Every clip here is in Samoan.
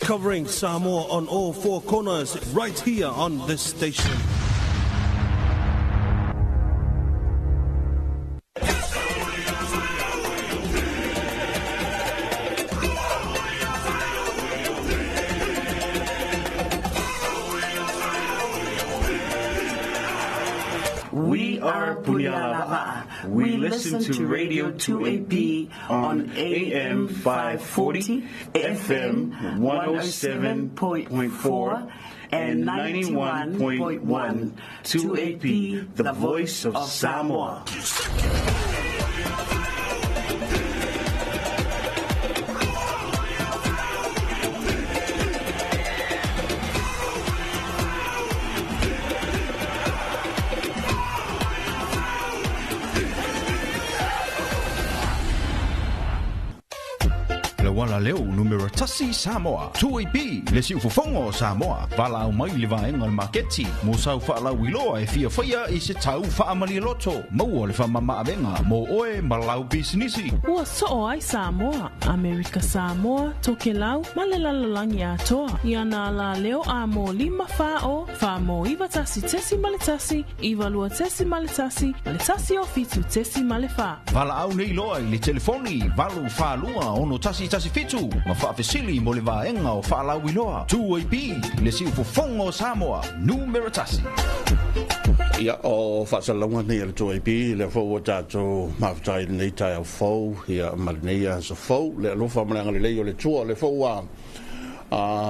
Covering Samoa on all four corners right here on this station. We are Punialava'a. We listen to Radio 2AP on AM 540, FM 107.4, and 91.1. 2AP, the voice of Samoa. Le wala leo numera tasi Samoa. 2AP, le siufofoga o Samoa. Valaau mai le vaega o le maketi mo sau faalauiloa e fia faia i se tau faamalialoto. Maua le faamamaavega mo oe ma lau pisinisi. Ua soo ai Samoa, Amerika Samoa, Tokelau ma le lalolagi atoa i ana alaleo a mo 5 4 0 4 mo 9 1.1 9 2 1 ma le 1 o 7 4. Valaau nei loa i le telefoni 8 4 2 6 1 7 ma faafesili mo le vaega o faalauiloa. 2AP, le siufofoga o Samoa, numera tasi. Ia, o faasalalauga nei a le 2AP, lea foi ua tatou mafuta i lenei taeao fou, ia, ma lenei aso fou, le alofa ma le agalelei o le Atua, lea foi ua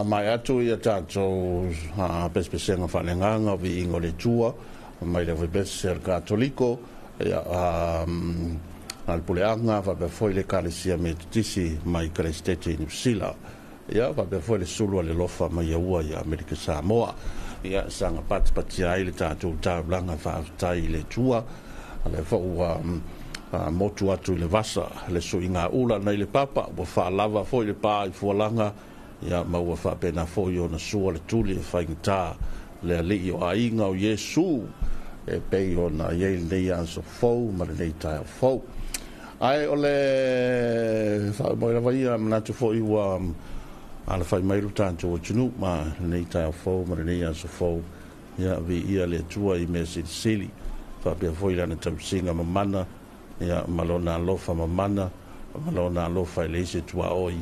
maea atu ia tatou pesepesega faaleagaga o viiga o le Atua, mai le aufaipisinisi a le Katoliko, ia, a le Puleaga, faapea foi le Ekalesia Metotisi mai Kelesetete i Niu Sila. Ia, faapea foi le sulu a le alofa mai Aua ia Amerika Samoa. Ia, saga patipatia ai le tatou taulaga faafetai i le Atua. Lea foi ua motu atu i le vasa le suiga ula nei le papa, ua faalava foi le pā i fualaga, ia, ma ua faapena foi ona sua le tuli e faigata le alii o aiga o Iesu e pei ona i ai lenei aso fou ma lenei taeao fou. Ae o le faamoemoe lava ia, manatu foi ua alafai mai lo tatou atunuu ma lenei taeao fou ma lenei aso fou, ia viia le Atua i mea silisili, faapea foi lana tausiga mamana, ia ma lona alofa mamana, ma lona alofa e leai se tuaoi,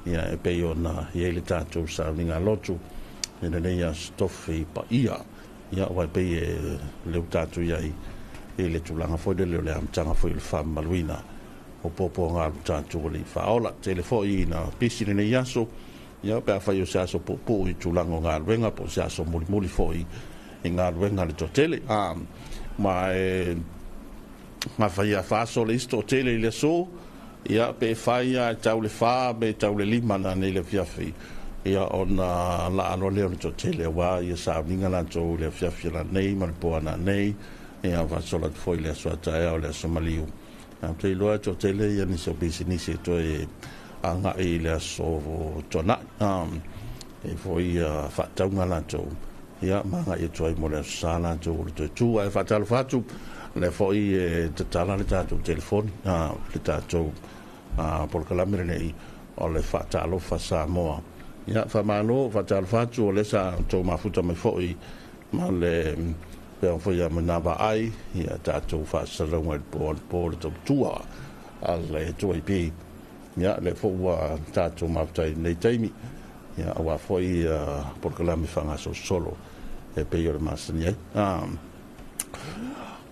ia e pei ona i ai le tatou sauniga lotu i lenei aso tofi paia. Ia, aua e pei e leu tatou i ai i le tulaga foi lele o le amataga foi o le faamamaluina o puapuaga a lo tatou Alii Faaola. Tele foi ina pisi lenei aso, ia pe afai o se aso puupuu i tulaga o galuega, po o se aso mulimuli foi i galuega a le toatele. Ma e afai a faaso le isi toatele i le aso, ia pe fai lava e tau le 4 pe tau le 5 nanei le afiafi, ia ona laa loa lea o le toatele aua ia sauniga latou i le afiafi nanei ma le po nanei, ia faasola atu foi le aso a taeao o le aso maliu. Ou te iloa e toatele ia nisi o pisinisi e toe agai i le aso tuanai. E foi ia faatauga latou, ia ma agai atu ai mo le aso sa latou o le toe tu. Ae faatalofa atu, lea foi e tatala le tatou telefoni, le tatou polokalame lenei o le faatalofa Samoa. Ia, faamalo, faatalofa atu, o lea sa outou mafuta mai foi ma le pea foi ia mana vaai ia tatou faasalalauga i le po le po le tautua a le 2AP. Ia, lea foi ua tatou mafuta i lenei taimi, ia, aua foi polokalame faagasolosolo e pei o le masani ai.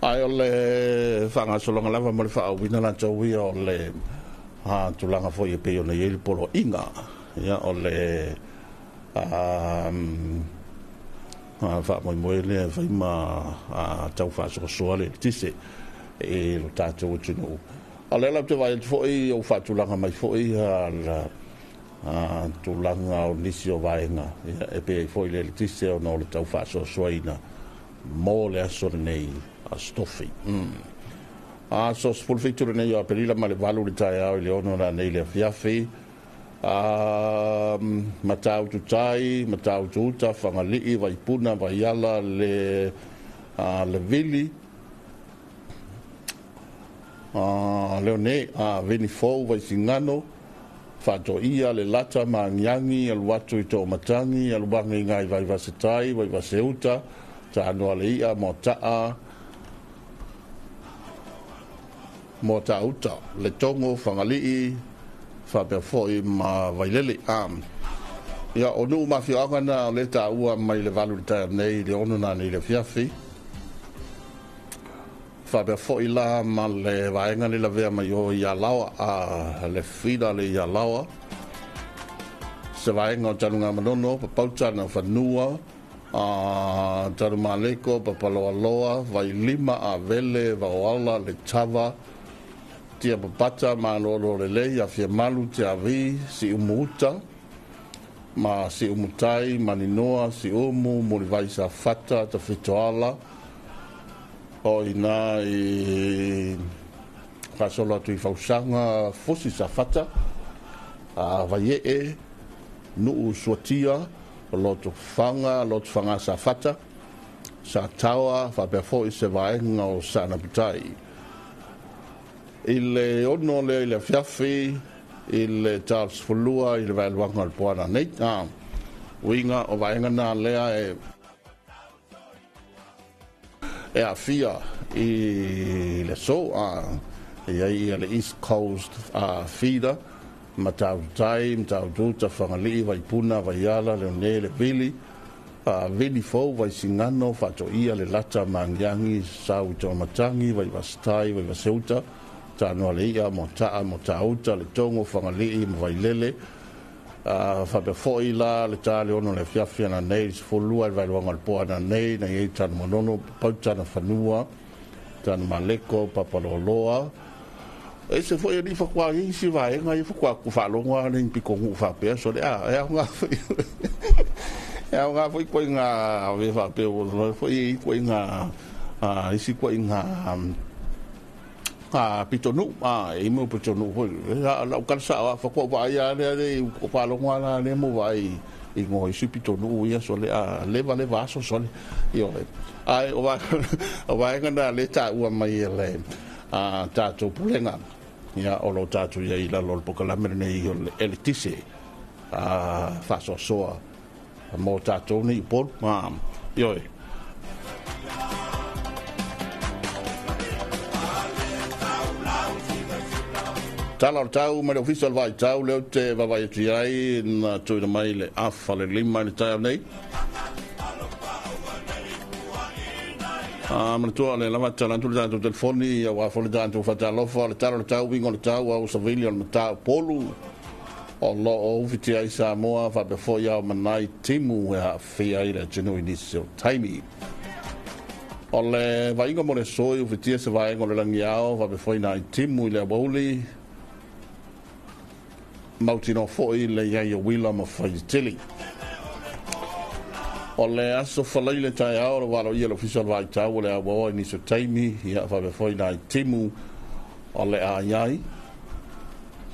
Ae o le faagasologa lava ma le faauuina latou ia o le tulaga foi e pei ona i ai le poloaiga, ia, o le faamoemoe lea e fai ma tau faasoasoa le eletise i lo tatou atunuu. A o lea la ou te vaai atu foi ou faatulaga mai foi tulaga o nisi o vaega, ia, e pei ai foi le eletise ona o le tau faasoasoaina mo le aso lenei aso tofi. Aso 17 lenei o Aperila ma le 8 le taeao i le 6 nanei le afiafi. Matautu tai, Matautu uta, Fagalii, Vaipuna, Vaiala, le Vili, Leone, Vinifou, Vaisigano, Faatoia, Lelata ma Agiagi, alu atu i Toomatagi, alu age i ngai Vaivasetai, Vaivaseuta, Taanoalei'a, Moata'a, Moatauta, Letogo, Fagalii, faapea foi ma Vailele. Ia, o nuu ma afioaga na o lea e taua mai le 8 i le taeao nei i le 6 nanei i le afiafi. Faapea foi la ma le vaega le lavea mai o i Alaoa, a le fila le i Alaoa, se vaega o Tanugamanono, Papauta na Fanua, a Tanumaleko, Papaloaloa, Vailima, Avele, Vaoala, Letava, Tia Papata, Malolo Lelei, Afiamalu, Tiavi, Siumuuta, ma Siumutai, Maninoa, Siumu, Mulivai Safata, Tafitoala, o ina i faasolo atu i Fausaga, Fusi Safata, a Vaie'e, Nuu Suatia, Lotofaga, Lotofaga Safata, Sataoa, faapea foi se vaega o Saanaputai. I le 6 lea i le afiafi, i le ta o le 12 i le vaeluaga o le poana nei. Uiga o vaega na lea e aafia i le aso. E i ai ia le East Coast Feeder, Matautai, Mataututa, Fagalii, Vaipuna, Vaiala, Leone, Le Vili, Vili Fou, Vaisigano, Faatoia, Lelata, Maagiagi, Sau i Toomatagi, Vaivasetai, Vaivaseuta, Taanoalei'a, Moata'a, Moatauta, Letogo, Fagalii ma Vailele. Faapea foi la le ta le 6 le afiafi ananei, le 12 i le vaeluaga o le po ananei, na i ai Tanugamanono, Papauta na Fanua, Tanumaleko, Papaloaloa. E se foi ali faatoa i isi vaega ia faatoa ku faalogo lava le pitonuu faapea sole a e aoga foi e aoga foi koiga ave faapea ua foi i koiga isi koiga pitonuu e mo pitonuu foi lau kala sao a faatoa vaai a lea le faalogo a la lea mo vaai i ngo isi pitonuu ia sole a leva leva aso sole ioe ai o vaega na le taua mai e le tatou pulega ia o lo tatou ia i lalo o le polokalame lenei o le eletise faasoasoa mo tatou nei Upolu. Ioe. Tala o le tau mai le ofisa o le vaitau lea ou te vaavaai atu i ai na tuuina mai le afa le 5 i le taeao nei. Manatua le lava tala atu le tatou telefoni aua foi le tatou faatalofa. O le tala o le tau, uiga o le tau, au savili o le matau polu o lo o ufitia ai Samoa faapea foi ao manai timu e aafia ai le atunuu i nisi o taimi. O le vaaiga mo le aso i ufitia se vaega o le langiao faapea foi nai timu i le awauli mautinoa foi le iai o uila ma faitetele. O le aso Falaile taeao o le valoia le ofisa o le vaitau o le auaoa i nisi o taimi ia faapea foi nai timu o le aiai.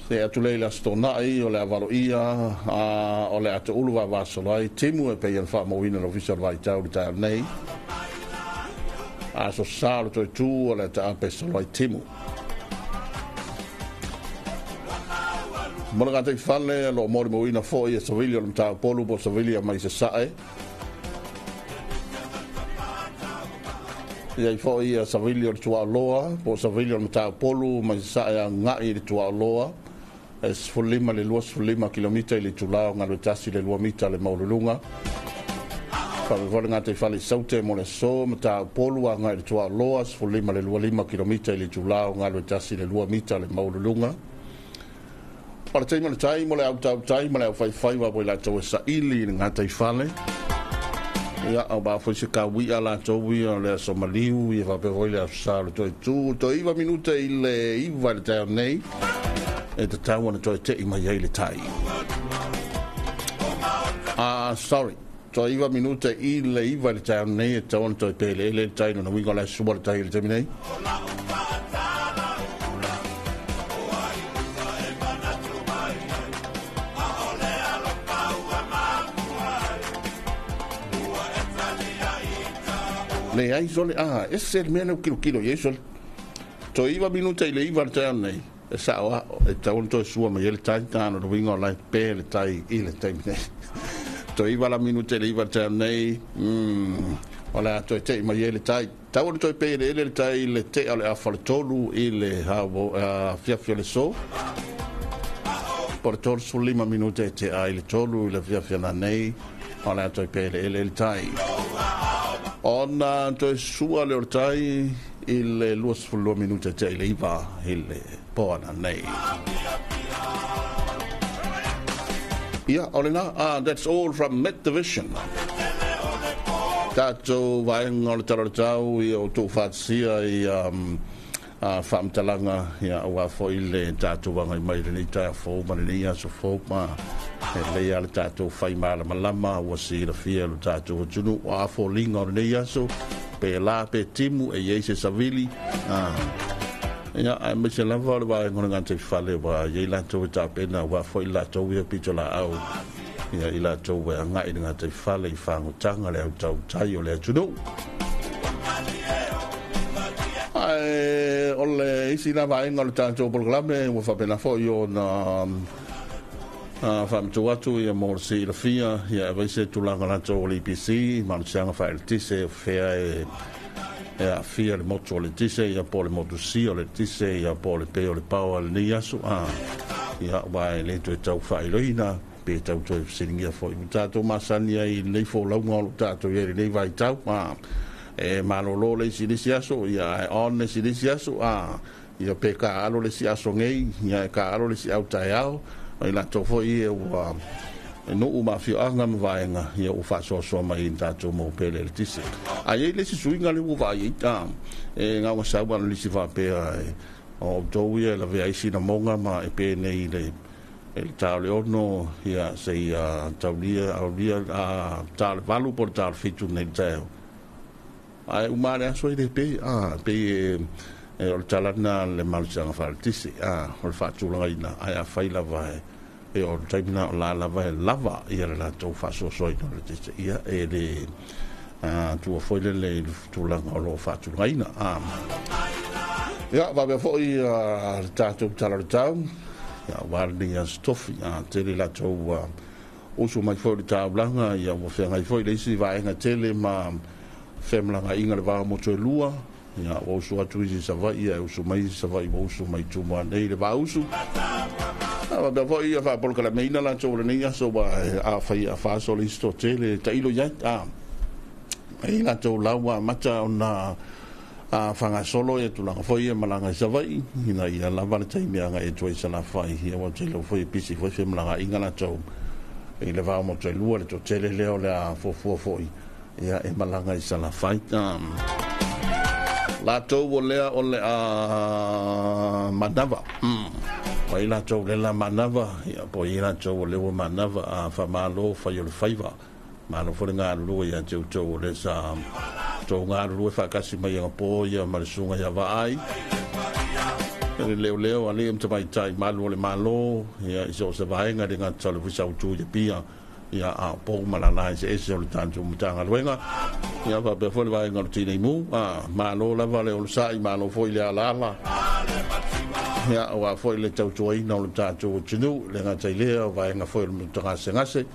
Se atu lea i le aso Toonai o le avaloia o le atoulu vavasolo ai timu e pei ona faamauina le ofisa o le vaitau i le taeao nei. Aso Sa o le toe tu o le ataape solo ai timu. Mo le gatai fale, o lo o molimauina foi e savili o le Mataupolu po o savili mai Sasae. I ai foi ia savili o le Tuaoloa po o savili o le Mataupolu mai Sasae agai i le Tuaoloa e 15 i le 25 kilomita i le itula o Galue 1 i le 2 mita le maualuluga. Faapea foi le gatai fale i Saute mo le aso Mataupolu agai i le Tuaoloa 15 i le 25 kilomita i le itula o Galue 1 i le 2 mita le maualuluga. O le taimi o le tai mo le au tautai ma le au faifaiva mo i latou e saili i le gatai fale. Ia, au ba foi se kaui'a latou ia o le aso maliu, ia faapea foi le aso sa o le toe tu, toe 9 minute i le 9 i le taeao nei, e tatau ona toe tei mai ai le tai. Sorry, toe 9 minute i le 9 i le taeao nei, e tatau ona toe peleele le tai, lona uiga o le aso sua le tai i le taimi nei. Leai sole, ese le mea lea ua kilokilo i ai sole. Toe 9 minute i le 9 i le taeao nei. E sa'o a, e tatau ona toe sua mai ai le tai, a o le uiga o la e pe le tai i le taimi nei. Toe 9 la minute i le 9 i le taeao nei, mm, o le a toe te'i mai ai le tai. Tatau ona toe pe eleele le tai i le te'a o le afa o le tolu i le afiafi o le aso. Po o le 35 minute e te'a ai le tolu i le afiafi ananei, o le a toe pe eleele le tai. Ona toe sua lea o le tai i le 22 minute e tea i le 9 i le po ananei. Ia, o lena, that's all from Met Division. Tatou vaega o le Tala o le Tau, ia outou faatasia i um, faamatalaga, ia, aua foi le tatou agai mai i lenei taeao fou ma lenei aso fou, ma e lelei lava le tatou fai malamalama ua silafia e lo tatou atunuu o a foliga o lenei aso, pe la pe timu e i ai se savili, ia, aemaise lava o le vaega o le gataifale ua i ai latou e tapena aua foi le latou ia pitolaau, ia, i latou e agai i le gataifale i fagutaga le au tautai o le atunuu. Ae o le isi la vaega o le tatou polokalame ua faapena foi ona faamatuu atu ia mo le silafia, ia aemaise tulaga latou o le EPC, malosiaga faaeletise, o fea e aafia le motu o le eletise, ia po o le motu si o le eletise, ia po o le pe o le power i lenei aso, ia aua e le toe tau faailoina pe tau toe fesiligia foi ua tatou masani ai i lenei folauga o lo o tatou i ai i lenei vaitau, e malolo le isi i le isi aso, ia ae on le isi i le isi aso, ia pe taaalo le isi aso nei, ia e taaalo le isi au taeao, o i latou foi ia ua nuu ma afioaga ma vaega, ia ua faasoasoa mai i le tatou mau pele eletise. A i ai le isi suiga lea ua vaai ai, e gaogasau lava le lisi faapea e o outou ia e lavea ai sinamoga ma e penei i le e le ta o le 6, ia seia taulia aulia ta o le 8 po o le ta o le 7 nei le taeao. Ae uma lava le aso e le pe, a, pei e o le tala lena a le malosiaga faaletise, a, o le faatulagaina, ae afai lava e e o le taimi lena o la lava e lava ia le latou faasoasoaina o le eletise, ia e le tua foi lele i le tulaga o lo o faatulagaina. A. Ia, faapea foi le tatou tala o le tau, ia, aua lenei aso tofi, a, tele latou usu mai foi i le taulaga, ia ua feagai foi le isi vaega tele ma femalagaaiga i le va o motu e lua, ia ua usu atu isi i Savaii ae usu mai isi i Savaii ua usu mai i Tumua nei le vausu. A faapea foi ia faapolokalameina latou o lenei aso ua afai a faaso le isi toatele tailo i ai, a ai latou lau ua amata ona faagasolo ia tulaga foi ia malaga i Savaii ina ia lava le taimi agai atu ai i Salafai, ia ua tele foi e pisi foi femalagaaiga latou i le va o motu e lua le toatele lea o le a fuafua foi ia e malaga i Salafai. Latou o lea o le a manava. O ai latou le la manava, ia po o ai latou o lea ua manava, a faamalo fai o le faiva. Malo foi le galulue ia te outou o lea sa tou galulue faatasi mai anapo ia ma le susuga ia Vaai. Le leoleo alii ma tamaitai malu o le Malo, ia i so o se vaega le gata o le Ofisa Autu i Apia, ia a o pou ma lala eseese o le tatou Matagaluega, ia faapea foi le vaega o le Tinei Mu, a malo lava le onosai, malo foi le alaala, ia aua foi le tautuaina o le tatou atunuu, le gata i lea o vaega foi o le mutagasegase,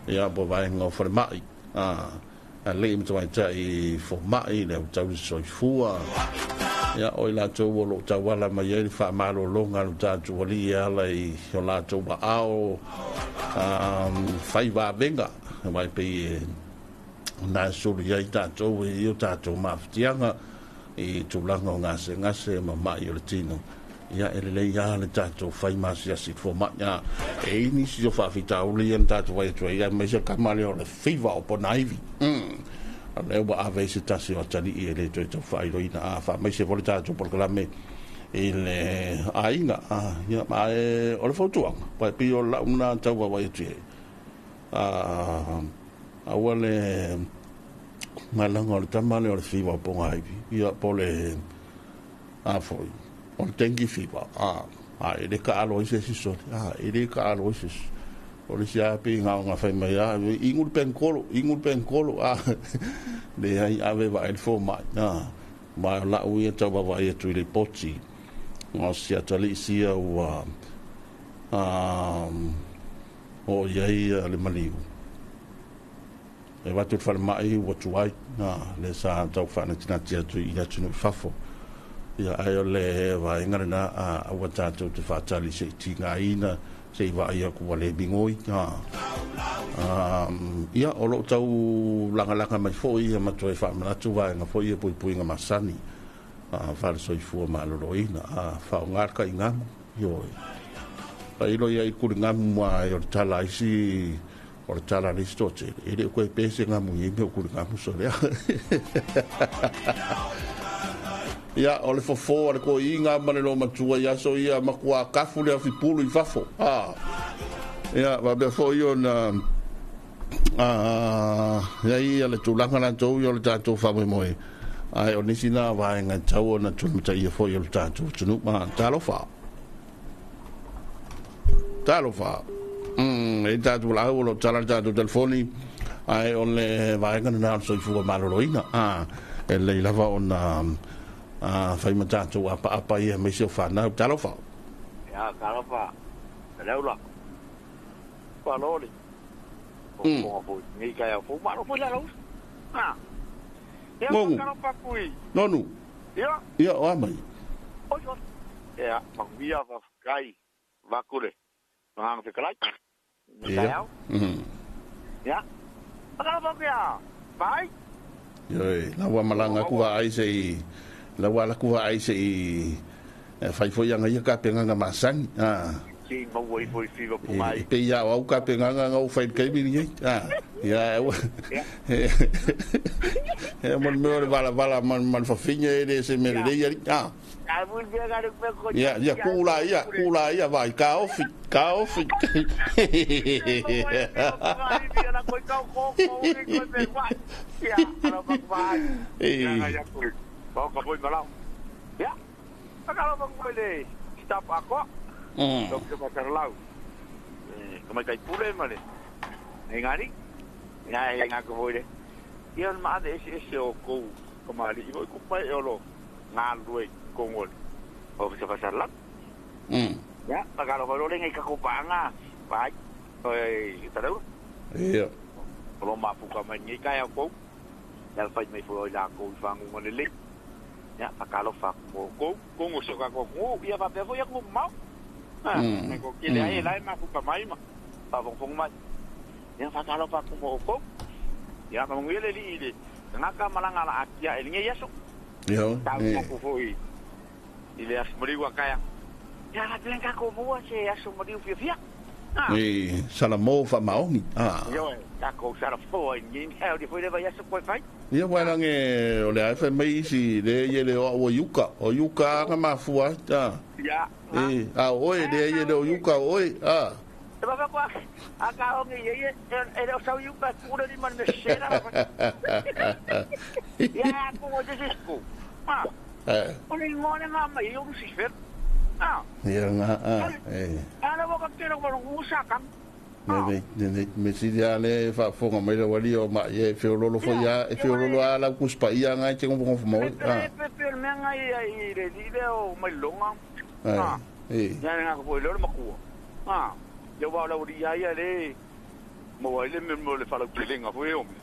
ia po o vaega o falemai, a alii ma tamaitai fomai, le au tausi soifua, ia o i latou o lo o tauala mai ai le faamalologa a lo tatou Alii e ala i o latou aao fai vavega, aua e pei e na e sulu i ai tatou e i o tatou mafatiaga i tulaga o gasegase ma mai o le tino. Ia e lelei lava le tatou fai masiasi i le fomai. A e i ai nisi o faafitauli ia na tatou fai atu ai, aemaise le tama lea o le fiva o Ponaivi. O lea ua ave ai se tasi o atalii e le toe tau faailoina. A faamaise foi le tatou polokalame i le aiga. A, ia, ae o le fautuaga, aua e pei o lau lena tau vaavaai atu i ai, aua le malaga o le tama lea o le fiva o Ponaivi, ia po o le A foi, o le dengue fever, a, a e le taalo ai se isi sole, a, e le taalo ai se isi. O le isi lava pei na ona fai mai lava, inu le penikolo, inu le penikolo, a, leai, ave e vaai le fomai, a. Ma o lau ia tau vaavaai atu i lipoti O si atalii sia ua o i ai le maliu e avatu i le falemai ua tuai le sa tau faanatinati atu i le atunuu i fafo. Ia ae o le vaega lena aua tatou te faatali se'i tigaina se'i vaai atu ua le migoi. Ia o loo tau lagalaga mai fo'i ia ma toe faamanatu vaega foi ia puipuiga masani faale-soifua maloloina faaaogā le taʻigamu ioe pailo ia i kuligamu ma e o le tala isi o le tala le isi toatele e le o koe pese gamu i mea o kuligamu so lea. Ia o le fofo a le toeaiga ma le lomatua i aso ia matuā tafu le afipulu i fafo. Ia faapea fo'i ona iai ia le tulaga latou ia o le tatou faamoemoe ae o nisi na vaega e tau ona tulimataia foi o le tatou atunuu. Talofa. Talofa. E tatou lau o lo tala le tatou telefoni ae o le vaega lena o le soifua maloloina e lelei lava ona fai ma tatou apaapa ia aemaise o fanau. Talofa. Ia, talofa. Leula. Paloli. Fonga foi. Nei kai au fo malo foi la lau. Ah. Ia, Nonu. talofa kui. Nonu. Ia. Ia o a mai. Oi oi. Ia, manuia faafetai. Vakule. Mahanga fekalai. Ia. Ia. Ia. Talofa kui. Bye. Ioe, la ua malaga aku vaai se'i la ua ala aku vaai se'i fai foi aga ia kapegaga masani Si maua i foi fiva e pungai. pei a o au kapegaga ga ou fai i le taimi lenei ia ua e mo le mea o le valavala ma le fafine e le se mea lelei alii Ai mui mea ga le mea ko. Ia ia kū la ia kū la ia vai kaofi kaofi. E Ya, pakalo ngai kakopanga. Vai. Oi, tarau. Ia. O lo mafuka mai ngai kai au kou. Ya fai mai fo la kou fangu ngone le. Ya pakalo fa mo kou kongo so ka ko ko ia fa pe fo ya ko mau. Ha, me ko kile ai lai mafuka mai ma. Pa fong fong mai. Ya pakalo fa mo kou. Ya ka ngele li ile. Ngaka malanga la akia e ngai yaso. Ia. Tau ko fo i. Ile as moriwa kaya. Ya la plenka ko mua se aso moriu fia fia. Ah. E salamo faamaogi Yo, ta ko sara fo i ni heo di foi le vai aso koi fai. Ia ua lage o le ae fai mai isi le ia le o au o iuka o iuka aga mafua ai Ya. e a o oe le ia le o iuka o oe E ba kwa a ka ongi ye ye e le o sau yuka ku le ni man me sera. Ya ko o de ku. Ah, o le ngone nga mai yo si fer. Ah, Ia ga e ana mo ka tero mo ngusa kan. me me me si ia le faafofoga mai le wali o ma ia e feololo foi a e feololo a lau kuspaia agai te gofogofo ma oe Pe pe pe me nga i le di le o mai longa. Ah. E Ya nga ko le makua. Ah, yo va la uri ya ya le mo ai le me mo le fala pelenga foi o me.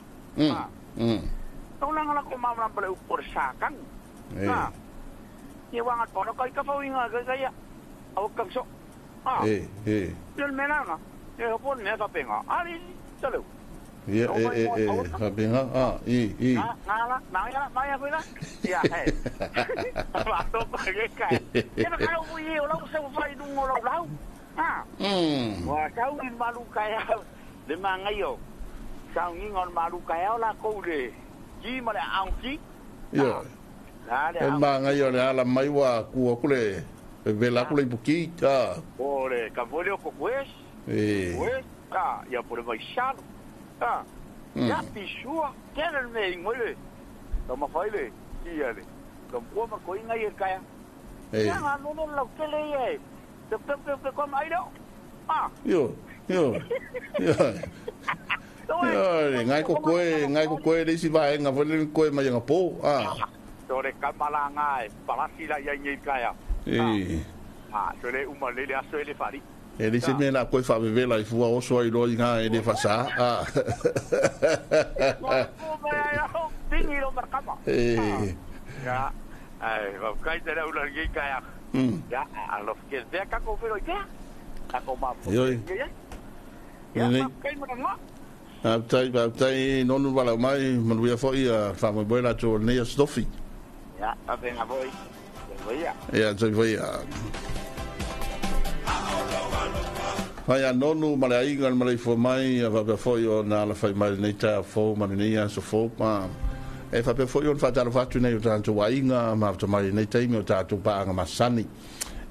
Tau langa la ko mamla pale u por sa kan. E Ah. Ia wanga tono kai ka fau inga kai kai au kang so. Ah. E e Ia me langa. Ia ho pon me fa penga. Ali talo. Ia e e e faapega i i Na na la na ya ma ya foi la. Ia he. Pa to pa ke kai. Ia ka u i o la se fai du ngo lau. Ah. Wa sau i malu kai le manga yo. Sau ngi ngon malu kai la ko le. Ki ma le ang ki. Ia La le e maga o le ala mai ua ku aku le vela aku le ipuki O le ka vole ko kwes. E Ué, ah, ia por mai salo. Ah. Ya pisua, kere me ingole. Toma faile, ia le. Kom ko ma ko inga ia kaya. E Ya nga no no la kele ye. Te pe pe pe ko mai lo. Ah. Io io io io ngai ko koe ngai ko koe le isi vaega foi le koe mai aga po Tore kamalanga e palasi la ia ngai kaya. E. A, so le uma le le aso e le fari. E le se mea la koe whaawewela i fua oso ai loa i ngā e le whasa. A. Tingi lo markama. E. Ya. Ai, va kai te ula ngi kai a. Ya, a lo ke te ka ko fero i te. Ka ko ma. Ioi. Ya, Nei. kai mo nga. Tai, tai, nonu wala mai, manuia foi a whamoi boe la tō nei a stofi. Ya, a venga voi. Voi ya. Ia, toi foi a. Mai a nonu ma le aiga le maleifua mai a faapea foʻi ona alafai mai lenei taeao fou ma lenei aso fou ma e faapea foʻi ona faatalofa atu nei o tatou aiga mafuta mai lenei taimi o tatou paaga masani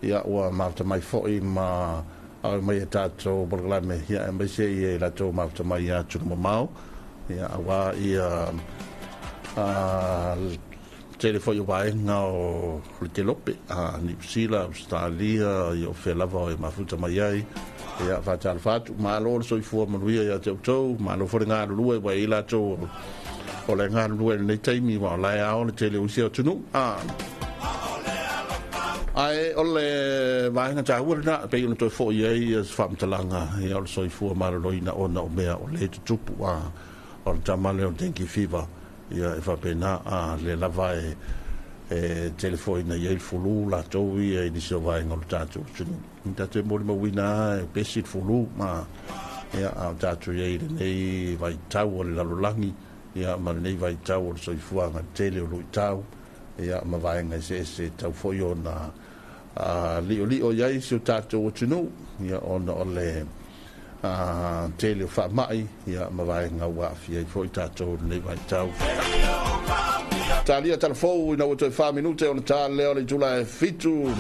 ia ua mafuta mai foʻi ma awe mai e tatou polokalame ia e maise ia i latou mafuta mai ia atunu mamao ia auā ia a tele foi o vaega o le Kelope, a Niu Sila, Australia, ia o fea lava o e mafuta mai ai. Ia, faatalofa atu, malo le soifua manuia ia te outou, malo foi le galulue ua i ai latou o le galulue i lenei taimi, ua o la e ao le tele o isi atunuu. A. Ae o le vaega taua lena, e pei ona toe foi ai ia se faamatalaga, ia o le soifua maloloina ona o mea o le tutupu, a o le tama lea o le dengue fever, ia e faapena a lea lava e e tele foi ina i ai le fulu latou ia i nisi o vaega o le tatou atunuu. I tatou e molimauina lava e pesi le fulu ma ia a o tatou i ai i lenei vaitau o le lalolagi ia ma lenei vaitau o le soifuaga tele o luitau ia ma vaega eseese e tatau foi ona liolio i ai si o tatou atunuu ia ona o le tele o faamai ia ma vaega ua aafia ai foi tatou i lenei vaitau. Talia talafou ina ua toe 4 minute ona ta lea o le itula e 7.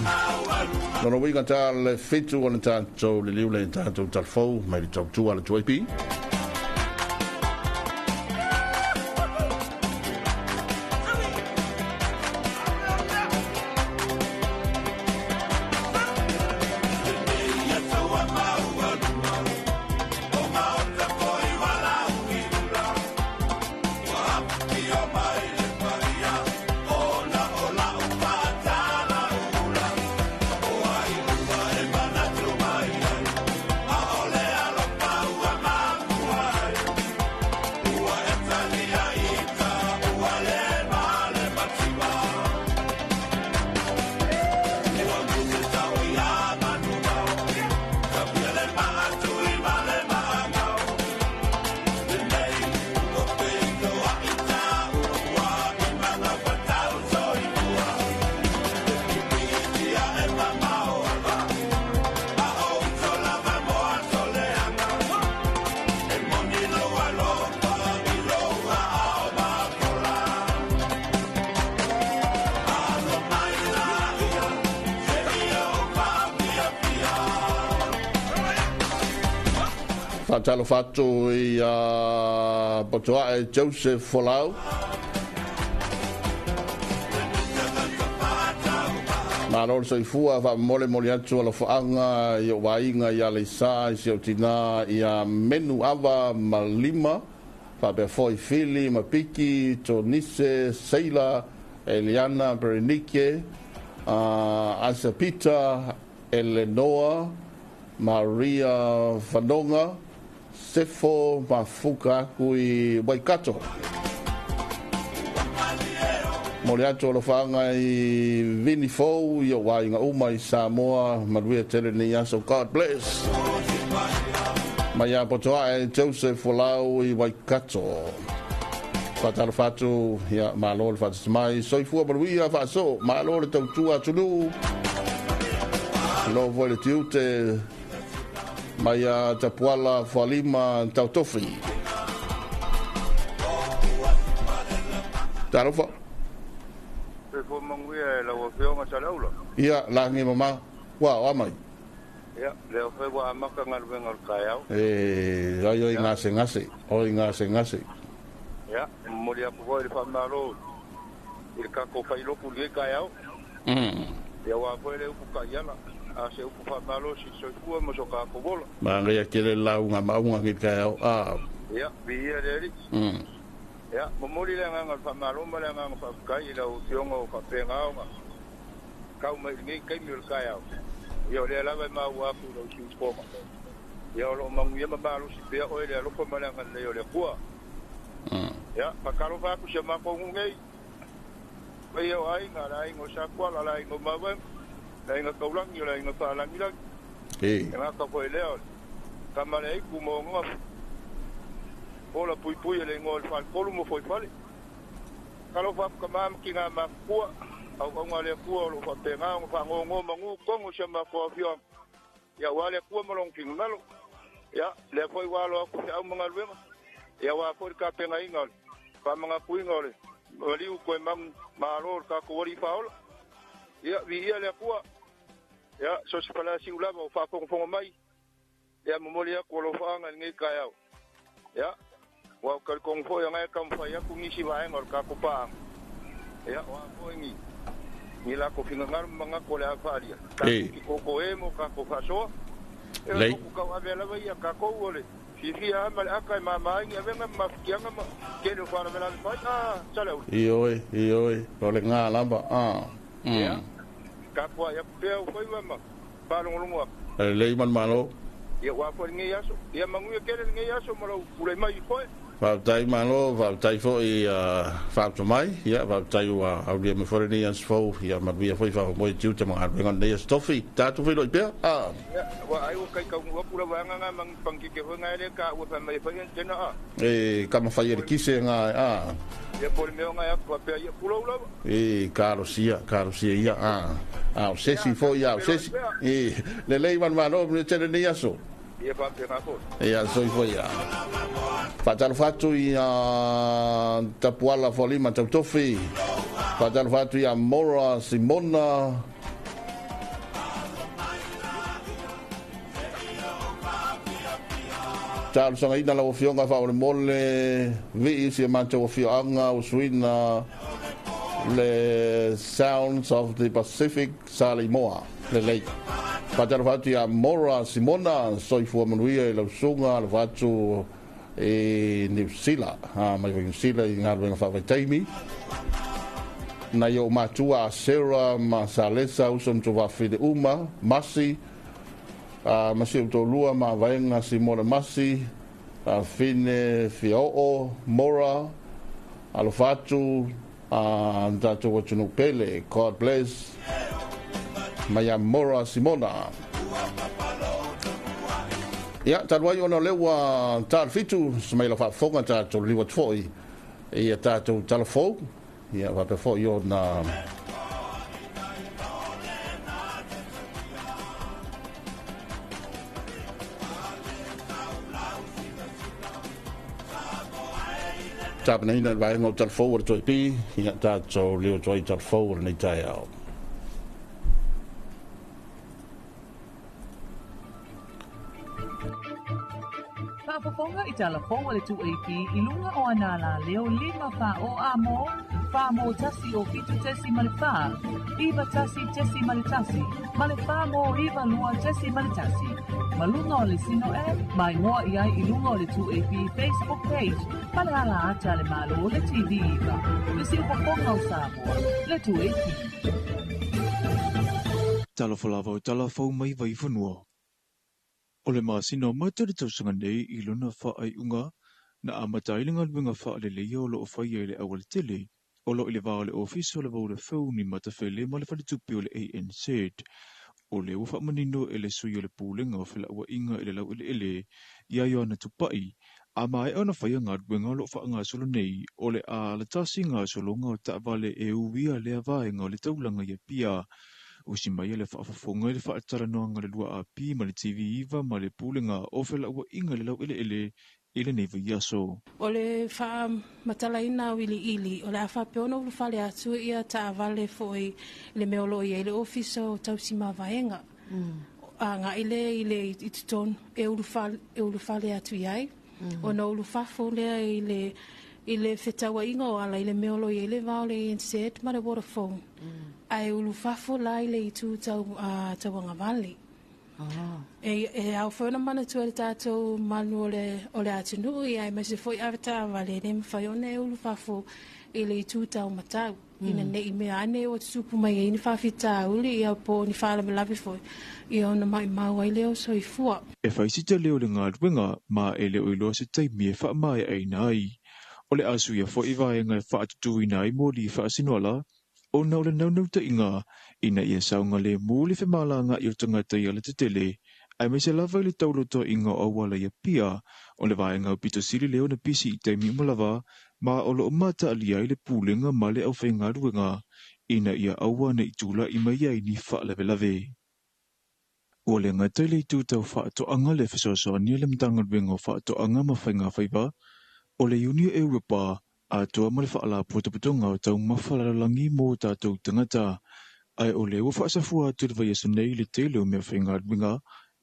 Lona uiga ta le 7 ona tatou liliu lea i tatou talafou mai le tautua a le 2AP. Faatalofa atu i a Potoae Joseph Folau. Malo le soifua, faamolemole atu alofaaga i ou aiga i Aleisa, i si ou tinā ia Menu Ava ma Lima, faapea foi Fili ma Piki, Tonise, Seila, Eliana, Berenike, Asa Peter, Elenoa, Maria Fanoga, Sefo Mafuka aku i Waikato. Momoli atu alofaaga i Vini Fou i ou aiga uma i Samoa, manuia tele lenei aso. God bless. Mai ia Potoae Joseph Folau i Waikato. Faatalofa atu, ia malo le faatasi mai, soifua manuia faasoo, malo le tautua atunuu. Lo foi le tiute mai a Tapuala Fualima Tautofi. Talofa. Soifua manuia e lau Afioga Salaula. Ia, lagi mama. Ua, o amai. Ia, lea foi ua amata galuega o le taeao. E, ai oi gasegase, oi gasegase. Ia, e momoli atu foi le faamalo i le tatou failotu i lenei taeao. Ia aua foi le upu taiala, a se upu faamalosi i le soifua ma so tatou ola. Manaia tele le lauga maauga ki le taeao. A. Ia, viia le Alii. Ia, momoli le agaga o le faamalo ma le agaga faafetai i lau Afioga o faapena ona Tau mai i lenei taimi o le taeao, ia o lea lava e maua atu i lau siufofoga, ia o lo o manuia ma malosi pea oe i le alofa ma le agalelei o le Atua. Ia, faatalofa atu i si o matou nuu nei, paia o aiga, le aiga o Sakuala, le aiga o Mavaega, le aiga Taulagi, o le aiga Faalagilagi, e gata foi i lea o le tama le aitu ma ona ola puipui e le igoa o le Faletolu ma Foifale. Talofa atu tama ma tina matutua, auauna a le Atua o lo o faapena ona faanonomanu tonu i si a matou afioaga, ia aua le Atua ma Lona finagalo. Ia, lea foi ua alo atu feau ma galuega, ia aua foi le tapenaina o le faamanatuina o le maliu toe manumalo o le tatou Alii Faaola. Ia, viia le Atua, ia, so o se faleasiu lava o faafogafoga mai, Ia momoli atu alofaaga i lenei taeao. Ia, ua ou talitonu foi o na e taumafai atu nisi vaega o le tatou paaga. Ia, o a foi ni, ni latou finagalo ma manatu o le a faaalia, tatou te totoē mo tatou faasoa. Ia, o le motu tauave lava ia, tatou o le fiafia lava ma le ata e mama ai ni avega ma mafatiaga ma tele o faalavelave fai. A, Saleaula. Ioe, ioe, o le ga lava, a. Ia, tapuai atu pea ou faiva ma faalogologo atu. Lelei ma le Malo. Ia ua foi lenei aso. Ia manuia tele lenei aso ma lou tulai mai i foe. Faafetai Malo, faafetai foi faaauta mai. Ia faafetai ua aulia mai foi lenei aso fou. Ia manuia foi faamoemoe i tiute ma galuega o lenei aso tofi. Tatou feiloai pea. A. Ia, ua ai ua kai taunuu atu la vaega nga ma pangkeke foi nga e le taua fai mai e fai antena a. E kama fai e le kise nga a. Ia po o le mea o nga e atu faapea ia pulou lava. E kalosia, kalosia ia a. A o sesi foi a o sesi. E lelei ma le Malo manuia tele lenei aso. Ia faapena foi. Ia soifua ia. Faatalofa atu i a Tapuala Fualima Tautofi. Faatalofa atu ia Mora Simona. Talosagaina lau Afioga faamolemole vii si a matou afioaga o suina le Sounds of the Pacific Saleimoa. Lelei. Faatalofa atu ia Mora Simona, soifua manuia i lau susuga, alofa atu i Niu Sila, mai foi Niu Sila i galuega faavaitaimi. Nai ou matua a Sarah ma Salesa, uso ma tuafafine uma, Masi, ma si ou toalua ma Vaega Simona Masi, Fine Fiaoo, Mora, alofa atu a tatou atunuu pele. God bless. Mai ia Mora Simona. Ia, talu ai ona o lea ua ta le 7, se mai lau faafofoga tatou liliu atu foi i a tatou tala fou. Ia, faapea foi ona tapenaina le vaega o tala fou o le Toi P, ia tatou liliu atu ai i tala fou o lenei taeao. Faafofoga i tala fou a le 2AP i luga o ana alaleo 5 4 o a mo, 4 mo 1 o 7.4, 9 1 .1, ma le 4 mo 9 2.1. Ma luga o le Sino App, ma igoa i ai i luga o le 2AP Facebook page ma le ala ata a le Malo le TV 9, le siufofoga o Samoa, le 2AP. Talofa lava o tala fou mai Vaifanua. O le masina o Mata le tausaga nei i lona faaiuga na amata ai le galuega faaleleia o lo o faia i le aualatele o lo o i le va o le Ofisa o le Vodafone i Matafele ma le Faletupe o le ANZ. O lea ua faamanino e le Sui o le Pulega o Felauaiga i le Laueleele ia Ioana Tupai, a maea ona faia galuega o lo o faagasolo nei, o le a alatasi gasologa o taavale e uia lea vaega o le taulaga i Apia. Usi mai le faafofoga i le faatalanoaga a le 2AP ma le TV9 ma le Pulega o Felauaiga i le Laueleele i lenei vaiaso. O le faamatalaina auiliili, o le a faapea ona ulufale atu ia taavale foi i le mea o lo o i ai le Ofisa o Tausi Mavaega. Agai lea i le i totonu e ulufale atu i ai, ona ulufafo lea i le i le fetauaiga o ala i le mea o lo o i ai le va o le ANZ ma le Vodafone, ae ulufafo la i le itu tau tauagavale. E ao foi ona manatua e le tatou manu o le, o le atunuu, ia aemaise foi avetaavale, e le mafai ona e ulufafo i le itu taumatau. Ina ne'i mea ane ua tutupu mai ai ni faafitauli ia po o ni faalavelave foi, ia ona maʻimau ai lea o soifua. E fai si tele o le galuega ma e le o iloa se taimi e faamaeaina ai. O le a suia foi vaega e faatutuina ai moli faasinoala ona o le naunautaiga ina ia saogalemu le femalagaai o tagata i alatetele, aemaise lava i le taulotoaiga o auala i Apia. O le vaega aupito sili lea ona pisi i taimi uma lava, ma o lo o mataalia ai le pulega ma le aufaigaluega ina ia aua ne i tula'i mai ai ni faalavelave. Ua le gata i le itu tau faatoaga le fesoasoani a le Matagaluega o Faatoaga ma Faigafaiva o le Iuni o Europa atoa ma le Faalapotopotoga o Taumafa Lalolagi mo tatou tagata, ae o lea ua faasafua atu i le vaiaso nei le tele o meafaigaluega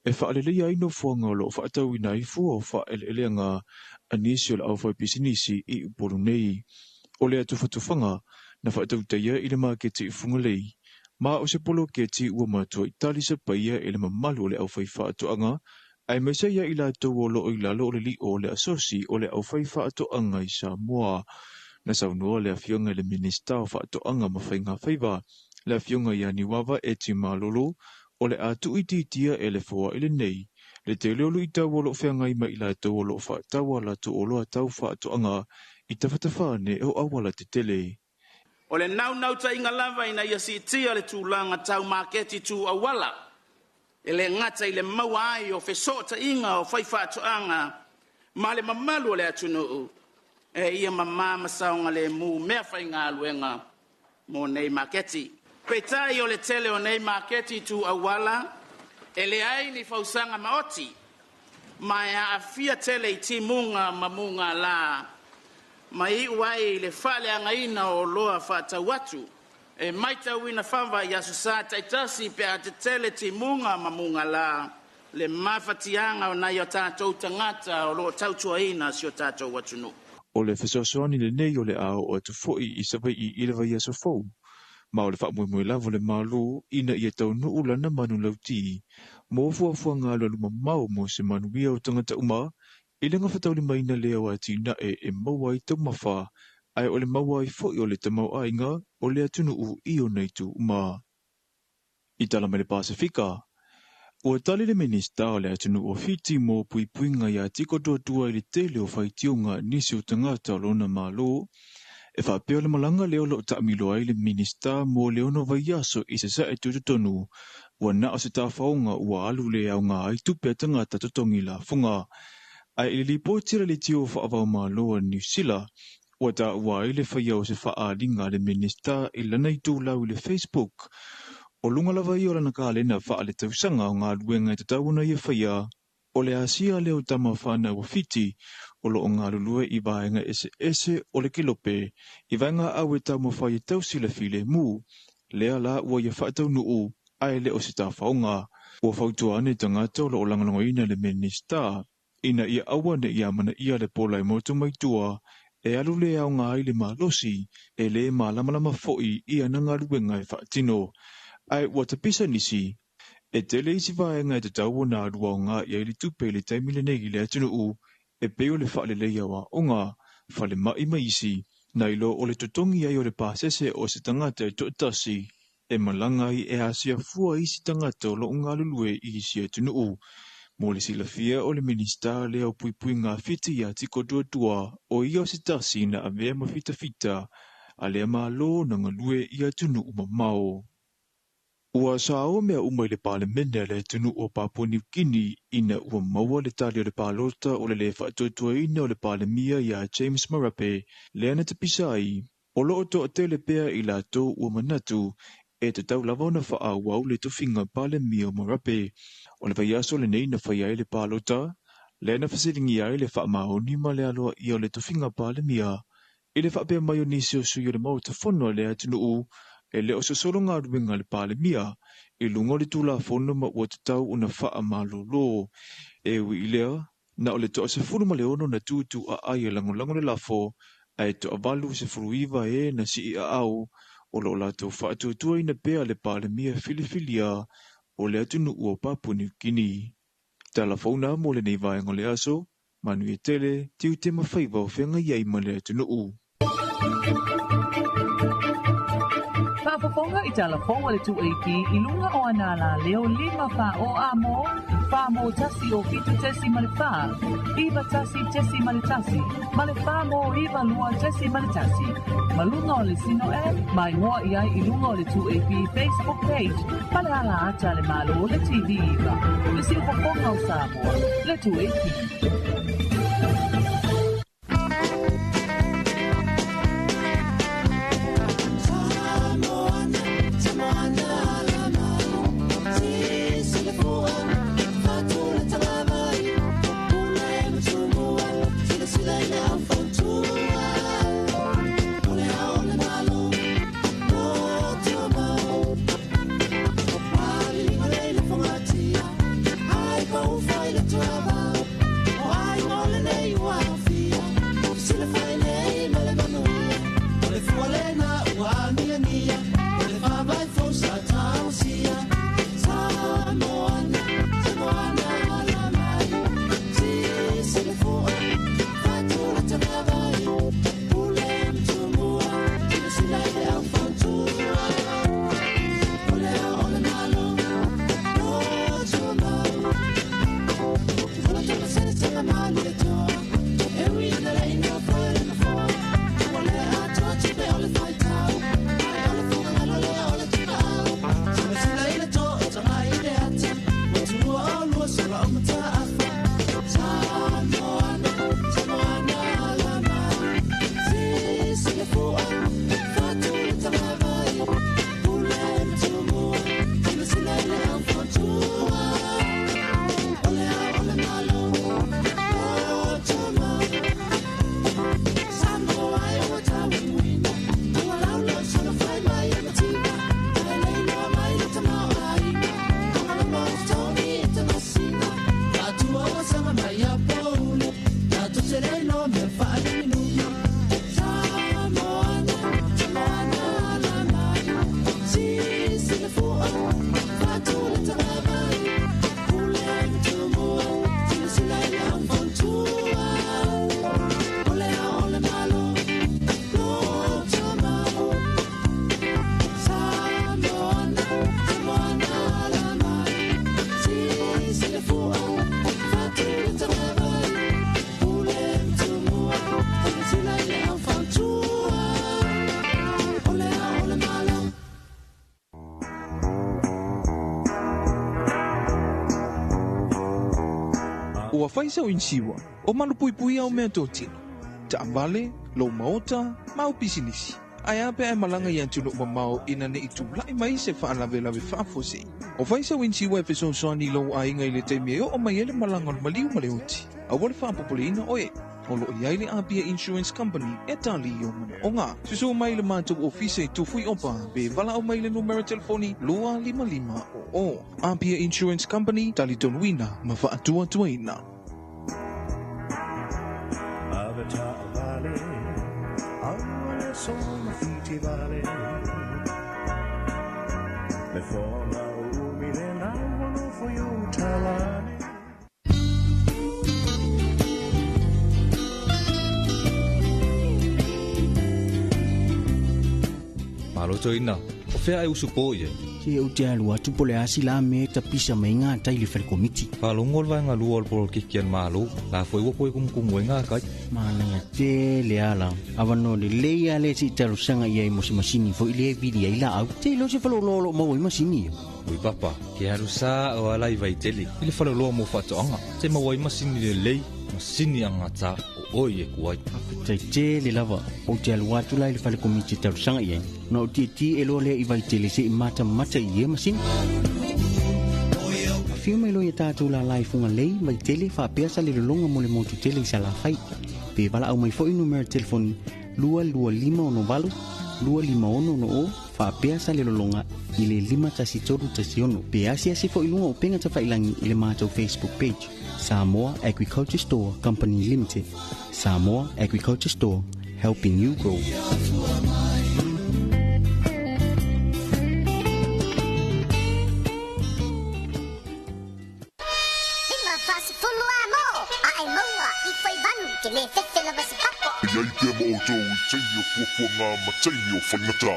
e faaleleia ai nofoaga o lo o faatauina ai fua o faaeleeleaga a nisi o le aufaipisinisi i Upolu nei. O lea tufatufaga na faatautaia i le maketi i Fugalei, ma o se poloketi ua matuai talisapaia e le mamalu o le aufaifaatoaga, aemaise ia i latou o lo o i lalo o le lio o le asosi o le aufaifaatoaga i Samoa. Na saunoa le Afioga i le Minisita o Faatoaga ma Faigafaiva, le Afioga ia Niuava Eti Malolo, o le a tuuitiitia e le foai lenei le tele o luitau o lo o feagai ma i latou o lo o faatau a latou oloa tau faatoaga i tafatafa ane o auala tetele. O le naunautaiga lava ina ia siitia le tulaga tau maketi tu auala, e le gata i le maua ai o fesootaiga o faifaatoaga ma le mamalu o le atunuu, e ia mamā ma saogalemu meafaigaluega mo nei maketi. Peitai o le tele o nei maketi tu auala, e leai ni fausaga maoti, ma e aafia tele i timuga ma mugala, ma iu ai i le faaleagaina o oloa faatau atu. E matauina fava i aso Sa taitasi pe a tetele timuga ma mugala, le mafatiaga o nai o tatou tagata o lo o tautuaina si o tatou atunuu. O le fesoasoani lenei o le a oo atu foi i Savaii i le vaiaso fou, ma o le faamoemoe lava o le Malo ina ia taunuu lana manulauti mo fuafuaga alualumamao mo se manuia o tagata uma i le gafataulimaina lea o atinae e maua ai taumafa, ae o le maua ai foi o le tamaoaiga o le atunuu i ona itu uma. I tala mai le Pasefika, ua tali le Minisita o le atunuu o Fiti mo puipuiga ia Tiko Tuatua i le tele o faitioga a nisi o tagata o lona Malo, e faapea o le malaga lea o lo o taamilo ai le Minisita mo le 6 vaiaso i Sasae tutotonu, ua na o se tafaoga ua alu le aoga ai tupe a tagata totogi lafoga. Ae i le lipoti a le leitio faavaomalo a Niu Sila, ua taua ai le faia o se faaaliga a le Minisita i lana itulau i le Facebook, o luga lava ia o lana kalena faaletausaga o galuega e tatau ona ia faia, o le asia lea o tama whanau o Fiti, o lo o galulue i vaega eseese o le kelope, i vaega au e taumafai e tausi le filemu, lea la ua ia faataunuu, ae le o se tafaoga. Ua fautua ane tagata o lo o lagolagoina le Minisita, ina ia aua ne i amanaia le pola e motu mai tua, e alu le aoga ai le malosi, e le malamalama foi i ana galuega e faatino. Ae ua tapisa nisi, e tele isi vaega e tatau ona alu aoga i ai le tupe i le taimi lenei i le atunuu, e pei o le faaleleia o aoga, falemai ma isi, nai lo o le totogi ai o le pasese o se tagata e toatasi, e malaga ai e asia fua isi tagata o lo o galulue i isi atunuu. Mo le silafia o le Minisita lea o puipuiga Fiti ia Tiko Tuatua, o ia o se tasi na avea ma fitafita a lea Malo na galue i atunuu mamao. Ua saoa mea uma i le Palemene a le atunuu o Papua New Guinea ina ua maua le tali o le palota o le le faatuatuaina o le Palemia ia James Marape, lea na tapisa ai, o lo o toatele pea i latou ua manatu e tatau lava ona faaauau le tofiga Palemia o Marape. O le vaiaso lenei na faia ai le palota, lea na fesiligia ai le faamaoni ma le aloaia o le tofiga Palemia, i le faapea mai o nisi o sui o le Maota Fono a le atunuu, e le o sosolo galuega le Palemia i luga o le Tulafono ma ua tatau ona faamalolo. E ui i lea, na o le 16 na tutu aai e lagolago le lafo, ae 89 e na sii aau, o lo o latou faatuatuaina pea le Palemia filifilia o le atunuu o Papua New Guinea. Tala fauna mo lenei vaega o le aso, manuia tele, tiute ma faiva o feagai ai ma le atunuu. Faafofoga i talafoga le 2AP i luga o ana la leo 5 fa o a mo, fa mo tasi o fitu tesi ma le fa, iva tasi tesi ma le tasi, ma le fa mo iva lua tesi ma le tasi. Maluga o le sino app, mai ngoa i ai i luga o le 2AP Facebook page, ma le ala ata le malo le TV iva. Le siufofoga o Samoa, le 2AP. Ua whaisa o insiwa, o malu pui pui au mea tōtino. Ta ambale, lo maota, mau pisinisi. Ai ape ai malanga i antunu mamao ina ne i tūlai mai se whaalave lave whaafose. O whaisa o insiwa e fesoasoani lo ainga i le taimi e o mai ele malanga o le maliu ma le oti. A wale whaapopoleina oe. O lo i aile Apia Insurance Company e tali i o mana o ngā. Susu mai le mātou ofisa i tufui opa, be wala o mai le numera telefoni 255 o o. Apia Insurance Company, tali tonuina, ma whaatua tuaina. Malo toina, o fea e usu po ie. Ke o te alu atu po le asi la me ta pisa mai ngā tai le whare komiti. Whalongo le vaenga lua o le polo kiki an malo, la foi wapo e kumukumu e ngā kai. Mānanga te le ala, awa no le lei ale si talo sanga ia i mo se masini fo i le vili ai la au. Te ilo se whalolo mau i masini. Ui papa, ke aru sa o ala i vaitele, i le whaloloa mo whatoanga, te maua i masini le lei, masini angata o oi e kuai. Tai te le lava, o te alu atu lai le whale komiti talo sanga ia. No o te ti e loa lea i vaitele se i mata mata i e masini. Whio mai loa ia tātou la lai funga lei, vaitele, whaapea sa le lolonga mo le motu tele i sa la whai. Pe wala au mai foi numera telefoni 225 68 256 o whaapea sa le lolonga i le 51316. Pe asi asi foi lunga o penga tawhailangi i le mātou Facebook page. Samoa Agriculture Store Company Limited. Samoa Agriculture Store, helping you grow. Ia i te mo tō i teini o fuafua ngā ma teini o whaingata.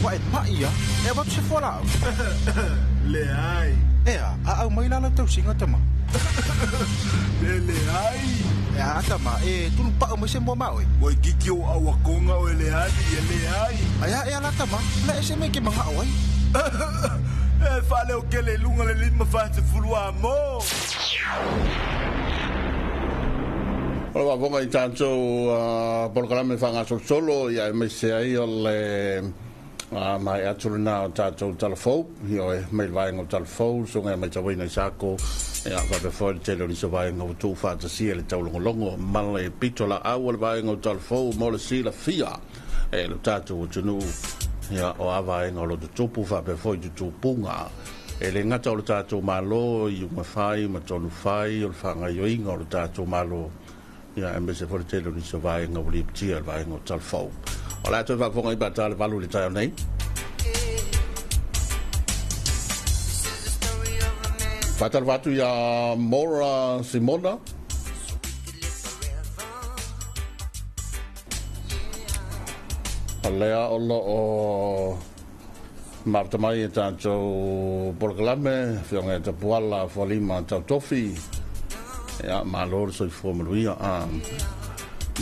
Ua e pa'i a, e avatu se fualaau? Leai. Ea, a aumai la lau tausiga tama. E leai. Ea tama, e tulupa'u mai se moa ma oe. Ua itiiti ou auakoga oe leali, e leai. Ae a ea la tama, la e se mea e te maga'o ai. E faaleotele i luga le 5 40 a mo. O le faafofoga i tatou polokalame faagasolosolo ia aemaise ai o le maea atu lenā o tatou talafou, ioe, mai le vaega o talafou le susuga ia Matauina Isako ia faapea foi le tele o nisi o vaega ua tuufaatasia i le taulogologo ma le pitolaau o le vaega o talafou mo le silafia e lo tatou atunuu ia o a vaega o lo tutupu faapea foi tutupuga e le gata o le tatou Malo i iuga fai ma tonu fai o le faagaoioiga o le tatou Malo ia aemaise foi le tele o nisi o vaega ua lipotia i le vaega o talafou. O le a toe faafofoga i pe a ta le 8 i le taeao nei. Faatalofa atu iā Mora Simona. O lea o lo o mafuta mai e tatou polokalame, Afioga ia Tapuala Fualima Tautofi. Ia, malo le soifua manuia.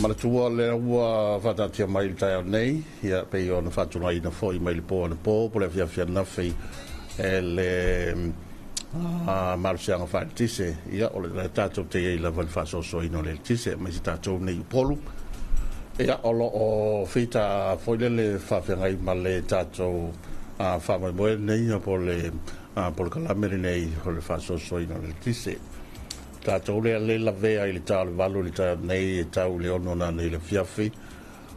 Manatua lea ua faataatia mai i le taeao nei, ia, pei ona faatulagaina foi mai le po anapo po o le afiafi ananafi e le malosiaga faaeletise. Ia, o le tatou te i ai lava i le faasoasoaina o le eletise, aemaise tatou nei i Upolu. Ia, o lo o fita foi lele faafeagai ma le tatou faamoemoe lenei po o le polokalame lenei o le faasoasoaina o le eletise. Tatou lea le lavea i le ta o le 8 i le taeao nei e tau i le 6 nanei i le afiafi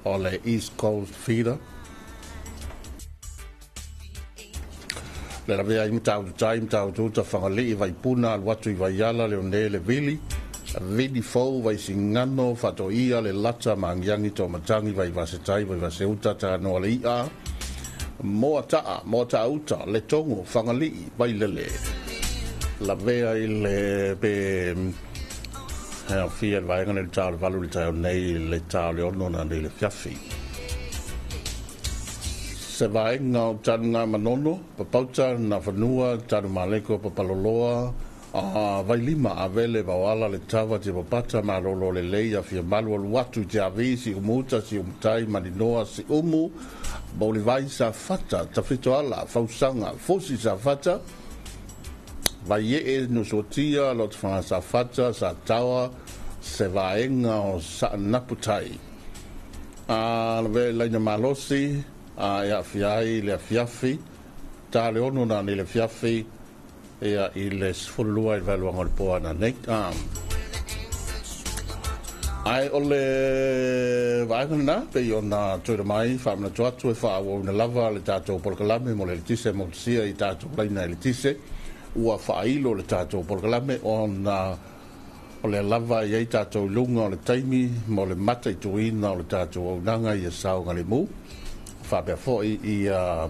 o le East Coast Feeder. Le lavea ai Matautu Tai, Matautu Uta, Fagalii, Vaipuna, alu atu i Vaiala, Leone, Le Vili, Vili Fou, Vaisigano, Faatoia, Le Lata, Maagiagi, Toamatagi, Vaivasetai, Vaivaseuta, Taganoa le I'a, Moata'a, Moata'a Uta, Letogo, Fagalii, Vailele. Lavea i le pe e aofia i le vaega nei i le ta o le 8 i le taeao nei i le ta o le 6 nanei i le afiafi. Se vaega o Tanugamanono, Papauta, Nafanua, Tanumaleko, Papaloloa, Vailima, Avele, Vaoala, Letava, Tiapapata, Malolo Lelei, Afiamalu, alu atu i Tiavi, Siumuuta, Siumutai, Maninoa, Siumu, Moulivai, Safata, Tafitoala, Fausaga, Fosi Safata, Vaiee, Nuusuatia, Lotofaga Safata, Sataoa, se vaega o Saanaputai. Lavea i laina malosi, e aafia ai le afiafi, ta le 6 nanei i le afiafi, ia i le 12 i le vaeluaga o le po ananei. Ae o le vaega lenā pei ona tuuina mai, faamanatu atu e faaauauina lava le tatou polokalame mo le eletise motusia i tatou laina eletise. Ua faailo le tatou polokalame ona o lea lava e i ai tatou i luga o le taimi mo le mataituina o le tatou auaunaga ia saogalemu faapea foi ia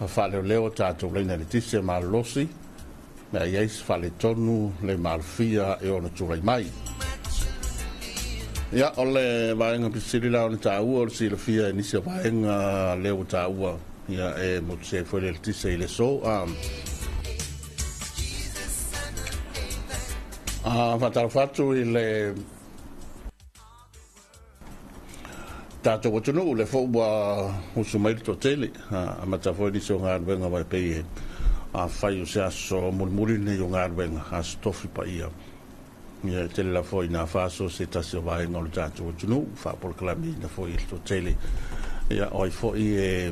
faaleoleo tatou laina eletise malolosi mea i ai se faaletonu le malofia e ono tulai mai. Ia, o le vaega pisili la ona taua o le silafia e nisi o vaega lea ua taua ia e motusia ai foi le eletise i le aso. Faatalofa atu i le tatou atunuu, lea foi ua usu mai le toatele, amata foi nisi o galuega aua e pei e afai o se aso mulimuli lenei o galuega, aso tofi paia. Ia e tele lava foi ina faaso se tasi o vaega o le tatou atunuu, faapolokalameina foi e le toatele. Ia o ai foi e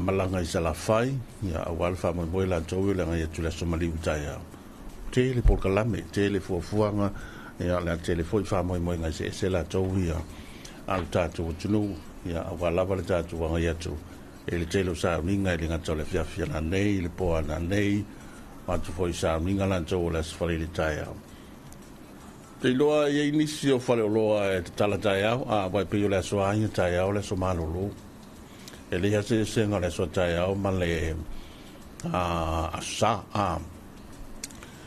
malaga i Salafai, ia aua le faamoemoe latou i le agai atu i le aso maliu i taeao. Tele polokalame, tele fuafuaga, ia o le a tele foi faamoemoega eseese latou ia a le tatou atunuu, ia aua lava le tatou agai atu i le tele o sauniga e le gata o le afiafi ananei, le po ananei, o atu foi i sauniga latou o le aso Faraile taeao. Te iloa e i ai nisi o faleoloa e tatala taeao, aua e pei o le aso a ia taeao le aso malolo. E leai lava se eseesega o le aso a taeao ma le aso Sa.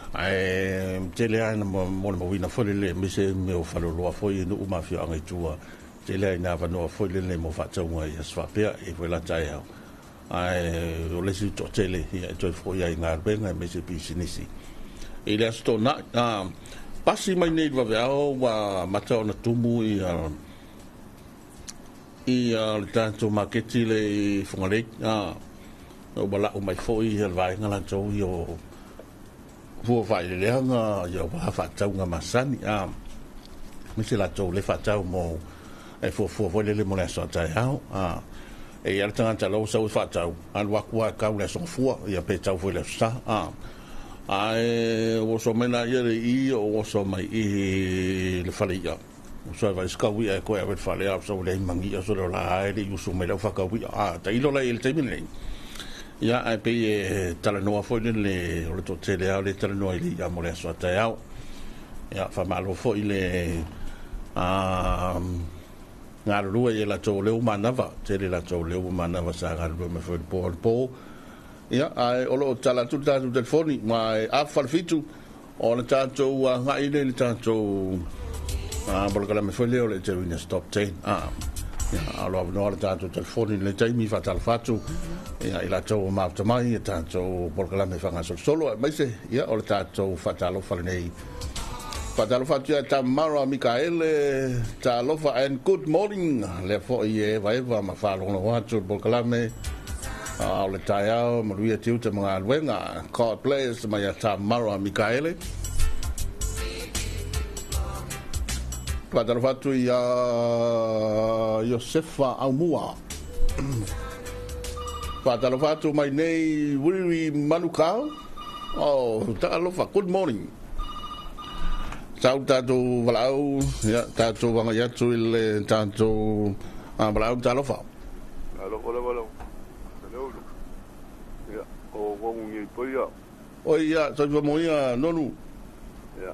Ae tele lava ina molimauina foi lele aemaise mea o faleoloa foi i nuu ma afioaga i tua. Tele ai nā avanoa foi lele mo faatauga i aso faapea e foi la taeao. Ae o le isi toatele ia e toe foi ai i galuega aemaise pisinisi. I le Aso Toonai, pasi mai nei i le vaveao ua amata ona tumu ia ia le tatou maketi le i Fugalei. Ua lau mai foi ia le vaega latou ia o fua faaeleeleaga ia aua faatauga masani. Aemaise latou le faatau mo e fuafua foi lele mo le aso a taeao. E i ai le tagata la ua sau e faatau, alu atu lava e tau i le aso Gafua, ia pe tau foi i le aso Sa. Ae ua oso mai laia le i, o oso mai i le fale i'a. Oso ai vaai se kau i'a e toe ave i le fale, a oso ua leai ma ni i'a, oso lea o la e le i usu mai le au faatau i'a. A tailo la i ai i le taimi lenei, ia ae pei e talanoa foi lele o le toatele lava lea e talanoa i le i'a mo le aso a taeao. Ia, faamalo foi le galulue i latou o lea ua manava, tele latou o lea ua manava sa galulue mai foi i le po anapo. Ia, ae o lo o tatala atu le tatou telefoni ma e 6:30 ona tatou agai lea i le tatou polokalame foi lea o le Etewiner's Top 10. Ia, a o lo o avanoa le tatou telefoni i lenei taimi, faatalofa atu ia i latou ua mafuta mai i tatou polokalame faagasolosolo, aemaise ia o le tatou faatalofa lenei. Faatalofa atu ia Tamara Mikaele, talofa and good morning. Lea foi e Eva Eva ma faalogologo atu i le polokalame. A o le taeao, manuia tiute ma galuega. God bless mai ia Tamara Mikaele. Faatalofa atu ia Iosefa Aumua. Faatalofa atu mai nei Wiri Manukau. Oh, talofa, good morning. Sau tatou valaau, ia, tatou agai atu i le tatou valaau talofa. Alofa lava lau Leulu. Ia, o kongu ngi paia. Oi, ia, soifua moia, Nonu. Ia,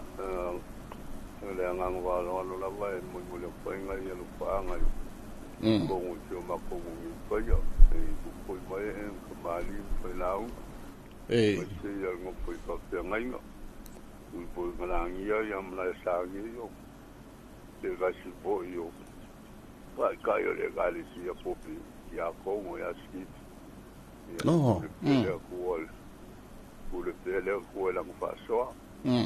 le agaga faaaloalo lava e molimoli atu ai nai alofaaga i kongu i si o matou ngi paia. E pupui mai e kamali ma failauga. Aemaise ia le nofo i faafeagaiga. Ui foi malagia ia malae sa ia o se tasi foi o taitai o le Ekalesia Popi ia Kongo ia Skipi. Ia pule pea le Atua pule pea le Atua i lana faasoa. Ia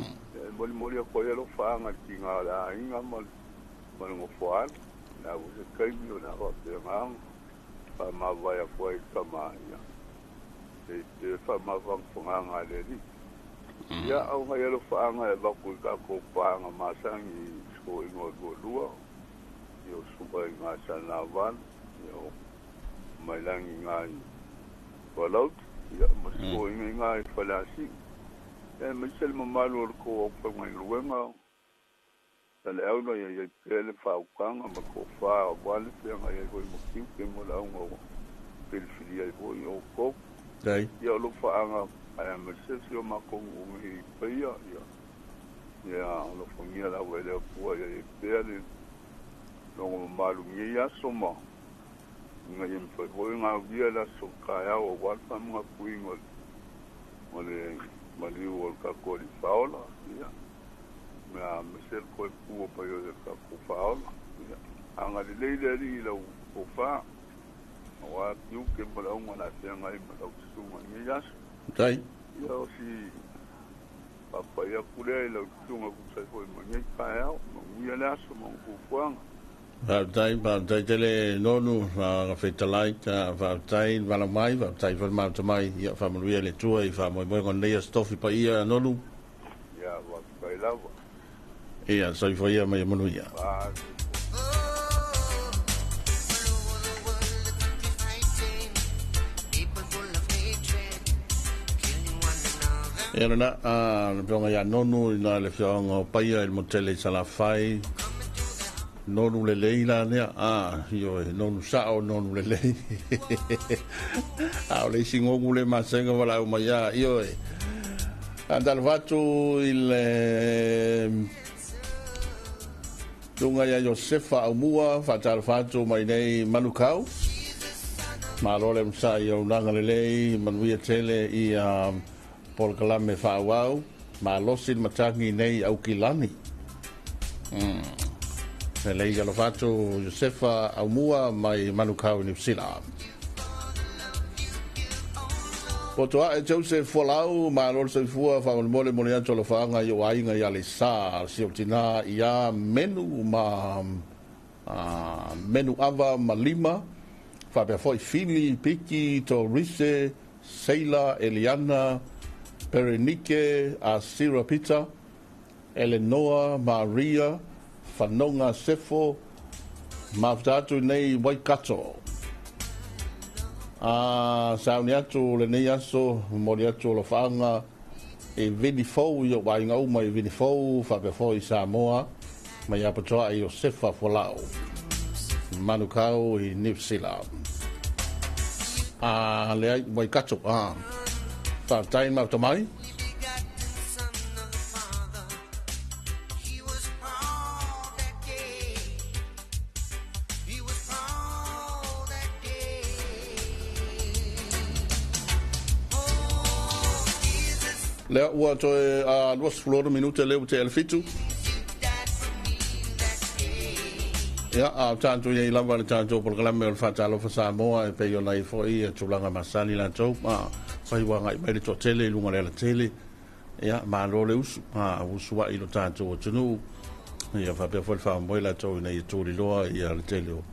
e molimoli atu ai alofaaga i le tiga o le aiga ma le nofoaalo. O le a foi se taimi o le a faapena ona faamavae atu ai i le tama ia. E te faamafanafanaga a le Alii. Ia, o nai alofaaga e avatu i tatou paaga masani i Soina o Lualua, ia o Susuga i Gasanavalu, ia o Mailagi i na i Palauli, ia ma Soina i na i Faleasiu. Ia aemaise le mamalu o le tou aufaigaluega, Saleaula ia i ai pea le faautaga ma le tofa aua le feagai ai foi ma tiute ma lauga ua filifilia ai foi outou. Ia o alofaaga aemaise si o matou nuu nei i Paia, ia ia alofagia lava e le Atua ia i ai pea le logo mamalu i lenei aso ma ina ia mafai foi ona aulia le aso taeao aua le faamanatuina o le maliu o le tatou Alii Faaola. Ia Mea aemaise le toe pua mai o le tatou faaola. Ia, agalelei le Alii i lau tofa, aua tiute ma le auga o le a feagai ma lau susuga i lenei aso. Tai. Ia, o si faapai atu lea i lau susuga tusa ai foi ma lenei taeao. Manuia le aso ma ona fuafuaga. Faafetai, faafetai tele Nonu Fetalai, faafetai le valaau mai, faafetai foi le mafuta mai. Ia faamanuia le Atua i faamoemoega o lenei Aso Tofi paia Nonu. Ia, faafetai lava. Ia, soifua ia ma ia manuia. Ia lena, le afioga ia Nonu i na le afioaga o Paia i le motele i Salafai. Nonu lelei la lea, ioe, nonu sao, nonu lelei. A o le isi nonu le masega valaau mai a, ioe. Faatalofa atu i le Susuga ia Iosefa Aumua, faatalofa atu mai nei Manukau. Malo le onosai i auaunaga lelei, manuia tele i polokalame faaauau, malosi le matagi nei Aukilani. Lelei alofa atu Josefa Aumua mai Manukau i Niu Sila. Poto ae Joseph Folau, malo le soifua, faamolemole moli atu alofaaga i ou aiga i Aleisa, si ou tinā ia Menu ma Menu Ava ma Lima, faapea foi Fili, Piki, Torise, Seila, Eliana, Perenike, Asira Peter, Elenoa, Maria, Fanoga Sefo, mafuta atu i nei Waikato. A sauni atu lenei aso, momoli atu alofaaga i Vini Fou i ou aiga uma i Vini Fou, faapea foi i Samoa, mai Apatoa i Iosefa Folau, Manukau i Niu Sila. A leai, Waikato, a. Faafetai mafuta mai. Lea ua toe 26 minute lea ua tea le 7. Ia, a o tatou i ai lava le tatou polokalame o le Faatalofa Samoa e pei ona i ai foi ia tulaga masani latou. A, fai ua agai mai le toatele i luga o le alatele. Ia, malo le usu, a, usu ai lo tatou atunuu. Ia, faapea foi le faamoemoe latou ina ia tuliloa ia le tele o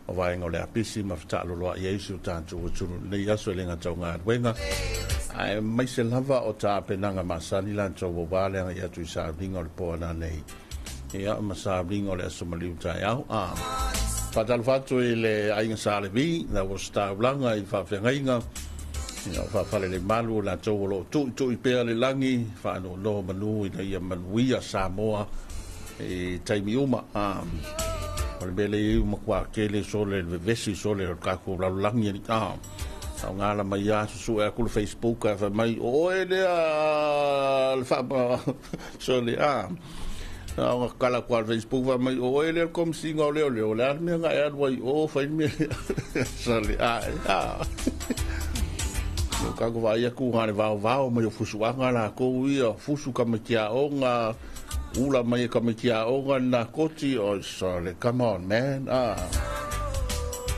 o vaega o le apisi ma fetaaloloai ai si o tatou atunuu i lenei aso e le gata o galuega aemaise lava o tapenaga masani latou aua le agai atu i sauniga o le po ananei ia ma sauniga o le aso maliu taeao. A faatalofa atu i le aiga Sa Levi na ua taulaga i faafeagaiga ia o faafalelemalu o latou o lo o tuitui pea le lagi faanono manu ina ia manuia Samoa i taimi uma. A o le mea lea ua matua tele sole le vevesi sole o le tatou lalolagi alii. A o ngala mai a susue atu le Facebook ae fai mai o oe lea le faa sole a na ona kala atu le Facebook fai mai o oe lea le komisiga o leo leo le a le mea na e alu ai o fai le mea sole a a o kako vaai atu na le vaovao mai o fusuaga lakou ia fusu tamaiti aoga ula mai e tamaiti aoga le nakoti oi sole come on man ah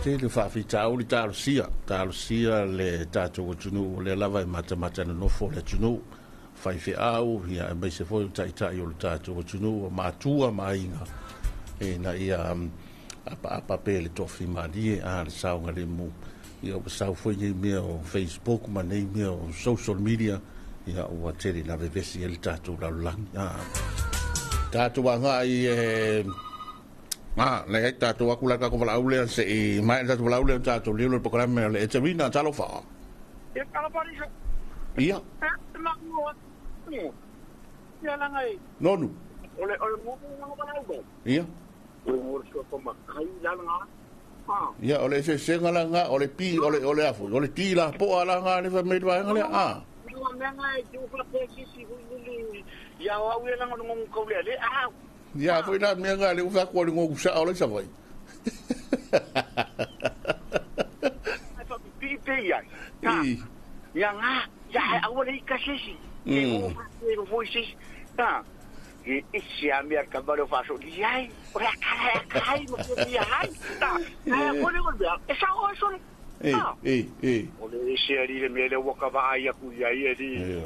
tele faafitauli talosia talosia le tatou atunuu o lea lava e matamata nonofo le atunuu faifeau ia aemaise foi o taitai o le tatou atunuu o matua ma aiga ina ia apaapa pea le toafimalie a le saogalemu. Ia ua sau foi nei mea o Facebook ma nei mea o social media, ia ua tele ina vevesi ai le tatou lalolagi. A tatou agai e a le ai tatou aku la tatou valaau lea se i mai le tatou valaau lea tatou lilo le programe o le Eterina talofa. Ia talofa Lisa. Ia. Ia langa e. Nonu. O le o le mo mo valaau. Ia. Ia, o le eseesega la lena, o le pi, o le, o le a foi, o le ti lapoa la lena le fai mai le vaega lea, a. Ia, a foi la mea lena lea ua fai atu o le gogu sao la i Savaii. I. E ese a mea tama leo whaso ni ai, o le akala e akai, ma pia pia hai, ta, ai a kore o mea, e sa oe sole. E, e, e. O le ese ari le mea le waka vaai aku ia ia li.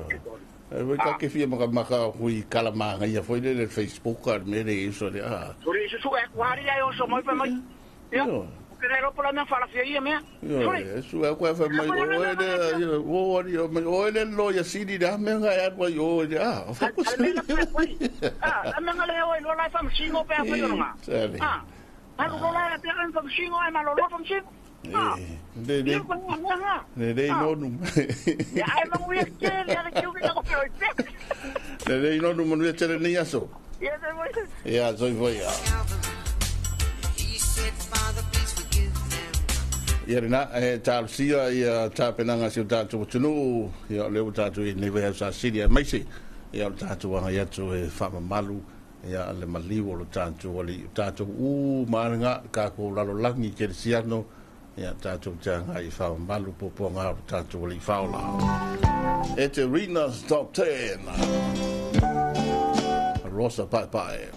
E foi ka ke fia maka maka hui kala manga ia foi le le Facebook a le mea le iso le a. O le iso su e kuhari ai o so mai pa mai. Ia. Ke re ropo la mea whalafia ia mea. Sole. E su e koe whai mai o e le, o ari o mai o e le lo ia siri le a mea nga e alu ai o e le a. A le mea nga pea koe. A mea nga le o e lo lai whamsingo pea koe o nga. A. Alu lo lai pea koe whamsingo ai ma lo lo whamsingo. A. Le le. Le le nonu. Ia ai mangu ia ke le ale kiu ki ko pea pea. Le le nonu manu ia tele nei aso. Ia te moi. Ia soifua ia. Ia lena, e talosia ia tapenaga a si o tatou atunuu, ia o lea ua tatou i ai lenei vaiaso sasili aemaise ia o le tatou agai atu e faamamalu ia le maliu o lo tatou alii, o tatou uma lava lena, le tatou lalolagi kerisiano, ia tatou te agai e faamamalu puapuaga o lo tatou alii faaola. Eterina's Top 10. Rosa Paepae.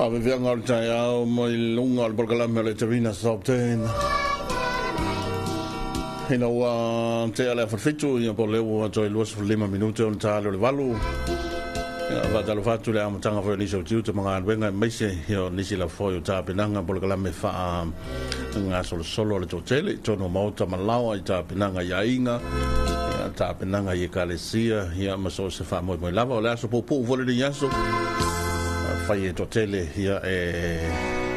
Faaveveaga o le taeao mai luga o le polokalame o le Terina Top 10. Ina ua tea le 6:30, ia po o lea ua toe 25 minute ona ta le o le 8. Ia, faatalofa atu le amataga foi o nisi o tiute ma galuega aemaise ia o nisi lava foi o tapenaga polokalame faa gasolosolo a le toatele i totonu o maota ma laoa i tapenaga i aiga, ia, tapenaga i ekalesia, ia, ma so o se faamoemoe lava. O le aso puupuu foi lenei aso, fai e toatele ia e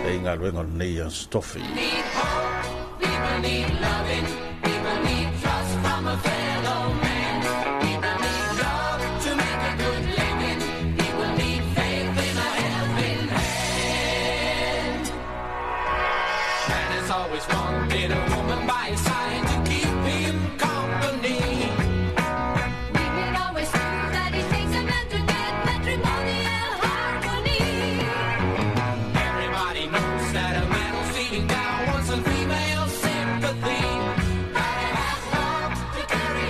e i galuega o lenei aso tofi. Need hope, people need loving, people need trust from a fellow man. People need love to make a good living. People need faith in a helping hand. Man has always wanted a woman by his side to keep him company. Women always knew that it takes a man to get matrimonial harmony. Everybody knows that a man who's feeling down wants some female sympathy. Gotta have love to carry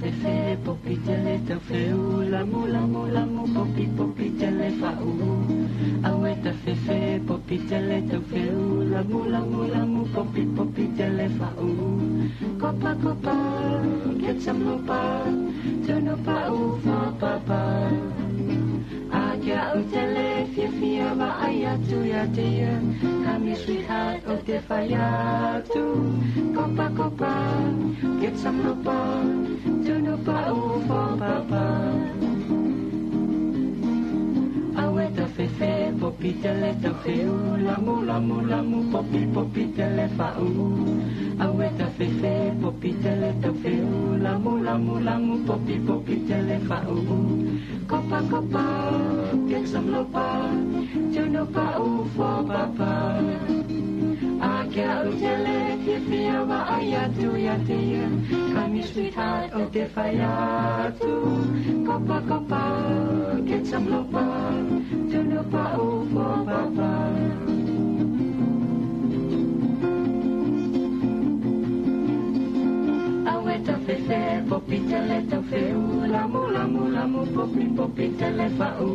fefe popi tele tau feu lamu lamu lamu popi popi tele fa'u. Awe ta fefe popi tele tau feu lamu lamu lamu popi popi tele fa'u. Kopa kopa get some lopa tunu pa'u for papa. Akia o tele fia fia va ai atu ia te ia. Come here sweetheart o te whai atu. Kopa kopa get some lopa tunu pa'u for papa. Awe ta fefe popi tele tau feu lamu lamu lamu popi popi tele fa'u. Awe ta fefe popi tele tau feu lamu lamu lamu popi popi tele fa'u. Kopa kopa get some lopa tunu pa'u for papa. Akia o tele fia fia va ai atu ia te ia. Come here sweetheart o te whai atu. Kopa kopa get some lopa tunu pa'u for papa. Awe ta fefe popi tele tau feu lamu lamu lamu popi popi tele fa'u.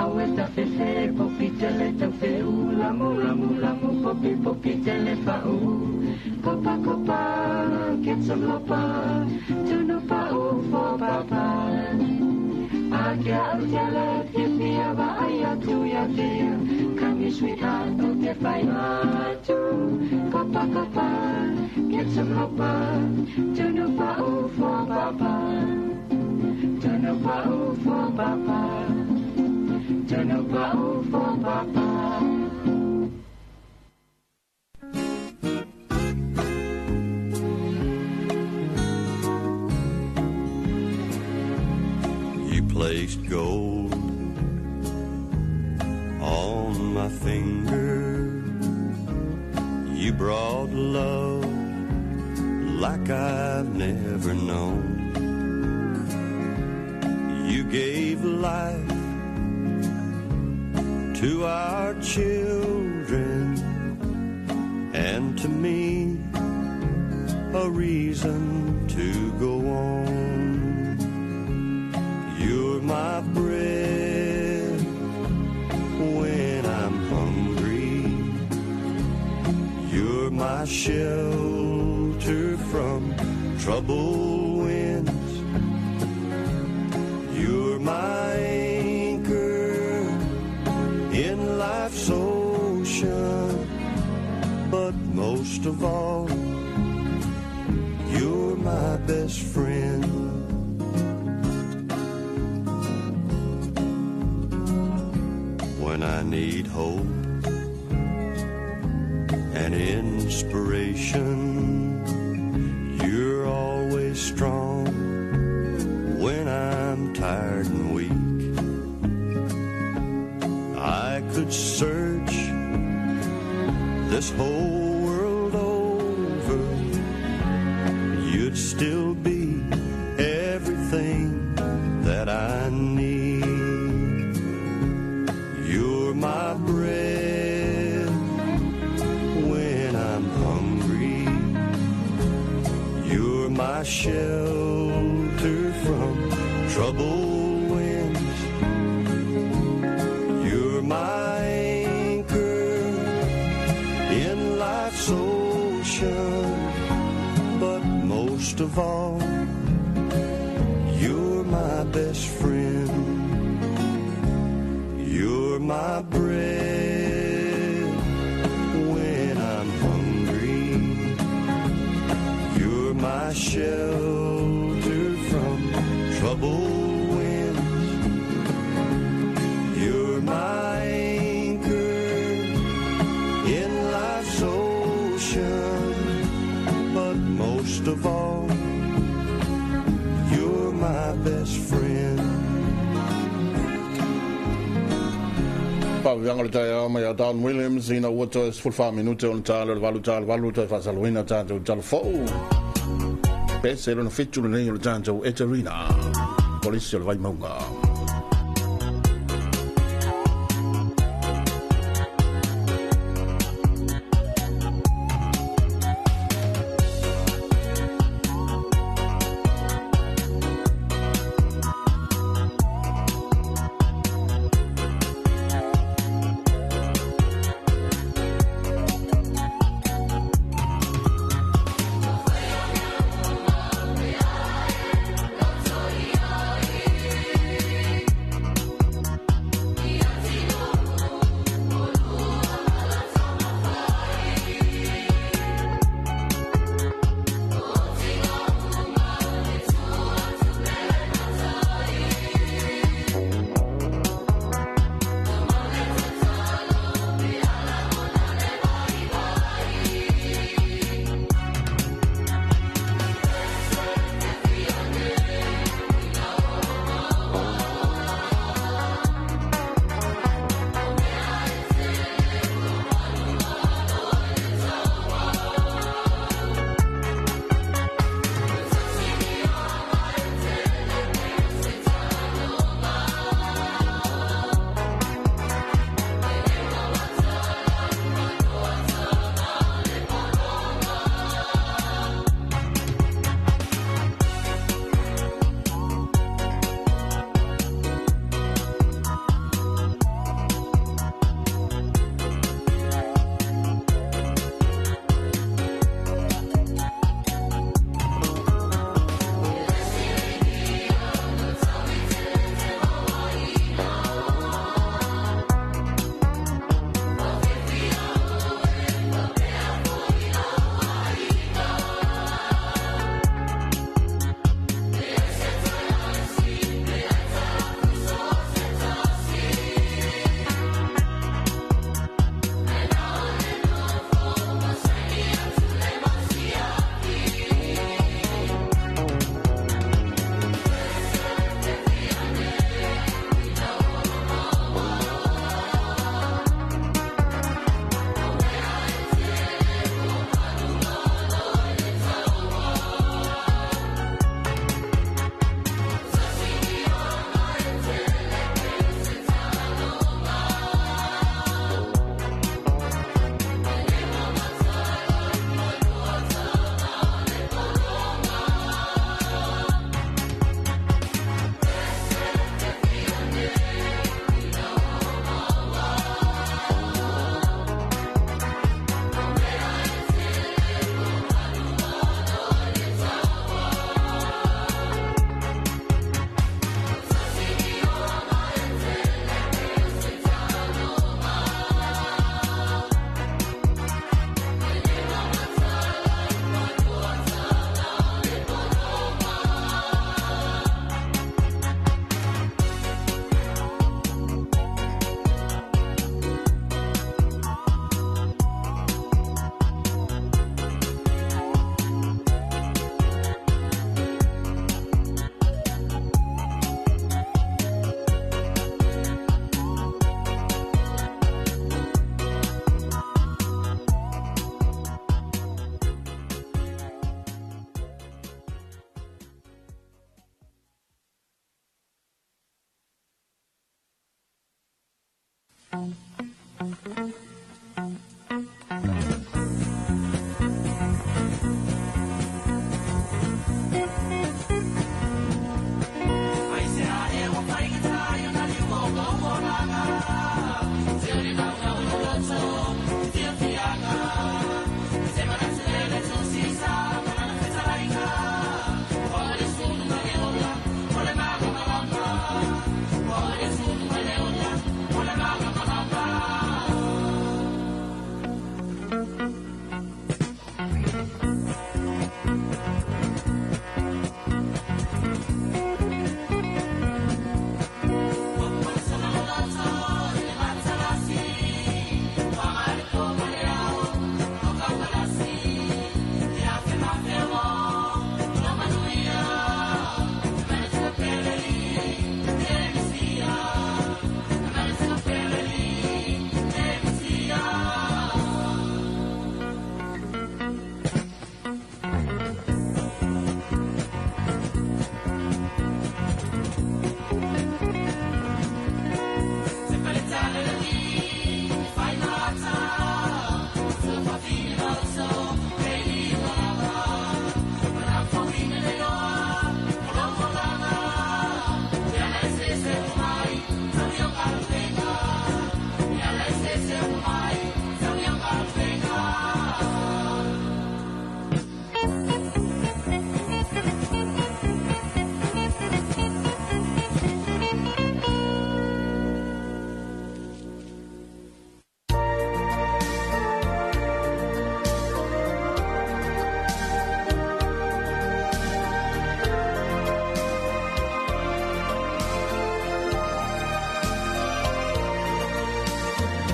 Awe ta fefe popi tele tau feu lamu lamu lamu popi popi tele fa'u. Kopa kopa get some lopa tunu pa'u for papa. Akia o tele fia fia va ai atu ia te ia. Come here sweetheart o te whai atu. Kopa kopa get some lopa tunu pa'u for papa. Tunu pa'u for papa. Tunu pa'u for papa. You placed gold on my finger. You brought love like I've never known. You gave life to our children and to me a reason to go on. You're my bread when I'm hungry. You're my shelter from troubled winds. You're my anchor in life's ocean. But most of all, you're my best friend. When I need hope and inspiration, you're always strong when I'm tired and weak. I could search this whole world over, you'd still be everything that I need. You're my bread when I'm hungry. You're my shelter from troubled winds. You're my anchor in life's ocean. But most of all, you're my best friend. You're my bread when I'm hungry. You're my shelter from troubled winds. You're my anchor in life's ocean. But most of all, you're my best friend. Pavianga le taia mai a Don Williams ina ua toe 14 minute o le tala o le valu tala valu toe faasaloina tatou talafou. Pese lona 7 lenei o le tatou Eterina. Polisi o le Vaimauga.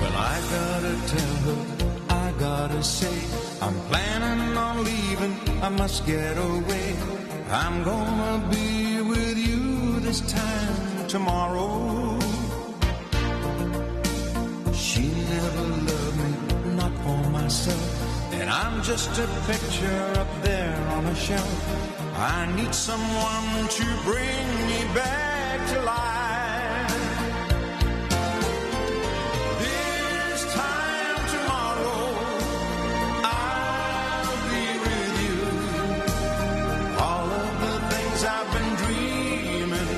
Well, I gotta tell her, I gotta say, I'm planning on leaving, I must get away. I'm gonna be with you this time tomorrow. She never loved me, not for myself. And I'm just a picture up there on a shelf. I need someone to bring me back to life. This time tomorrow, I'll be with you. All of the things I've been dreaming,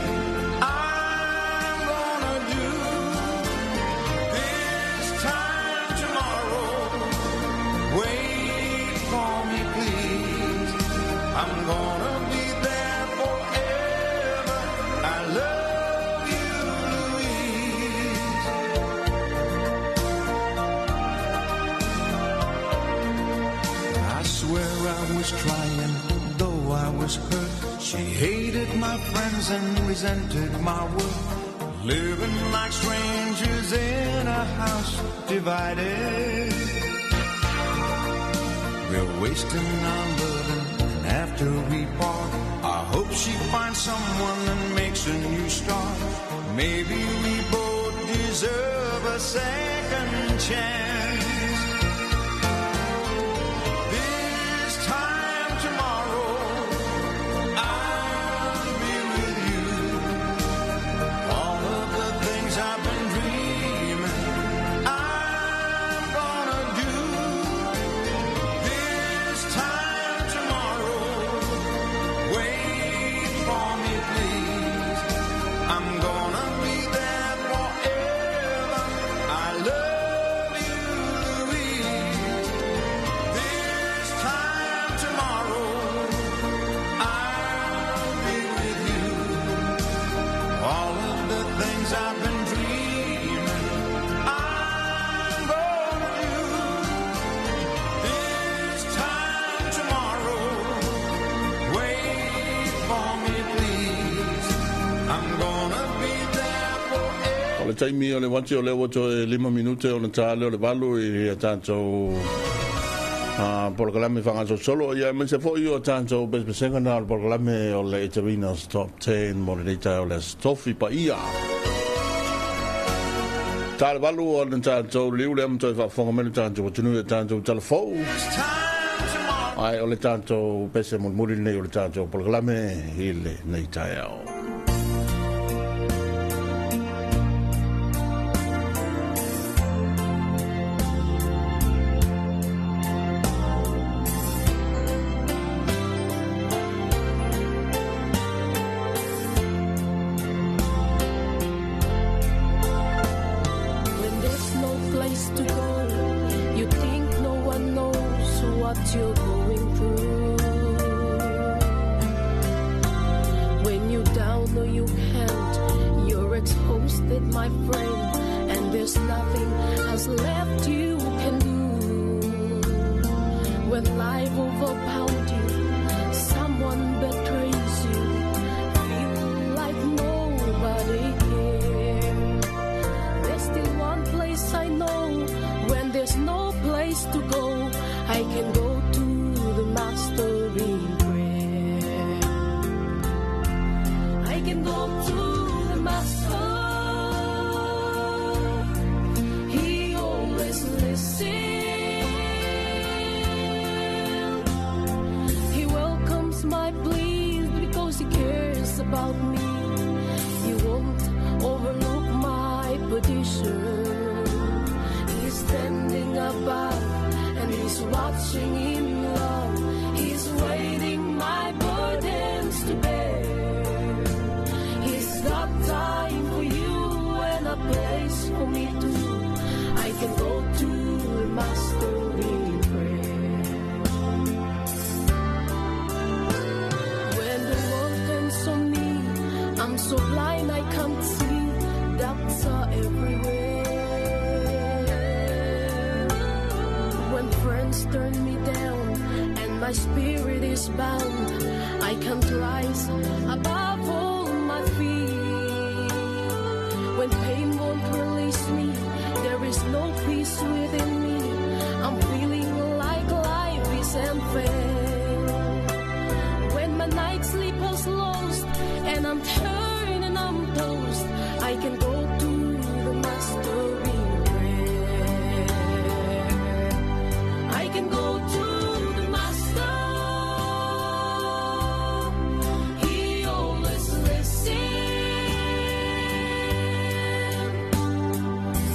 I'm gonna do. This time tomorrow, wait for me, please. I'm gonna be there forever. I love you, Louise. I swear I was trying, though I was hurt. She hated my friends and resented my work. Living like strangers in a house divided. We're wasting our loving, and after we part, I hope she finds someone and makes a new start. Maybe we both deserve a second chance. This time tomorrow, I'll be with you. All of the things I've been dreaming, I'm gonna do. This time tomorrow, wait for me, please. I'm gonna be there forever. I love you, Louise. This time tomorrow, I'll be with you. All of the things I've been dreaming, I'm gonna do. This time tomorrow, wait for me, please. I'm gonna be there forever. O le taimi o le uati o lea ua toe 5 minute ona ta lea o le 8 i a tatou polokalame faagasosolo ia aemaise foi o tatou pesepesega na o le polokalame o le Eterina's Top 10 mo lenei taeao o le Aso Tofi paia. Ta le 8 ona tatou liu lea ma toe faafofoga mai le tatou atunuu i a tatou talafou. Ae o le tatou pese mulimuli lenei o le tatou polokalame i lenei taeao. friend, and there's nothing else left you can do. When life overpowers you, someone betrays you, feel like nobody cares. There's still one place I know, when there's no place to go, I can go to the Master in prayer. I can go to the Master. He always listens. He welcomes my pleas because he cares about me. He won't overlook my petition. He's standing above and he's watching in love. He's waiting my burdens to bear. He's got time for you and a place for me too. I can go to the Master in prayer. When the world turns on me, I'm so blind I can't see. Doubts are everywhere. When friends turn me down and my spirit is bound, I can't rise above all my fear. When pain won't release me, there is no peace within me. I'm feeling like life is unfair. When my night sleep has lost and I'm turned and I'm toast, I can go to the Master in prayer. I can go to the Master. He always listens.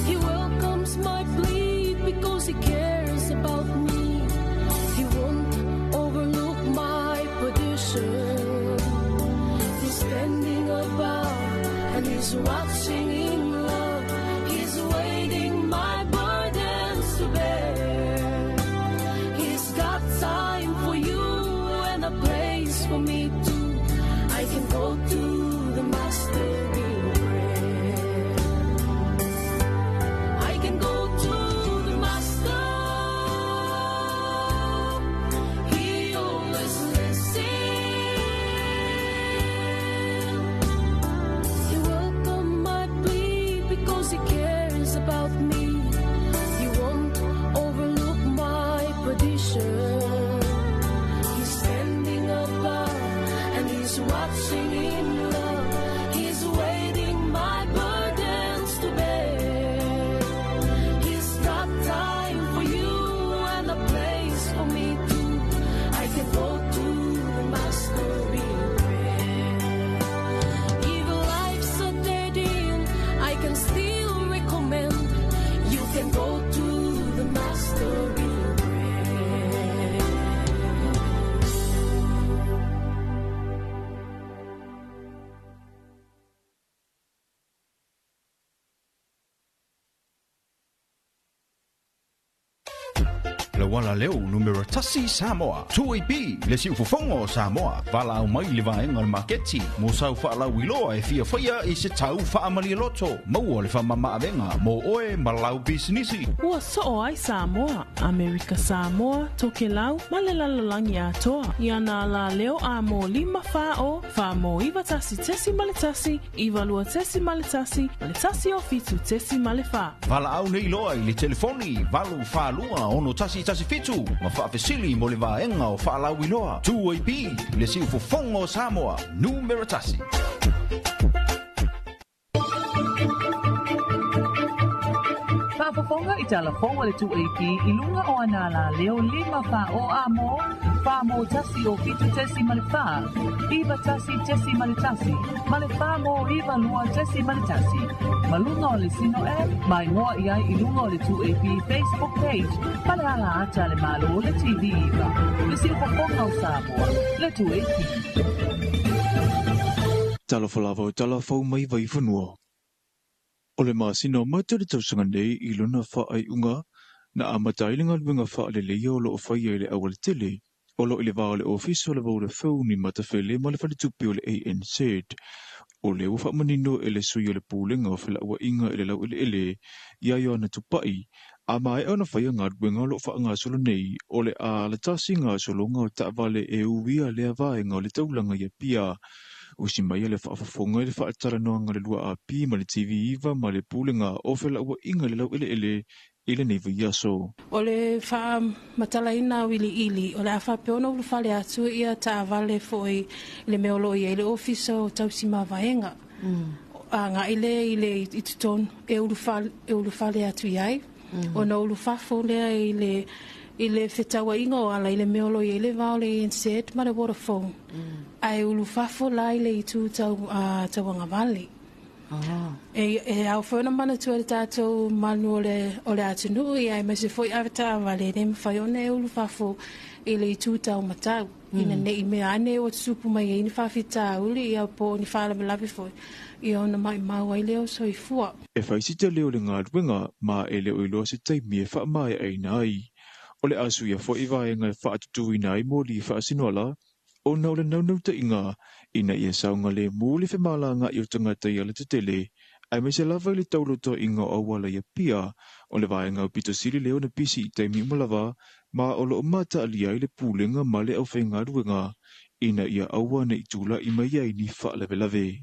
He welcomes my plea because he cares about me. He won't overlook my petition. He's standing above and he's watching in love. He's waiting my burdens to bear. He's got time for you and a place for me too. I can go to the Master in prayer. I can go to the Master. He always listens. He welcomes my plea because he cares about me. He won't overlook my petition. He's standing above and he's watching in love. He's waiting my burdens to bear. He's got time for you and a place for me too. I can go to the Master in prayer. Even life's a dead end, I can still recommend you can go to the Master in prayer. Le wala leo numero tasi Samoa. 2AP, le siufofogo o Samoa. Valaau mai le vaega o le maketi. Mo sau faalauiloa e fiafaia i se tau faamalialoto. Maua le faamamaavega mo oe ma lau pisinisi. Ua soo ai Samoa, Amerika Samoa, Tokelau, ma le lalolagi atoa. Ia nā lā leo a mō 5 4 o, 4 mō 9 1 .1 9 2 .1 ma le 1 o 7 .4. Valaau nei loa i le telefoni 8 4 2 6 1 7 ma faafesili mo le vaega o faalauiloa. 2AP, le siufofogo o Samoa, numero tasi. Faafofoga i talafoga le 2AP i luga o ana la leo 5 fa o a mo, fa mo tasi o fitu tesi ma le fa, iva tasi tesi ma le tasi, ma le fa mo iva lua tesi ma le tasi. Ma luga o le sino e, mai ngoa i ai i luga o le 2AP Facebook page, ma le ala ata le malo o le TV iva. Le siufofoga o Samoa, le 2AP. Talofa lava o talafou mai Vaifanua. O le masina o Mate le tausaga nei i lona faaiuga na amata ai le galuega faaleleia o loo faia i le aualatele o loo i le va o le Ofisa o le Vodafone i Matafele ma le Faletupe o le ANZ. O lea ua faamanino e le sui o le Pulega o Felauaiga i le Laueleele ia Ioana Tupai, a maea ona faia galuega o lo o faagasolo nei, o le a alatasi gasologa o taavale e uia lea vaega o le taulaga i Apia. Usi mai le faafofoga i le faatalanoaga a le 2AP ma le TV9 ma le Pulega o Felauaiga i le Laueleele i lenei vaiaso. O le faamatalaina auiliili, o le a faapea ona ulufale atu ia taavale foi i le mea o lo o i ai le Ofisa o Tausi Mavaega. Agai lea i le i totonu e ulufale atu i ai, ona ulufafo lea i le fetauaiga o ala i le mea o lo o i ai le va o le ANZ ma le Vodafone. Ae ulufafo la i le itu tauagavale. E ao foi ona manatua e le tatou manu o le atunuu ia aemaise foi avetaavale e le mafai ona e ulufafo i le itu taumatau. Ina nei mea ane ua tutupu mai ai ni faafitauli ia po o ni faalavelave foi ia ona maumau ai lea o soifua. E fai si tele o le galuega ma e le o iloa se taimi e faamaeaina ai. O le a suia foi vaega e faatutuina ai moli faasinoala ona o le naunautaiga ina ia saogalemu le femalagaai o tagata i alatetele, aemaise lava i le taulotoaiga o auala i Apia, o le vaega aupito sili lea ona pisi i taimi uma lava, ma o lo o mataalia ai le pulega ma le aufaigaluega ina ia aua ne i tula'i mai ai ni faalavelave.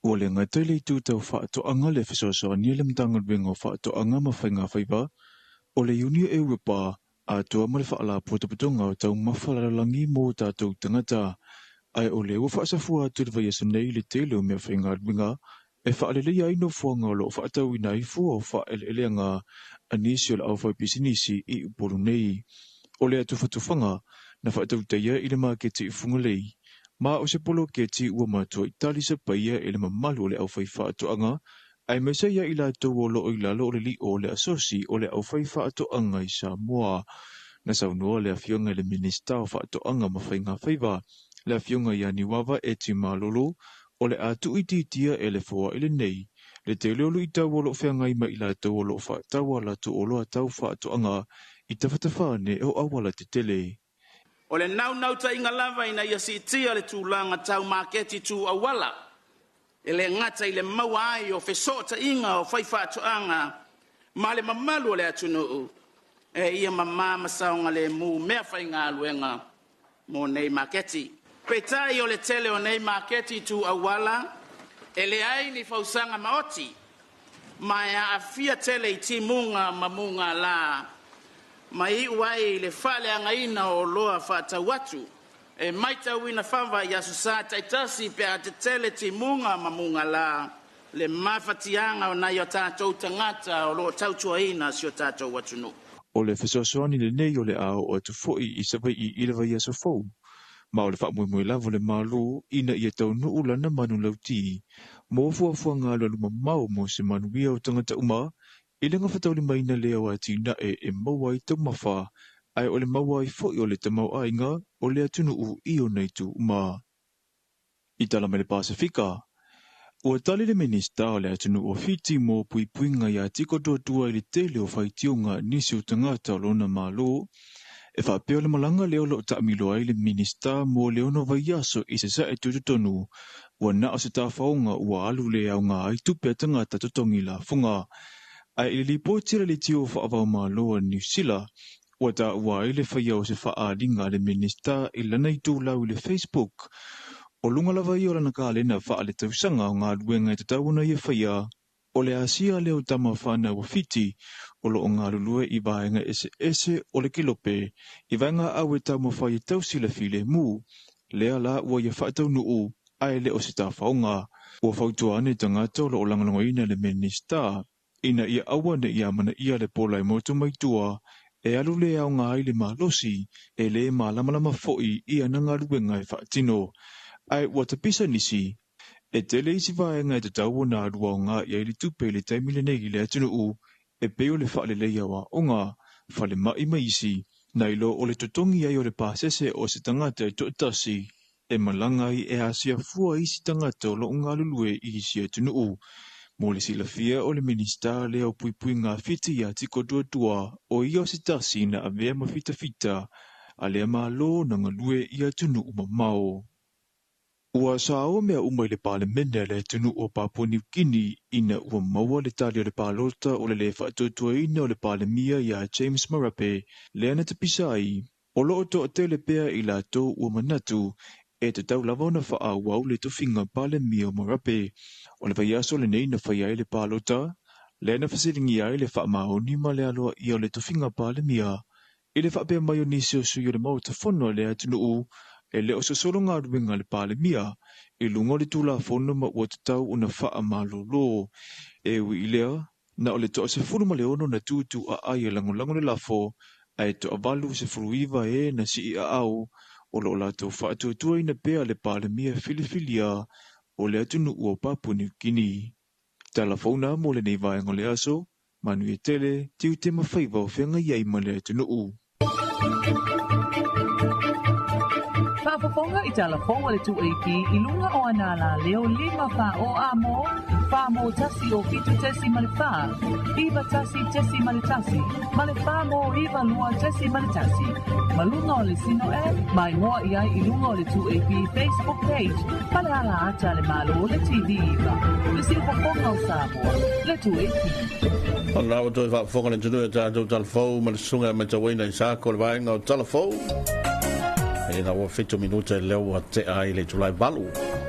Ua le gata i le itu tau faatoaga le fesoasoani a le Matagaluega o Faatoaga ma Faigafaiva, o le Iuni o Europa atoa ma le faalapotopotoga o taumafa lalolagi mo tatou tagata, ae o lea ua faasafua atu le vaiaso nei le tele o meafaigaluega e faaleleia ai nofoaga o lo o faatauina ai fua o faaeleeleaga a nisi o le aufaipisinisi i Upolu nei. O le tufatufaga na faatautaia i le maketi i Fugalei, ma o se poloketi ua matuai talisapaia e le mamalu o le aufaifaatoaga, aemaise ia i latou o lo o i lalo o le li'o o le asosi o le aufaifaatoaga i Samoa. Na saunoa le afioga i le Minisita o Faatoaga ma Faigafaiva, le afioga ia Niuava Eti Malolo, o le a tuuitiitia e le foa'i lenei le tele o luitau o lo o feagai ma i latou o lo o faatau a latou oloa tau faatoaga i tafatafa ane o auala tetele. O le naunautaiga lava ina ia siitia le tulaga tau maketi tu auala, e le gata i le maua ai o fesootaiga o faifaatoaga ma le mamalu o le atunuu, e ia mamā ma saogalemu meafaigaluega mo nei maketi. Peitai o le tele o nei maketi tu auala, e leai ni fausaga maoti, ma e aafia tele i timuga ma mugala, ma iu ai i le faaleagaina o oloa faatau atu, e matauina fava i aso Sa taitasi pe a tetele timuga ma mugala, le mafatiaga o nai o tatou tagata o lo o tautuaina si o tatou atunuu. O le fesoasoani lenei o le a oo atu foi i Savaii i le vaiaso fou, ma o le faamoemoe lava o le Malo ina ia taunuu lana manulauti mo fuafuaga alualumamao mo se manuia o tagata uma i le gafataulimaina lea o atinae e maua ai taumafa, ae o le maua ai foi o le tamaoaiga o le atunuu i ona itu uma. I tala mai le Pasefika, ua tali le Minisita o le atunuu o Fiti mo puipuiga ia Tiko Tuatua i le tele o faitioga nisi o tagata o lona Malo, e faapea o le malaga lea o lo o taamilo ai le Minisita mo le 6 vaiaso i sasae tutotonu, ua na o se tafaoga ua alu le aoga ai tupe a tagata totogi lafoga. Ae i le lipoti a le leitio faavaomalo a Niu Sila, ua taua ai le faia o se faaaliga a le Minisita i lana itulau i le Facebook, o luga lava ia o lana kalena faaletausaga o galuega e tatau ona ia faia, o le asia lea o tama whanau o Fiti, o lo o galulue i vaega eseese o le kelope, i vaega au e taumafai e tausi le filemu, lea la ua ia faataunuu ae le o se tafaoga. Ua fautua ane tagata o lo o lagolagoina le Minisita, ina ia aua ne i amanaia le pola e motu mai tua, e alu le aoga ai le malosi, e le malamalama foi i ana galuega e faatino. Ae ua tapisa nisi, e tele isi vaega e tatau ona alu aoga i ai le tupe i le taimi lenei i le atunuu, e pei o le faaleleia o aoga, falemai ma isi, nai lo o le totogi ai o le pasese o se tagata e toatasi, e malaga ai e asia fua isi tagata o lo o galulue i isi atunuu. Mo le silafia o le Minisita lea o puipuiga Fiti ia Tiko Tuatua, o ia o se tasi na avea ma fitafita a lea Malo na galue i atunuu mamao. Ua saoa mea uma i le Palemene a le atunuu o Papua Niu Kini ina ua maua le tali o le palota o le lē faatuatuaina o le Palemia iā James Marape lea na tapisa ai. O loo toatele pea i latou ua manatu e tatau lava ona faaauau le tofiga Palemia o Marape. O le vaiaso lenei na faia ai le palota lea na fesiligia ai le faamaoni ma le aloaia o le tofiga Palemia. I le faapea mai o nisi o sui o le Maota Fono a le atunuu, e le o sosolo galuega a le Palemia i luga o le Tulafono ma ua tatau ona faamalolo. E ui i lea, na o le toa-16 na tutuaai e lagolago le lafo, ae toa-89 e na sii aao o loo latou faatuatuaina pea le Palemia filifilia o le atunuu o Papua Niu Kini. Tala fou na mo lenei vaega o le aso, manuia tele, tiute ma faiva o feagai ai ma le atunuu. Faafofoga i tala fou a le 2AP i luga o ana alaleo 5 4 o a mo, 4 mo 1 o 7.4, 9 1.1 ma le 4 mo 9 2.1. Ma luga o le Sino app, mai moa i ai i luga o le 2AP Facebook page, ma le ala ata a le Malo le TV iva. Le siufofoga o Samoa, le 2AP. O la ua toe faafofoga le atunuu i a tatou tala fou ma le susuga e matauina i Sako o le vaega o tala fou. Ina ua 7 minuta lea ua tea ai le itula e 8.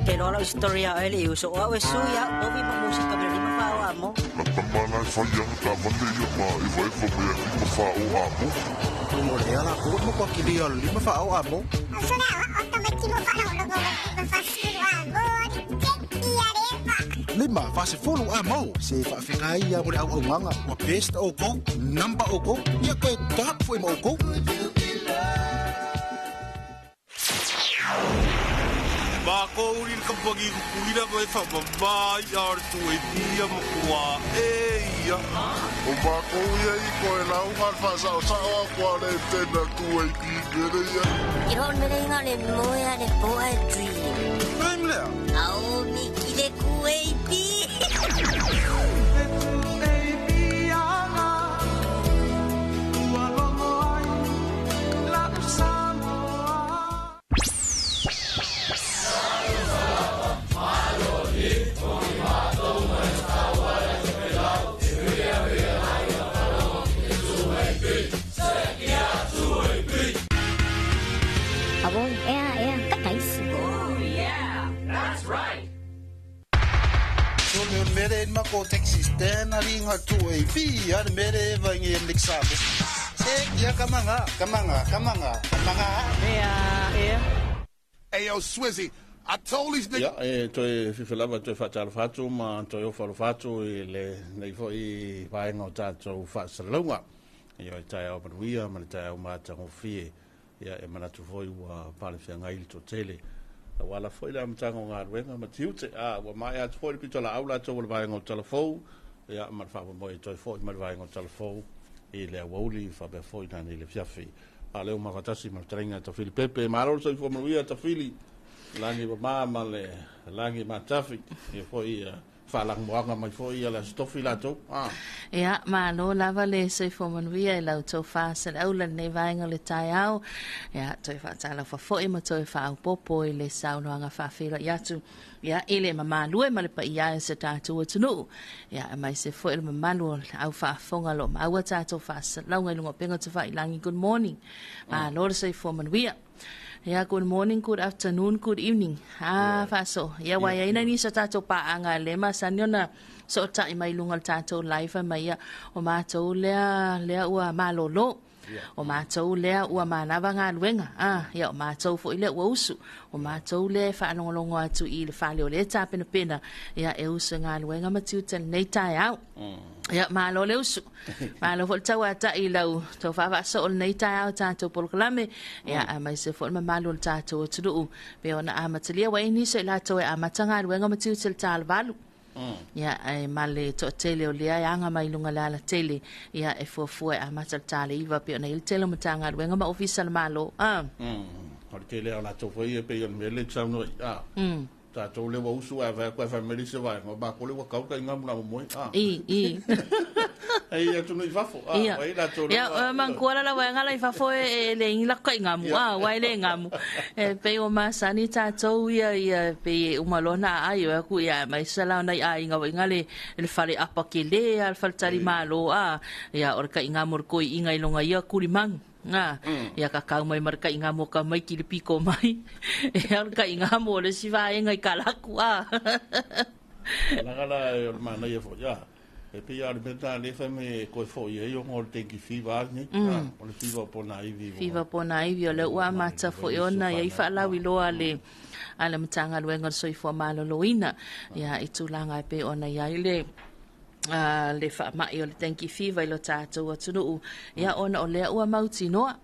Te loa lau story a ele i uso o au e sui au ovi ma musika mele lima wha o amo. La tama lai whai anga ta vale ia ma i vai fa mea lima wha o amo. Mo le ala ko mo kwa kili o lima wha o amo. Lima fa se fulu amo se fa finga ia mo le au au nganga wa best o ko number o ko ia ke top foi mo ko. Mako uri ka pagi kukuira koe wha mamai a o tu e pia mo kua e ia. O mako ia i koe lau ngā whasao sao a kua le tēnā tu e pi mere ia. I hon mere inga le moe a le poa e dream. Prem lea. Ao mi ki le ku e pi. Mere ma ko taxi stand ali nga tu e pi a mere va ngi nik sa. Se ia kamanga kamanga kamanga kamanga. Ea. Hey yo Swizzy, I told these niggas. Ia e toe fifelava toe faatalofa ma toe ofo atu i le nei fo'i vaega o tatou faasalalauga. Ia e taeao manuia ma le taeao matagofie. Ia e manatu foi ua palefeagai le toatele. Ua ala foi le amataga o galuega ma tiute. A ua maea atu foi le pito laau latou o le vaega o talafou. Ia ma le faamoemoe e toe fo'i ma le vaega o talafou i le auauli faapea foi nanei le fiafi. A lea ua mafatasi ma le fetalaiga Tafili Pepe. Malo le soifua manuia Tafili. Lagi mamā ma le lagi matafi. Ia foi faalagomoaga mai foi ia le Aso Tofi latou. Ia, malo lava le soifua manuia i lau tou faasalaula lenei vaega o le taeao. Ia, toe faatalofa foi ma toe faaopoopo i le saunoaga faafeiloai atu. Ia, i le mamalue ma le paia e se tatou atunuu. Ia, aemaise foi le mamalu o le au faafofoga o lo o maua tatou faasalauga i luga o upega tafailagi. Good morning. Malo le soifua manuia. Ia, good morning, good afternoon, good evening. Ah, faaso. Ia, ua iai nai nisi o tatou paaga le masani ona sootai mai luga o le tatou live mai ia. O matou lea, lea ua malolo. O matou lea ua manava galuega. Ah, ia, o matou foi lea ua usu. O matou lea e faalogologo atu i le fale o lea tapenapena. Ia, e usu e galuega ma tiute lenei taeao. Ia, malo le usu. Malo foi le tauata'i i lau tau faavaasoo lenei taeao tatou polokalame. Ia, aemaise foi le mamalu o le tatou atunuu. Pe ona amatalia ua i ai nisi o i latou e amata galuega ma tiute i le talavalu. Ia, ae ma le toatele o lea e aga mai luga le alatele. Ia, e fuafua e amata le taleiva pe ona i ai le tele o Matagaluega ma Ofisa o le Malo. O le tele o latou foi e pei o le mea lea e te saunoa ai. Tatou le ua usu ae fai atu ae fai mai le isi vaega, o matou le ua kau ka ingamu la momoe. I, i. Ai atu nei fafo. Ia. Ai latou le. Ia, manatua la la vaega la i fafo e le ingi lako ka ingamu. Wa e le ngamu. E pei o masani tatou ia ia pei e uma loa na aai o aku ia mai sa la nai aiga wa inga le le fale apa ke le a le fale tali malo a. Ia o le ka ingamu le koi inga i longa ia kulimangu. Nga, ia ka kau mai ma le kaiga mo ka mai ki le piko mai. Ia o le kaiga mo le isi vaega i kalaku a. Laga la o le manaia foi a. E pei lava o le mea lena lea e fai mai e koe foi ai ona o le dengue fever a nei. O le fever o pona ivi. Fever pona ivi o lea ua amata foi ona i ai faalauiloa a le a le Matagaluega o le Soifua Maloloina. Ia i tulaga e pei ona i ai le le faamai o le dengue fever i lo tatou atunuu, ia ona o lea ua mautinoa,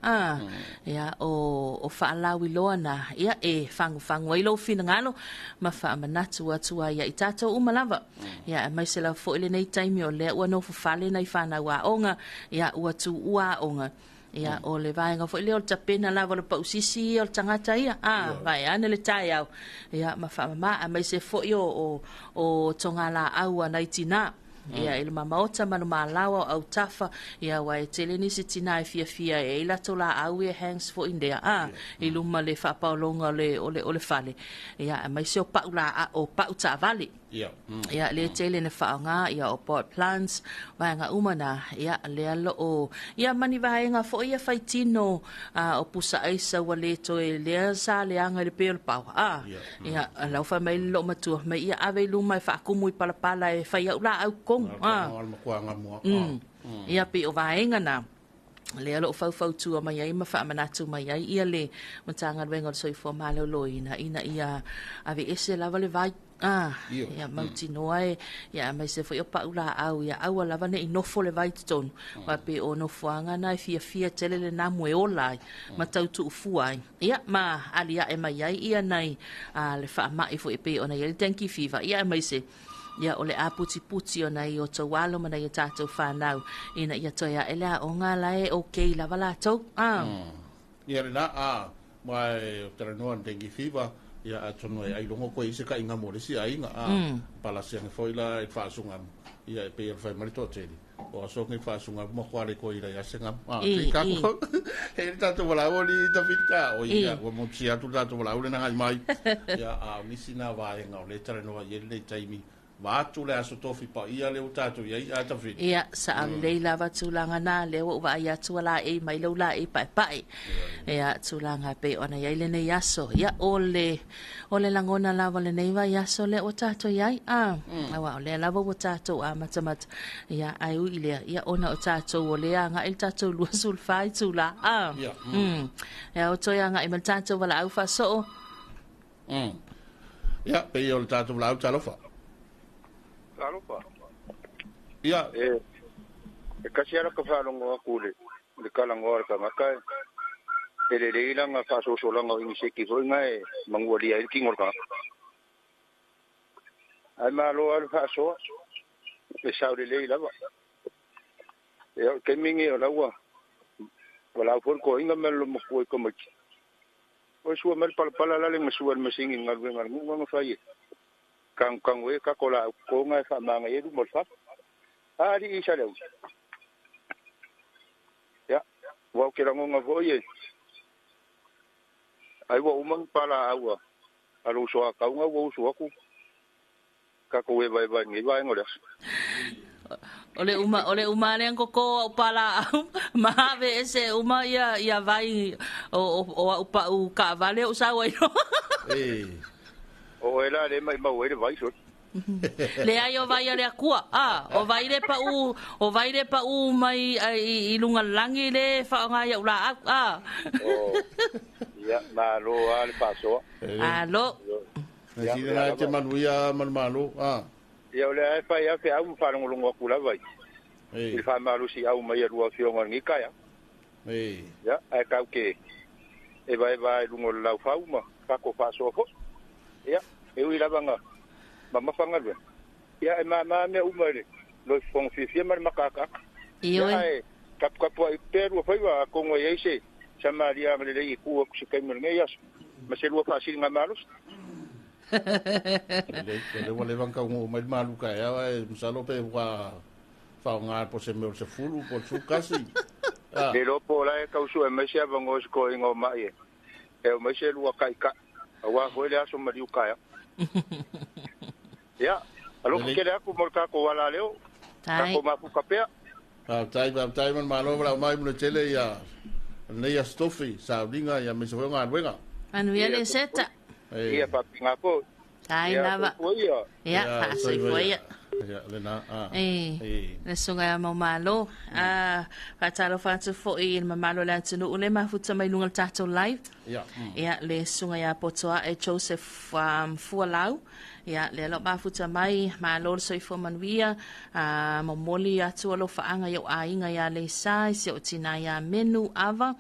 ia o faalauiloa na, ia e fagufagu ai lou finagalo ma faamanatu atu ai ia i tatou uma lava. Ia aemaise lava foi lenei taimi o lea ua nofo fale nai fanau aoga, ia ua tuua aoga. Ia, o le vaega foi lea o le tapena lava o le pausisi ia o le tagata ia, a, vaeane le taeao, ia, ma faamama, aemaise foi o togalaau a nai tinā, ia, i luma maota ma luma alaoa o autafa, ia, aua e tele nisi tinā e fiafia e ai latou laau ia hangs foi lea, a, i luma le faapaologa o le fale, ia, aemaise o pau laau, o pau taavale. Ia. Ia le tele na faaaoga ia o pot plants vaega uma na ia lea loo ia ma ni vaega foi ia faitino o pusa aisa ua le toe lea sa leaga i le pei o le paoa a ia lau fai mai le loomatua mai ia ave i luma e faakumu i palapala e fai au laau totonu a ia pei o vaega na lea loo faufautua mai ai ma faamanatu mai ai ia le Matagaluega o le Soifua Maloloina ina ia aveese lava le vai a ia mautinoa e ia aemaise foi o pau laau ia aua lava nei nofo le vai i totonu aua pei o nofoaga na e fiafia tele le namu e ola ai ma tau tuufua ai ia ma aliae mai ai ia nai le faamai foi e pei ona i ai le dengue fever ia aemaise ia o le aputiputi o nai o tou alo ma nai o tatou fanau ina ia toe ae le aoga la e okay lava latou a. Ia lena a ma e o talanoa i le dengue fever ia atonu e ailoga koe i se kaiga mo le isi aiga a palasi ane foi la i le faasugamu ia e pei o le fai mai le toatele o aso nei faasugamu ma koa le koe i lai ase gamu a te kako he le tatou valaau ali tafita o ia ua motusia atu le tatou valaau le nagai mai ia a o nisi na vaega o le talanoa i ai lenei taimi vaeatu le aso tofi paia lea ua tatou i ai a Tafili. Ia, saʻa lelei lava tulaga na, lea ua ou vaai atu ua laei mai lou laei paepae. Ia, tulaga e pei ona i ai lenei aso. Ia, o le, o le lagona lava o lenei vaiaso lea ua tatou i ai, a, aua o lea lava ua tatou amatamata. Ia, ae ui i lea, ia, ona o tatou o lea agai le tatou 24 itula, a. Ia. Ia, o toe agai ma le tatou valaau faasoo. Ia, pei o le tatou valaau talofa. Talofa. Ia. E, e kasi ala ka faalogo aku le le talanoa a le tagata e e lelei lana faasoosolaga o iniseki foi na e manualia ai le tino o le tagata. Ae malo lava le faasoa, e sao lelei lava. Ia o le taimi lenei o la ua valaau foi le toeaina ma le loomatua i tamaiti. Oi sua mai le palapala la le na sua e le masini i le galuega a le nuu na fai e tanutanu ai tatou laau toto na e faamanaia ai luma o le fale. A alii i Saleaula. Ia, aua ou te lagona foi e ai ua uma ni palaau a lou soatau na ua usu atu tatou evaeva i lenei vaega o le aso. O le uma o le uma lea na toto au palaau ma ave ese uma ia ia vai o o o au pau kaavale o sau ai loa. O oe la lea e maimau ai le vai sole. Leai o vai a le Akua, a o vai le pau o vai le pau mai i, i luga lagi le faaaoga ai au laau, a. Oh, ia, malo lava le faasoa. Alo. Ia, sina la te manuia ma le malo, a. Ia, o lea e fai lava feau ma faalogologo atu lava i i le faamalosiau mai a lua afioga i lenei taeao. Ia, ae tatou te evaeva i luga o le laufau ma tatou faasoa foi. Ia, e ui lava ina mamafa galuega, ia, e mama mea uma i le loifofoga fiafia ma le makaataata. Ia, ae taputapuai pea lua faiva, atonu e i ai se Samaria agalelei e tu atu i se taimi o lenei aso ma se lua faasiligamalosi. Lelei, o lea ua leva ona taunuu mai le malu taeao, ae masalo pe ua faaaoga po o se mea o le 10 po o le 11. Le iloa po o la e tau sue mai se avanoa i se toeaina o mai e aumai se lua taitai aua foi le aso maliu taeao. Ia, alofa tele atu mo le tatou alaleo, tatou mafuta pea. Faafetai, faafetai ma le malo valaau mai mo le tele ia lenei Aso Tofi, sauniga ia aemaise foi o galuega. Manuia le seta. Ia faapena foi. Tai lava. Ia, faasoifua ia. Ia, lena, a. E, le susuga ia Maumalo. A, faatalofa atu foi i le mamalu o le atunuu le mafuta mai luga o le tatou live. Ia. Ia, le susuga ia Potoae Joseph Fualau. Ia, lea lo mafuta mai, malo le soifua manuia. A, momoli atu alofaaga i ou aiga ia Leisa, i si ou tina ia Menu Ava.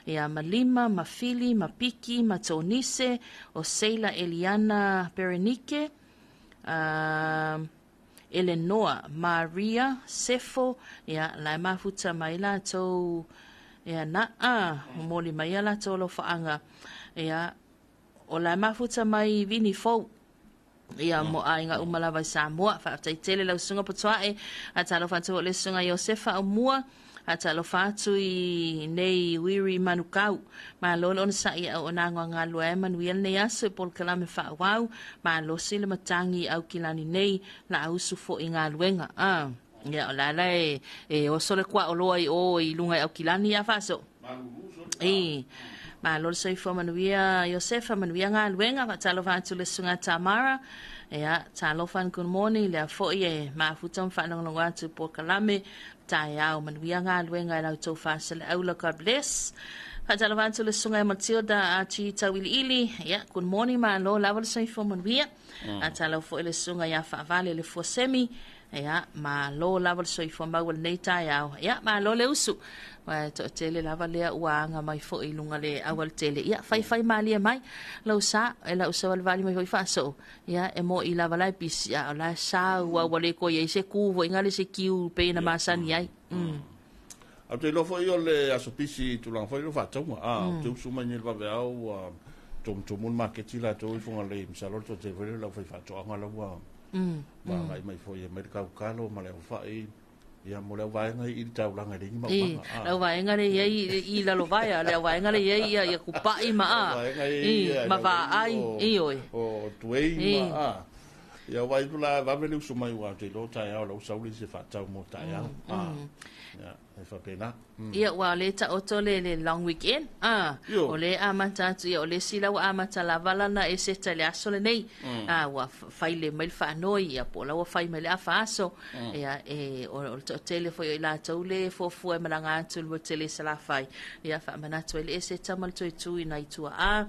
Ia ma Lima, ma Fili, ma Piki, ma Tonise, o Seila Eliana Berenike, Elenoa, Maria, Sefo, ia, la e mafuta mai latou, ia, na, a, momoli mai a latou alofaaga, ia, o la e mafuta mai Vini Fou, ia mo aiga uma lava i Samoa. Faafetai tele lau susuga Potoae, a talofa atu foi le susuga Iosefa Aumua, Faatalofa atu i nei Wiri Manukau. Malo le onosai i auaunaga o galulue ai manuia lenei aso i polokalame faaauau. Malosi le matagi i Aukilani nei, laausu foi i galuega. A. Ia, o la la e, e oso le kuaʻoloa i o i luga i Aukilani ia faaso. I. Malo le soifua manuia Iosefa, manuia galuega. Faatalofa atu le susuga Tamara. Ia, talofa and good morning. Lea foi e mafuta ma faalogologo atu i polokalame taeao. Manuia galuega e la outou Faasaleleaula. God bless. Faatalofa atu le susuga ia Matilda Archie Tauiliili. Ia, good morning, malo lava le soifua manuia. Faatalofa foi le susuga ia Faavale le Fuasemi. Ia, malo lava le soifua maua i lenei taeao. Ia, malo le usu. Ua toatele lava lea ua aga mai foi i luga le aualatele. Ia, faifai malie mai lou sa, e lau savalivali mai foi faasoo. Ia, e mo'i lava la e pisi, a o la e sau a ua le toe i ai se ku foi ngale se kiu pei ona masani ai. Ou te iloa foi o le aso pisi i tulaga foi lea o faatauga. A, ou te usu mai nei i le vaveao ua tumutumu le maketi latou i Fugalei, masalo o le toatele foi lea o le aufaifaatoaga la ua ma agai mai foi e aumai le kaukalo ma le aufai ia mo le auvaega i le taulaga e leai ni maumaga. I, le auvaega lea i ai i Lalovaea, le auvaega lea i ai ia, ia kupa'i ma a, i, ma vaai, ioe. O tuei ma a. Ia vaai atu la vave le usu mai aua ou te iloa o taeao la ua sau le isi e faatau mo taeao. Ia, e faapena. Ia, ua o lea e taoto le, le long weekend. Ah, o lea e amata atu, ia o le isi la ua amata lava lana eseta i le aso lenei. Ah, ua faile mai le faanoi, ia po o la ua fai mai le afa aso. Ia, e, o, o le toatele foi o i latou le fuafua e malaga atu i le motu tele i Salafai. Ia, faamanatu ai le eseta ma le toe tu i nai tuaa.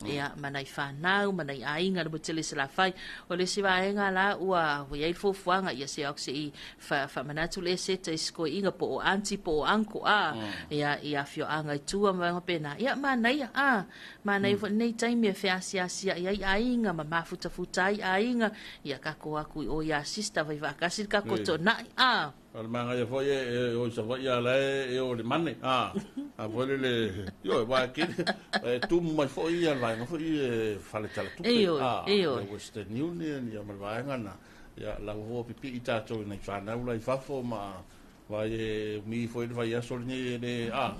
Ia, ma nai fanau, ma nai aiga le motu tele i Salafai. O le isi vaega la ua i ai le fuafuaga, ia se au se'i faamanatu le eseta i sikoi'iga po o aunty po o uncle, a, ia, i afioaga i tua ma vaega faapena. Ia, manaia, a, manaia foi lenei taimi e feasiasia'i ai aiga ma mafutafuta ai aiga, ia kako aku i o iā sister fai faatasi le kako tona'i, a. O le manaia foi e o i Savaii a la e o i le mane, a, a foi lele, ioe, aua e tele, e tumu mai foi ia le vaega foi e fale talatupe, a, le Western Union, ia ma le vaega na, ia, la ua foi pipii tatou i nai fanau la i fafo ma vai e umi foi le vaiaso lenei e le, a,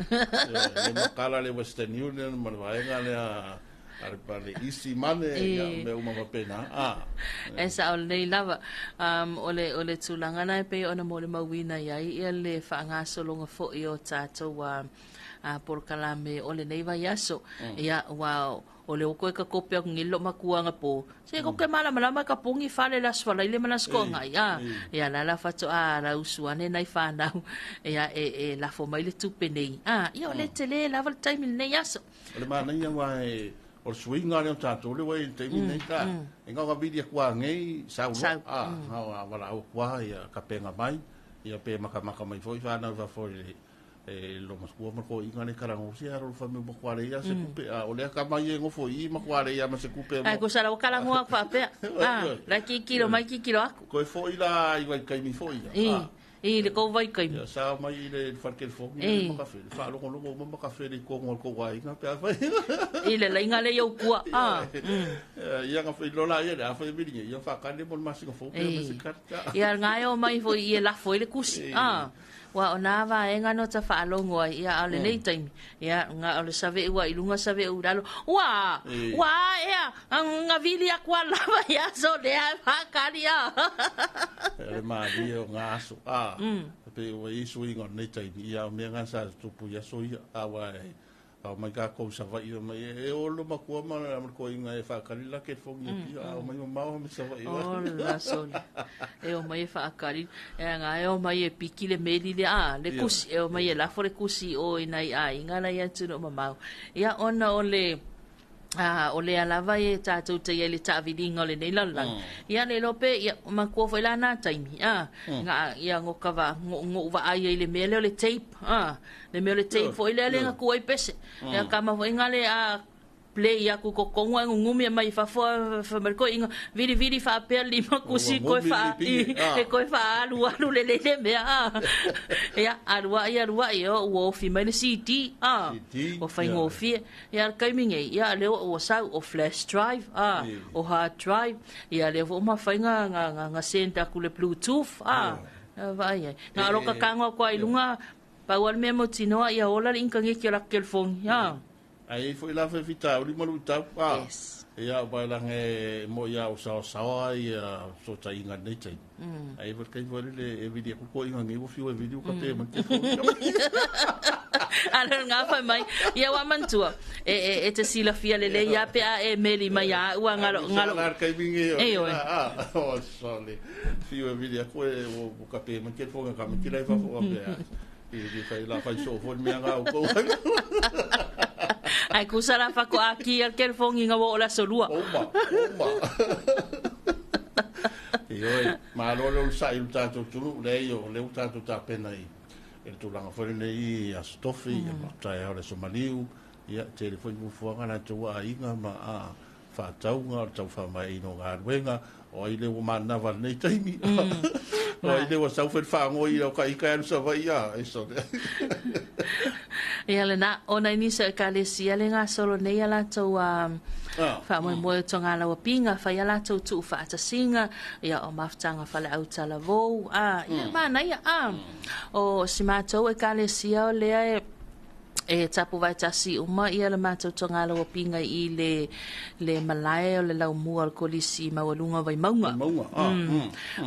le makala le Western Union ma le vaega lea, A le pale isi mane, ia, mea uma faapena. A. E sao lelei lava. O le, o le tulaga lena e pei ona molimauina i ai ia le faagasologa foi o tatou polokalame o lenei vaiaso. Ia, aua o le oko e ka kope aku ngei lo makuaga po, se ko ke malamalama ka pogi fale le aso falaile ma le aso toagai, a. Ia, la la faatoa lausu ane nai fanau, ia, e lafo mai le tupe nei. A, ia, o le tele lava le taimi i lenei aso. O le manaia aua e, o le suiga lea o tatou lea ua i ai i le taimi lenei ta, e gao vili atu lava nei sau loa, a, a valaau atu lava ia tapena mai, ia pe makamaka mai foi fanau i fafo i le e lo matua ma toeaiina lea e talanoa, se alolofa mai ua matua leai lava se tupe, a o lea tama ia e nofo i i matua leai lava ma se tupe. Ai, kusa la ua talanoa atu faapea, a, la e tilotilo mai tilotilo atu. Toe foi la i vaitaimi foi ia, a. I le kou vaitaimi. Ia sao mai i le fale telefoni mm. ma kafe, faalogologo uma ma kafe le tonu a le tou aiga pe afai. I le laina le i ou tua. Ah. Ia nga whai lola ia le a whai miringa, ia whakane mo le masinga fou pea me se karta. Ia nga e o mai foi i e lafo i le kusi. Ah. Ua o nā vaega no ta faalogo ai, ia a o lenei taimi, ia nga o le save'u a i luga save'u i lalo, ua, ua aea, nga vili aku a lava i aso lea e whakali a. E le malie o ngā aso, a, pei ua i ai suiga o lenei taimi, ia o mea ngā sa tupu i aso ia, a ua e, ao mai kākou i Savaii, mai e olo matua ma le koiga e whakali la ke fongi e pia, ao mai mamao me Savaii. O la sole. E o mai e whakali, e ngā e o mai e piki le meli le a, le kusi, e o mai e lafo le kusi o i nai aiga la ia tunu o mamao. Ia ona o le, a o lea lava e tātou te i ai le taaviliga o lenei lalolagi. Ia le iloa pe ia matua foi la na taimi a nga ia ngo ka va ngo ngo'u vaai ai i le mea lea o le tape a le mea o le tape foi lea le nga ku ai pese. Ia kama foi nga le a play aku kokongo ai ngungumi mai fafo fai mai koe inga vilivili faapea lima kusi koe faa i e koe faaalu alu lelei le mea a ia alu ai alu ai o ua ofi mai le CD a ua faigofie. Ia le taimi nei, ia lea ua sau o flash drive, a, o hard drive, ia lea foi ua mafai na, na, na, na send aku le bluetooth, a, vaai ai. Na aloka kago aku ai i luga, Pau a le mea mautinoa ia ola le inikaneti o latou telefoni a. Ae i ai foi la faifitauli ma luitau a. Yes. Ia aua e laga e moi lava ua saoasaoa ia fesootaiga i lenei taimi. Ae i ai foi le taimi foi lele e vili atu le toeaina nei ua fiu e vili ua kape mai le telefoni. A le o lena fai mai, ia ua manatua, e, e, e te silafia lelei lava pe a e meli mai ia au a galo, galo. La le taimi nei o Ioe. a, o sole. Fiu e vili atu e ua kape mai le telefoni a tamaiti la i fafo faapea. E le fai la fai soo foi le mea na outou. Ai kusa la faatoa ki al telefoni nga o le aso lua. Uma, uma. Ioe, malo le onosai i lo tatou atunuu, leai o lea ua tatou tapena i le tulaga foi lenei i Aso Tofi, ma taeao o le Aso Maliu, ia, tele foi fuafuaga a latou aiga ma faatauga o le tau faamaeaina o galuega, o ai lea ua manava i lenei taimi, o ai lea ua sau foi le faanoi o ka ika e alu Savaii, a, e sole. Ia lena, ona i nisi o ekalesia le gasolo nei a latou a faamoemoe o togalaua piga, fai a latou tuu faatasiga, ia o mafutaga faleautalavou, a, ia manaia, a, o si matou ekalesia o lea e, e tapu vaetasi uma ia le matou togalaua piga i le le malae o le laumua o le kolisi maualuga o Vaimauga. Vaimauga, ah,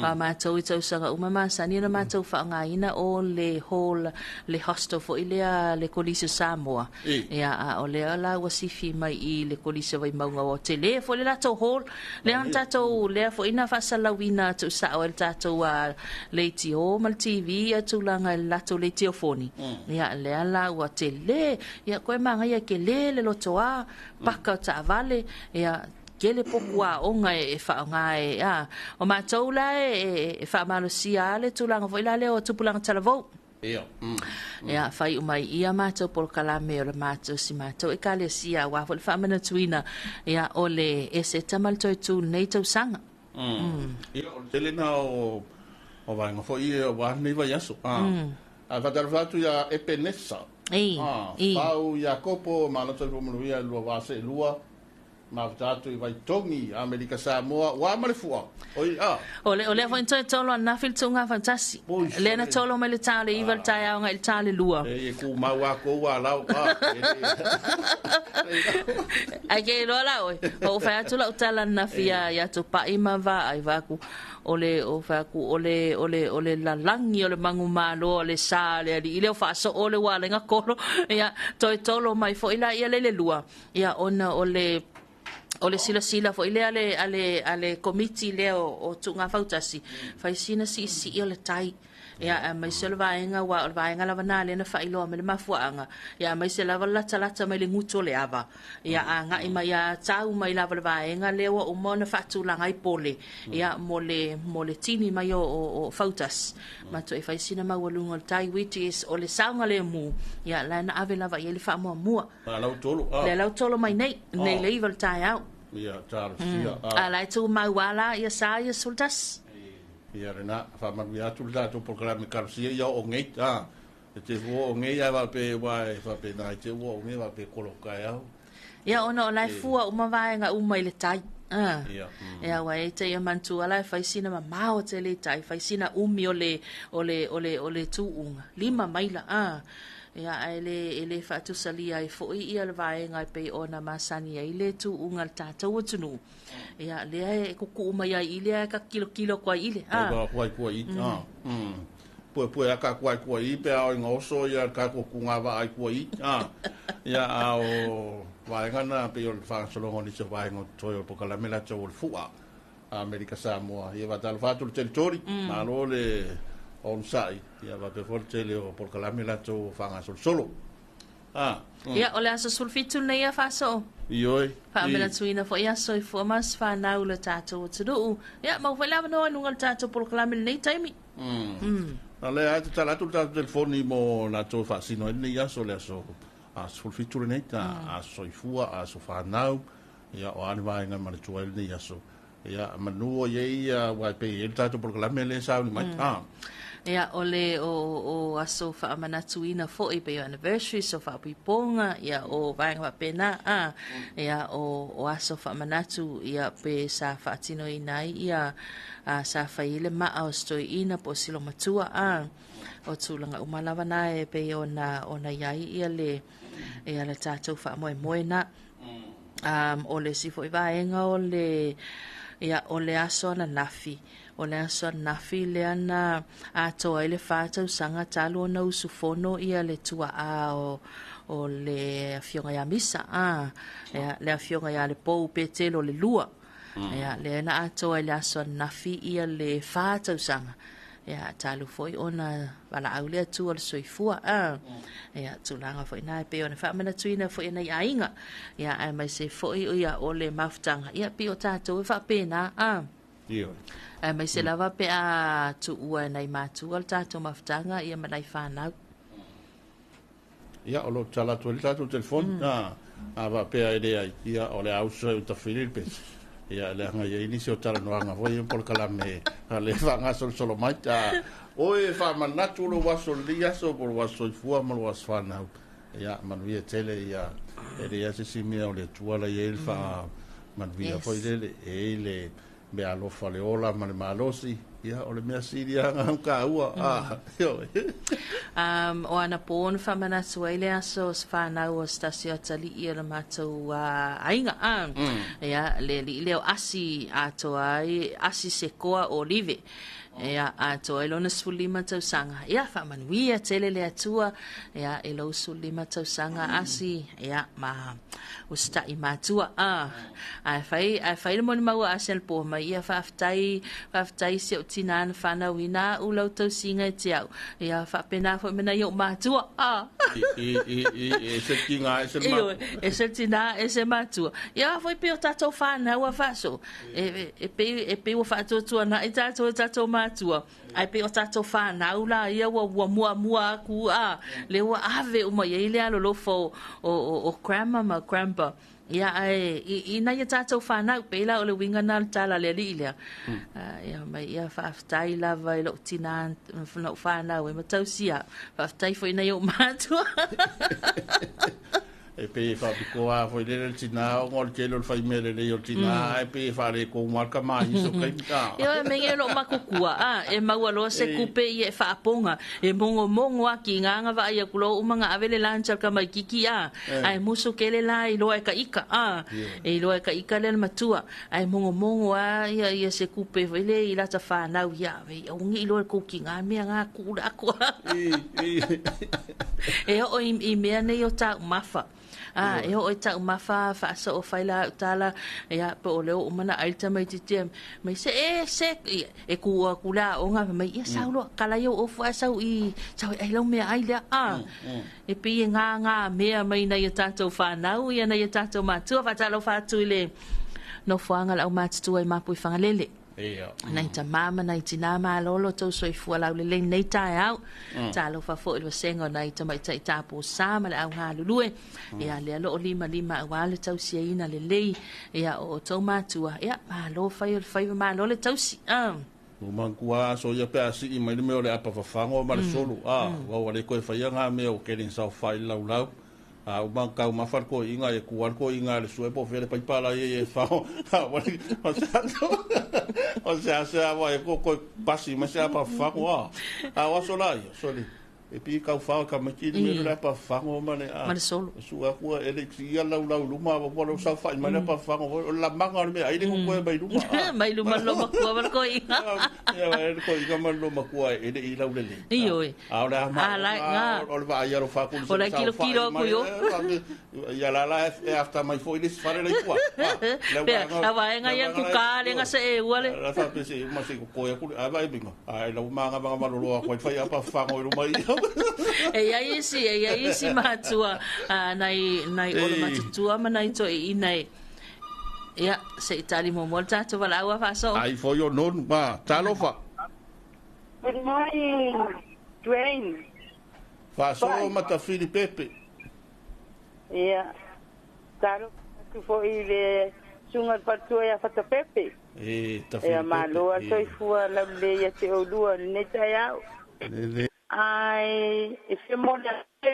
A matou i tausaga uma masani ona matou faaaogaina o le hall, le hostel foi lea le Kolisi o Samoa. Ia, a o lea la ua sifi mai i le Kolisi o Vaimauga ua tele foi le latou hall. Lea na tatou, lea foi na faasalalauina atu sao ai le tatou leitio ma le TV ia tulaga i le latou leitio foni. Ia, lea la ua tele, ia koe manaia tele le lotoa, paka o taavale, ia, tele potu aoga e faaaoga e, a, o matou la e, e faamalosia lava le tulaga foi la lea o tupulaga talavou. Ia. Ia, faaiu mai ia matou polokalame o le matou si matou ekalesia aua foi le faamanatuina, ia, o le Eseta ma le Toetū lenei tausaga. Ia, o le tele lena o o vaega foi ia aua lenei vaiaso. Ae faatalofa atu ia Epenesa. Ei, ei. Pau Iakopo, malo soifua manuia i lua vaa seelua. Mafuta atu i Vaitogi, Amerika Samoa, ua ma le fua. Oi, a. O le, o lea foi na toe tolo ananafi le tuuga faatasi. Lea na tolo mai le ta o le 9 le taeao agai i le ta o le 2. E, e tumau lava kou alao, a. Ae ke iloa la oe, ua ou fai atu lau tala ananafi ia, ia Tupai ma Vaai, fai atu, o le, o fai atu, o le, o le, o le lalagi o le manumalo o le sa a le alii lea o faasoo le ua ala ai ona tolo. Ia, toe tolo mai foi la ia le i le 2. Ia ona o le o le silasila foi lea a le, a le, a le komiti lea o, o Tuuga Fautasi, fai sina siisii o le tai. Ia, aemaise o le vaega, aua o le vaega lava na lea na faailoa mai le mafuaaga, ia aemaise lava le latalata mai le gutu o le ava. Ia, agai mai a tau mai lava le vaega lea ua uma ona faatulaga ai pole, ia, mo le, mo le tini mai o, o, o Fautasi. Ma toe fai sina maualuga o le tai, which is o le saogalemu, ia, la na ave lava i ai le faamuamua. A lau tolo, a. Lea lau tolo mai nei, nei le 9 o le taeao. Ia, talosia, a. A la e tumau a la, ia sa ia 11. Ia lena, faamanuia atu le tatou polokalame talosia ia oo nei, a. E te ua oo nei ae faapea aua e faapena i te ua oo nei faapea kolo taeao. Ia ona o la e fua uma vaega uma i le tai. A. Ia. Ia aua e te ia manatua la e fai sina mamao tele i tai, fai sina umi o le, o le, o le, o le tuuga, 5 maila, a. Ia, ae le, e le faatusalia ai foi ia le vaega e pei ona masani ai le tuuga a le tatou atunuu. Ia, lea e kukuu mai ai i lea e ka kilokilo atu ai i le, a. Ai kua kua i, a. Pue pue a ka kua kua i pe ao inga oso ia ka ko kunga va ai kua i, a. Ia a o vaega na pe o le whangasologa o nisi o vaega o totoe o le polokalame latou o le fua. Amerika Samoa. Ia faatalofa atu le teritori, malo le onosai, ia faapea foi le tele o polokalame latou o faagasolosolo. Ah. Ia, o le aso 17 lenei ia faasoo. Ioe. Faamanatuina foi aso i fua ma se fanau i le tatou atunuu. Ia, maua foi le avanoa i luga o le tatou polokalame i lenei taimi. A lea e tatala atu le tatou telefoni mo latou e faasino ai lenei aso, le aso 17 lenei, aso soifua, aso fanau. Ia, o a ni vaega e manatua ai lenei aso. Ia, manu o i ai ia, aua e pei e i ai le tatou polokalame lea e sauni mai. Ia, o le, o, o aso faamanatuina foi pei o anniversaries, o faapuipoga, ia, o vaega faapena, a. Ia, o, o aso faamanatu, ia, pe sa faatinoina ai, ia, a, sa fai ai le maa o se toeaina po o se lomatua, a. O tulaga uma lava na e pei ona iai ia le ia le tatou faamoemoe na. O le isi foi vaega o le ia o le aso ananafi. O le aso ananafi lea na atoa ai le 4 tausaga talu ona usufono ia le tuaa o le afioga ia Misa, ia, le afioga ia Lepou Petelo le lua. Ia, lea na atoa i le aso ananafi ia le 4 tausaga. Ia, talu foi ona valaau le Atua o le soifua. Ia, tulaga foi na e pei ona faamanatuina foi e nai aiga. Ia, aemaise foi ia o le mafutaga. Ia, pei o tatou e faapena. Aemaise lava pe a tuua e nai matua le tatou mafutaga ia ma nai fanau. Ia, o lo tala atu ai le tatou telefoni, a faapea e leai, ia, o le a uso e utafili le pese. Ia, leaga e i ai nisi o talanoaga foi ia polokalame a le faagasolosolo mai. Oe faamanatu lou aso lenei aso po o lou aso soifua ma lou aso fanau. Ia, manuia tele ia, e leai lava se isi mea o le Atua la i ai le faamanuia foi lele, e i ai le mea alofa le ola ma le malosi, ia, o le mea sili lava na taua. Ioe. O anapo na faamanatu ai le aso o se fanau o se tasi o atalii o le matou aiga. Ia, le alii lea o Asi atoa ai, Asi Sekoa Olive. Ia, atoa ai lona 15 tausaga. Ia, faamanuia tele le Atua, ia, i lou 15 tausaga Asi, ia, ma usita'i matua. Ae fai le molimau a Asi anapo mai, ia, faafetai, faafetai si ou tinā na fanauina a'u lau tausiga e te a'u. Ia, faapena foi ma nai o'u matua. I, e se tinā, e se matua. Ioe, e se tinā, e se matua. Ia, foi pei o tatou fanau a faaso. E pei ua faatuatuana'i tatou e tatou matua, ae pei o tatou fanau la ia ua muamua aku a, lea ua ave uma i ai le alolofa o grandma ma grandpa. Ia, ae i nai a tatou fanau, pei la o le uiga na o le tala a le alii lea. Ia, mai ia faafetai lava i lou tinā na ou fanau ai ma tausia a'u. Faafetai foi i nai ou matua. E pei e faapitoa lava foi lele le tinā ona o le tele o le fai mea lelei o le tinā, ae pei e faaletonu lava le tama i nisi o taimi. Ioe, mea ia e loo makukua, e maua loa se kupe ia e faapoga, e mogomogo aki nga vaai aku loa uma nga ave le lunch al kamaititi, ae musu kele la iloa e ka ika, e iloa e ka ika le matua, ae mogomogo a ia ia se kupe foi le i lata whanau ia, ve au ngi iloa e kouki ngā mea ngā kula aku. E o i mea nei o tāu mafa. E o i tāu mafa whaasa o whaila au tala, ia, pe o leo o mana ailta mai titia, mai se e se, e kua kula o ngā, mai ia sauloa, kala iau ofu a sau i, sau i ai lau mea ai lea, E pi e ngā ngā mea mai nei o tātou whanau, ia nei o tātou mātua, whātālo whātu i le nofoanga lau mātutua i Māpui Whangalele. Ia. Nei ta mama, nei tinā mālolo, tau soifua lau lelei nei tae au. Talofa foi le vasenga o nai tamaitai tāpō sa ma le au galulue. Ia lea loo lima lima au a le tausiaina lelei. Ia o tau mātua. Ia mālo whai o le whaiva mālo le tausi. O mangua so ia pe asi i mai le mea o le apa fafago ma le solo. Wau ale koe whaia ngā mea o kere sau whai lau lau. O mangkau mawhar ko inga e kuar ko inga le sue po fere paipala i e whao. O se aso, o se aso a wai ko koe pasi ma se apa fafago. A waso la ia, soli. E pi kau whao ka maki ni mea le apa fafago ma le Ma le solo. Sua kua e le ki ia lau lau luma, wa wa lau sau whai ma le apa fafago. O la manga o le mea, ai le ko koe mai luma. Mai luma lo makua ma le koe inga. Ia, e le koe inga ma lo makua e le i lau lele. Ioe. A o le ama, A la, ngā. o le vaa ia ro whakulu O la se kilo sau whai kilo mai aku yo. Ia la la e afta mai foi le whare lei kua. Le Pea, waenga- a waenga le ia waenga kuka, lei le ngasa e ua le. La wha pese, uma se ko koe aku, a vai binga. A e lau manga manga malolo a koe whai apa whango i luma i. E ia isi, e ia isi matua, nai, nai olo matutua ma nai toi i nai. Ia, se itali mo mo tātou wala aua whaso. Ai foi o nonu, ma, talofa. Good morning, Dwayne. Whaso matawhiri pepe. Ia, talo atu foi le sunga patua ia whatapepe. E, tawhiri Ia, malo pepe. a soifua lau le ia te olua le nei tai au. Le. Ai, e whia mōna te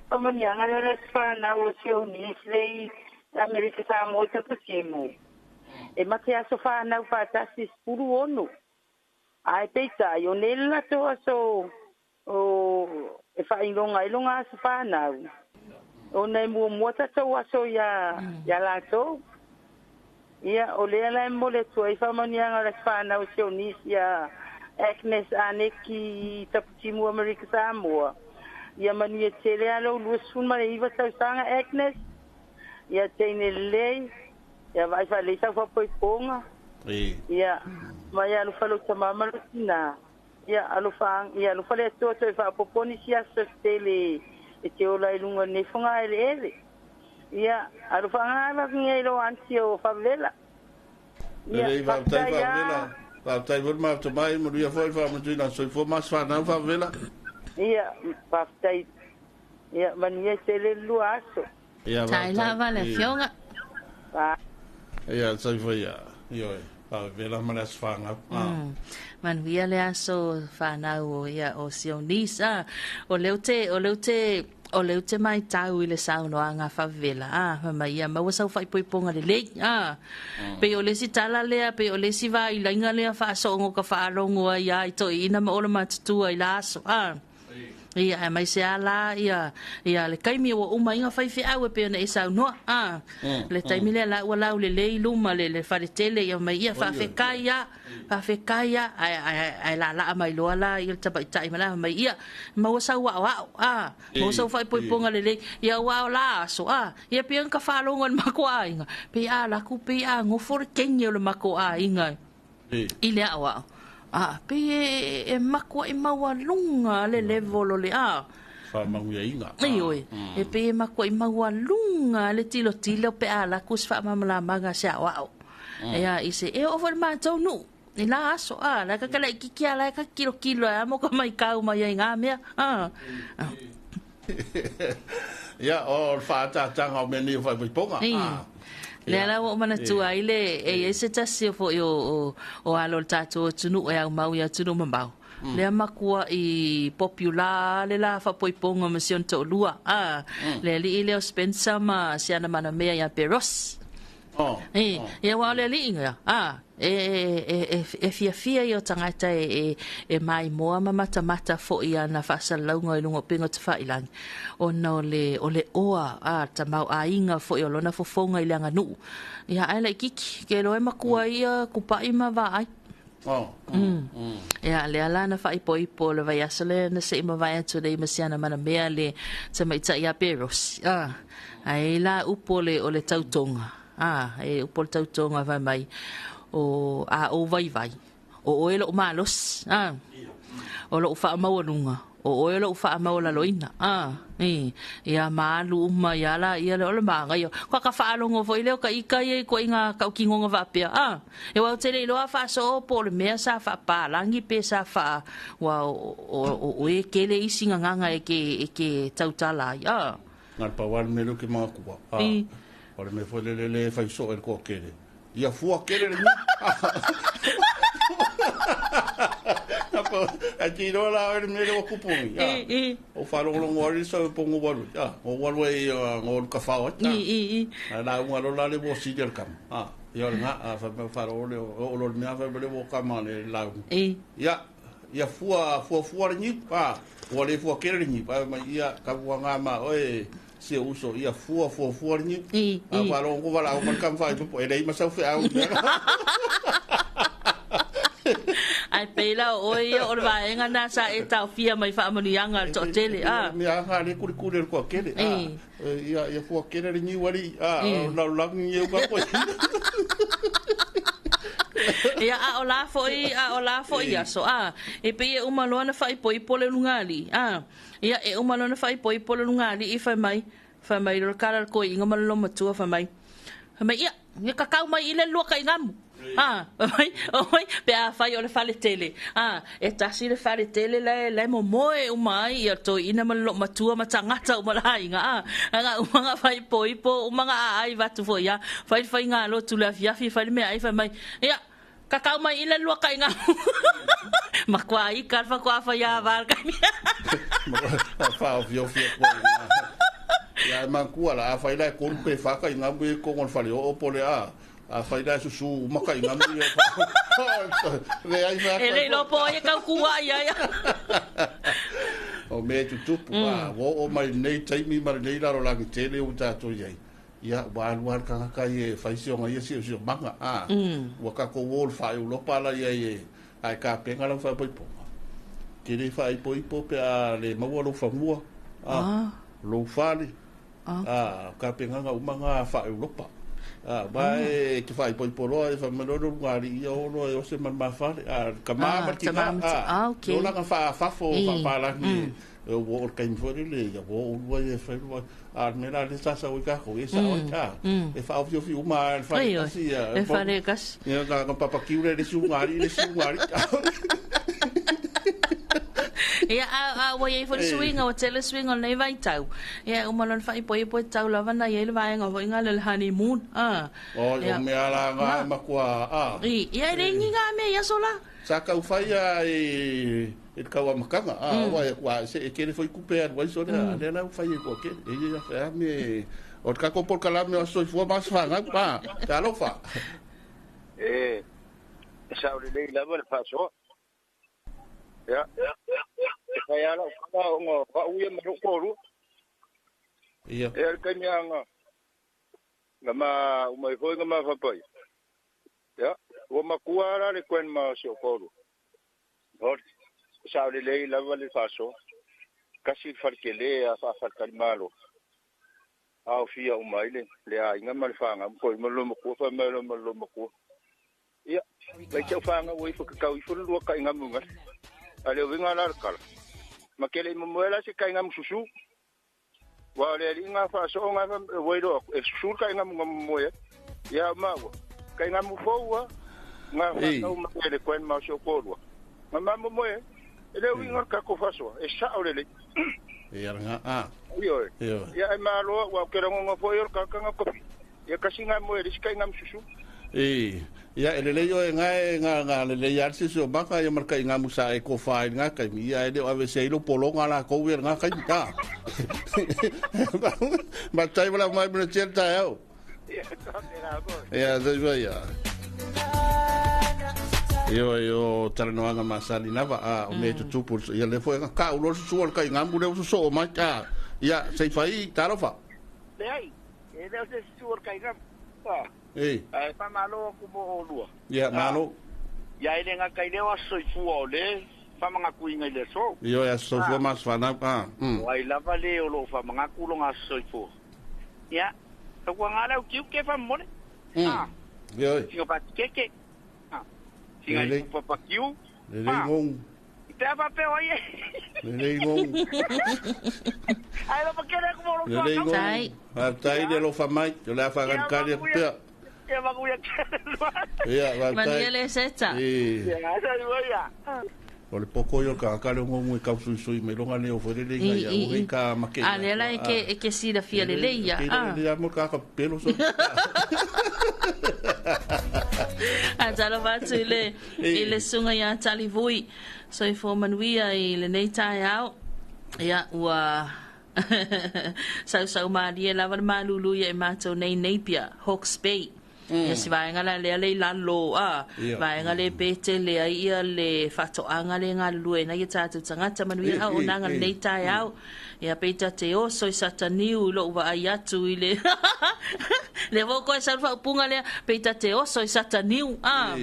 pamanianga le le whanau o se o nis lei Amerika Samoa te pusimu. E mate aso whanau whātasi 16. Ai peita, i o nele la toa so O e faailoga ai loga aso fanau ona e muamua tatou aso ia ia latou. Ia o lea la e momoli atu ai faamanuiaga o le aso fanau a si ou nisi ia Agnes Aneki Taputimu Amerika Samoa. Ia manuia tele a lou 29 tausaga Agnes. Ia teine lelei, ia vaai faalelei sau faapoipoga. Ia ma ia alofa lou tamā ma lou tinā. Ia alofa ia alofa le Atua toe faaopoopo nisi aso se tele e te ola ai i luga o lenei fogaeleele. Ia alofa agi i lou aunty o Faavela. Ia Lelei faafetai faafetai Faavela. a. Faafetai foi le mafuta mai, manuia foi le faamatuina o le soifua ma aso fanau Faavela. Ia faafetai. Ia manuia tele le lua aso. Ia Tai faafetai. lava le afioga. Ia soifua ia. Ioe, Faavela ma le aso fanau. Manuia le aso fanau o ia o si ou niece. Ah, o lea ou te, o lea ou te, o lea ou te maitau i le saunoaga a Faavela, ah, fai mai ia maua sau faaipoipoga lelei. Ah, pei o le isi tala lea, pei o le isi vailaiga lea faasoogo ka faalogo ai ia i toeaiina ma olo matutua i la aso. Ah. Ia, aemaise lava la ia, ia le taimi ua uma ai ona faifeau e pei ona e saunoa. A, le taimi lea la ua laulelei i luma le, le faletele, ia mai ia faafetai a, faafetai a, ae, ae, ae laalaa mai loa la ia le tamaitai ma la mai ia, maua sau aoao, a, maua sau faaipoipoga lelei, ia aua o la aso, a, ia pei ona ka faalogo e le matou aiga, pei a alu atu pei a nofo le teine o le matou aiga i le aoao. A, pei e, e makuaʻi maualuga le level o le a. Faamanuiaina. Ioe, e pei e makuaʻi maualuga le tilotilo pe a alu atu se faamalamalamaga a se aoao. Ia, i se, e oo foi i le matou nuu, i la aso, a, la e ka laitiiti a la e ka tilotilo e a mo ka maitau mai ai i ngā mea, a. Ia, o le faaataataga o mea nei o faaipoipoga. Lea la ua ou manatua ai le, e i ai se tasi o foi o, o, o alo o le tatou atunuu e aumau i atunuu mamao. Lea makuaʻi popular le la faapoipoga ma si ona toalua. A, le alii lea o Spencer ma si ana manamea ia Peros. E, ia aua o le alii ia, a, e, e, e, e fiafia ia o tagata e, e, e maimoa ma matamata foi ana faasalalauga i luga o upega tafailagi, ona o le, o le oa, a, tamaoaiga foi o lona fofoga i le aganuu. Ia, ae laitiiti, ke iloa e matua ia kupaʻi ma vaai. Ia, lea la na faaipoipo le vaiaso lea na se i mavae atu nei ma si ana manamea le tamaitai ia Peros. Ah, ae la upu o le, o le tautoga. Ah, e upu o le tautoga fai mai, o a ou vaivai, o oe lou malosi. Ah, o lou faamaualuga, o oe lou faamaualaloina. Ah, i, ia ma alu uma ia la ia le o le manaia. Kua ka faalogo foi lea o ka ika ia i koiga tautinoga faapea. Ah, e aua ou te le iloa faasoo po o le mea sa faapalagi pe sa faa, ua o, o, o, o e kele isi gagaga e ke, e ke tautala ai. Ah. Na le pau lava le mea lea ou te manatua. Ah, o le mea foi lele le fai soo e le toatele. Ia fua kele le niu. Ae te iloa la oe le mea lea ua tupu nei. I, i. O faalogologo ai le sau e po go alu. Go alu ai go alu ka whao ai. I, i, i. Ae lauga loa la le ua sili o le kama. Ia o le nga, fai mai faalogo le o lo le mea fai mai le ua kama le lauga. I. Ia, ia fua, fua fua le niu. Ua le fua kele le niu. Ae mai ia ka ua ngā ma oe si o uso ia fua fua fua le niu. I, A i. faalogo ko wala o man kam whai popo e lei masau fe au. Ae pei la o oe ia o le vaega na sa e taofia mai faamanuiaga a le toatele, a. Mea anga le kuri kuri le kua kele. I. Ia ia fua kele le niu ali. I. O lau langi e uka koe. Ia, a o la foi, a o la foi aso, a. E pei e uma loa na faaipoipo le lugalii, a. Ia, e uma loa na faaipoipo le lugalii fai mai, fai mai loa le kala le koiiga ma le lomatua fai mai, fai mai, ia, ia kakau mai i le lua kaigamu. A, fai mai, oi, pe afai o le faletele, a, e tasi le faletele la e, la e momoe uma ai ia le toeaina ma le loomatua ma tagata uma le aiga, a, aga uma ga faaipoipo, uma ga aai vatu foi a, fai le faigalotu le afiafi, fai le meaai, fai mai, ia, kakau mai i le lua kaigamu. Makuā ika le faatoa fai ava le kaimi. Whaofiofia koe. Ia e manatua la, a fai la e kolu pe wha kaigamu e kongo le fale o o po le a. A fai la e susu uma kaigamu ia. Le ai wha E le iloa po o ai e kaukuaʻi ai. O mea e tutupu, a ua oo mai lenei taimi ma lenei lalolagi tele ua tatou i ai, ia, ua alu lava le tagata ia e fai si ona ia siosiomaga, a, ua tatou o i le faa-Europa la i ai e, a e tapena lau faaipoipoga, e te le faaipoipo pe a le maua lou fanua, a, lou fale, a, o tapenaga uma na faa-Europa. A, aua e te faaipoipo loa, e fai mai loa le ulugalii ia o loa e ose ma le ma fale, a, le tama ma le tina, a, le olaga faafafo faapalagi, e ua oo i le taimi foi lele, ia ua oo lua ia e fai lua, a o le mea la lea sa sau ai tatou, ia e sao ai, a, e faaofiofi uma lava i le fale tasi, ia, Le fale tasi. Ia, na papakiu lea i le isi ulugalii, le isi ulugalii. Ia, a ua i ai foi le suiga, ua tele suiga o lenei vaitau. Ia, e uma loa ona faaipoipo e tatau lava ona i ai le vaega foi lea o le honeymoon. A. Oi, o mea la na e matua, a. Ia, e le igi ngā mea i aso la. Sa tau fai a i le tau amataga, a, aua e ua se e tele foi tupe e alu ai sole, a lea la ua fai e toatele. E ia fai a me, o le tatou polokalame o Aso Soifua ma Aso Fanau, a, talofa. E sao lelei lava le faasoa. Ia, e fai lava lau tala ona o au ia ma lou toalua. Ia. Ia, le taimi lava na ma uma ai foi na ma faapaia. Ia, ua matua lava la le grandma o si ou toalua. Hon, e sao lelei lava le faasoa. Tasi le fale tele a faafaletalimalo. Aofia uma ai le aiga ma le fanau ma foi ma le loomatua, fai mai loa ma le loomatua. Ia, mai te au fanau ifo ke kau ifo le lua kaigamu ngai. A le uiga la le tala. Ma ke le i momoe la se kaigamu susu. Ua o le alii ngā whaasoo ngā wha, ua iloa aku, e susu le kaigamu nga momoe ai. Ia au maua, kaigamu fou a, ngā whanau mai e le grandma o si o kōrua. Nga ma momoe ai, e le uiga le kako whasoa, e sao lelei. Ia nga a. Ioe. Ia e maloa, ua o ke rangonga foi o le kakanga kopi. Ia kasi ngā moe le isi kaigamu susu. E, ia, e lelei oe nga e nga, nga lelei a le sisi o maka ia ma le kaigamu sa e kofa ai i nga taimi, ia e le o aveese ai lou pologa lakou ia i lena taimi, a. Matai ma lau mai ma le tia le taeao. Ia, soifua ia. Ioe, o talanoaga masani lava, a o mea e tutupu, ia lea foi nga ka'u loa le susu o le kaigamu lea ua sosoo mai, a. Ia, se i fai, talofa. Leai, e le o se susu o le kaigamu. E. Ae faamalo atu mo oulua. Ia, malo. Ia e le gata i lea o aso soifua o le faamanatuina i le aso. Ioe, aso soifua ma aso fanau. A, mm. O ai lava le o lo o faamanatu lona aso soifua. Ia, tautuana le au tiute faamomole. A. Ioe. Sina patikeke. A. Sina Lelei. ipu papakiu. Lelei A. ngou. I te a faapea o ai e. Lelei ngou. Ae lofa kele aku mo lou Lelei tuakau. ngou. Tai. Faafetai le alofa mai. O le a faagalikali atu pea. Ia manuia kele lua. Ia, faafetai. Manuia le seta. E. Ia, soifua ia. O le poko ia o le tagata lea o ngou e tausuisui mai loga lea o foi lele ina ia aua nei ka make A lea la e ke, e ke silafia lelei ia. Ke A. lelei lava mo le tagata pepelo so. A talofa atu i le, i le susuga ia Talivui. Soifua manuia i lenei taeao. Ia, ua sausau malie lava le malulu ia i matou nei Napier, Hawke's Bay. Ia si vaega la lea le i lalo, a, vaega le pe tele ai ia le faatoaga le galulue ai nai o tatou tagata. Manuia auaunaga lenei taeao. Ia pei ta te oso i Sataniu i lou vaai atu i le lea foi ua toe sau le faaupuga lea, pei ta te oso i Sataniu, a,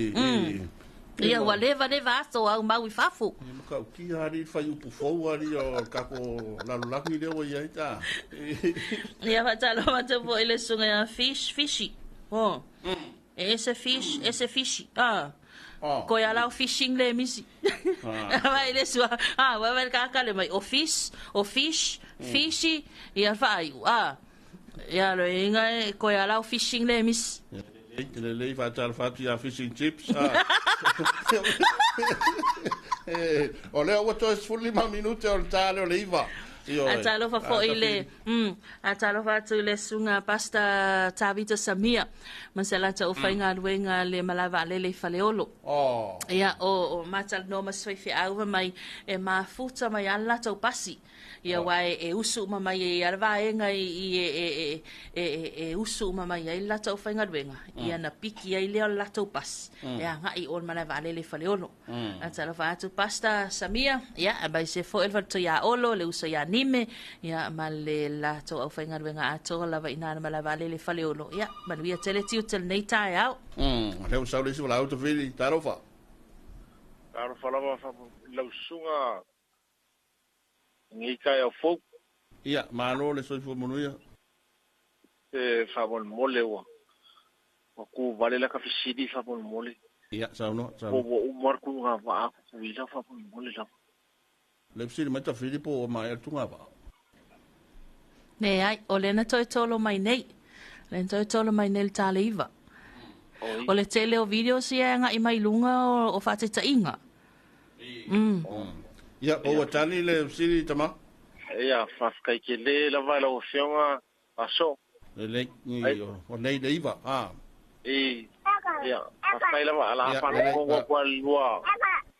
Ia, ua leva leva aso au mau i fafo. E matautia alii le faiupu fou alii o le tatou lalolagi lea ua i ai ta. Ia, faatalofa atu foi i le susuga ia Fish, Fishy. Oh. E ese fish, ese fishy. Ah. Koe ala o fishing le misi. Vai le sua. Ah, vai vai ka kale mai o fish, o fish, fishy, ia faaiu. Ah. Ia lo inga e koe ala o fishing le misi. Lelei, lelei faatalofa atu ia Fish and Chips. O lea ua toe 15 minute o le ta lea o le 9. A talofa fo'i le a talofa atu i le susuga Pastor Tavita Samia ma se latou aufaigaluega le malae vaalele i Faleolo. Ia, o matalanoa ma se faifeau fai mai e mafuta mai lava le latou pasi. Ia aua e usu uma mai ai lava le vaega i i e e e usu uma mai ai le latou aufaigaluega, ia ona piki ai lea o le latou pasi e agai i o i le malae vaalele i Faleolo. A talofa atu Pastor Samia, ia aemaise foi le faletua ia Olo, le uso ia Nime, ia ma le latou aufaigaluega atoa lava i ina i le malae vaalele i Faleolo. Ia, manuia tele tiute o lenei taeao. Lea ua sau le isi valaau Tafili, talofa. Talofa lava i lau susuga i lenei taeao fou. Ia, malo le soifua manuia. Se faamolemole ua tu vale laka fesili faamolemole. Ia, saunoa, saunoa. Po ua uma le tuga vaa a Tutuila faamolemole lava. Le fesili mai Tafili po ua maea le tuga vaa. Leai, o lea na toe tolo mai nei. O lea na toe tolo mai nei i le ta le 9. O le tele o videos ia e agai mai i luga o faataitaiga. Ia, po ua tali le fesili tama? Ia, faafetai tele lava i lau Afioga Aso. Lelei, o nei le 9, a. I, ia, faafetai lava, a la faalogologo atu lava i le lua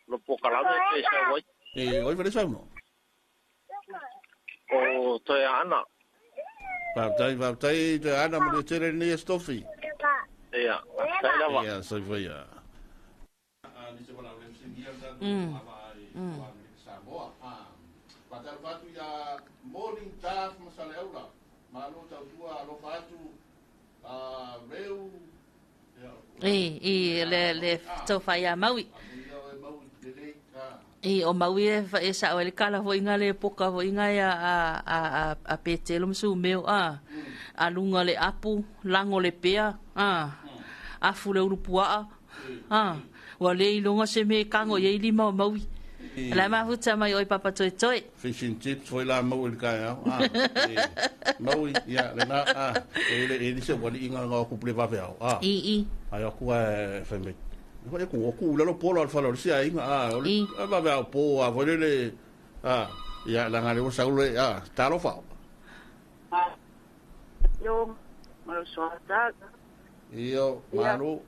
lo polokalame pe sau ai. E, oi fale saunoa. O Toeaana. Faafetai, faafetai Toeaana, manuia tele lenei aso tofi. Ia, faafetai lava. Ia, soifua ia. I, le tofa ia Maui. I, o Maui e sao ai le kala foi nga le poka foi nga a Petelo ma Sumeo, a. A lunga le apu, lango le pea, a. Afu le ulupuaa, a. Ua le iloga se mea e kago i ai lima o Maui. La e mafuta mai oi Papa Toetoe. Fish and chips foi la Maui i le taeao. A, e, Maui, ia, lena, a, e le, e le se wali inga nga aku pule vave au. A, I, i. Ai aku a e fai mai. Foi ku aku lalo polo al falo si ai inga, a, o le, a vave au po, a, foi le le, a, ia, la nga le o saule, a, talofa. Io, malo soata. Io, malo.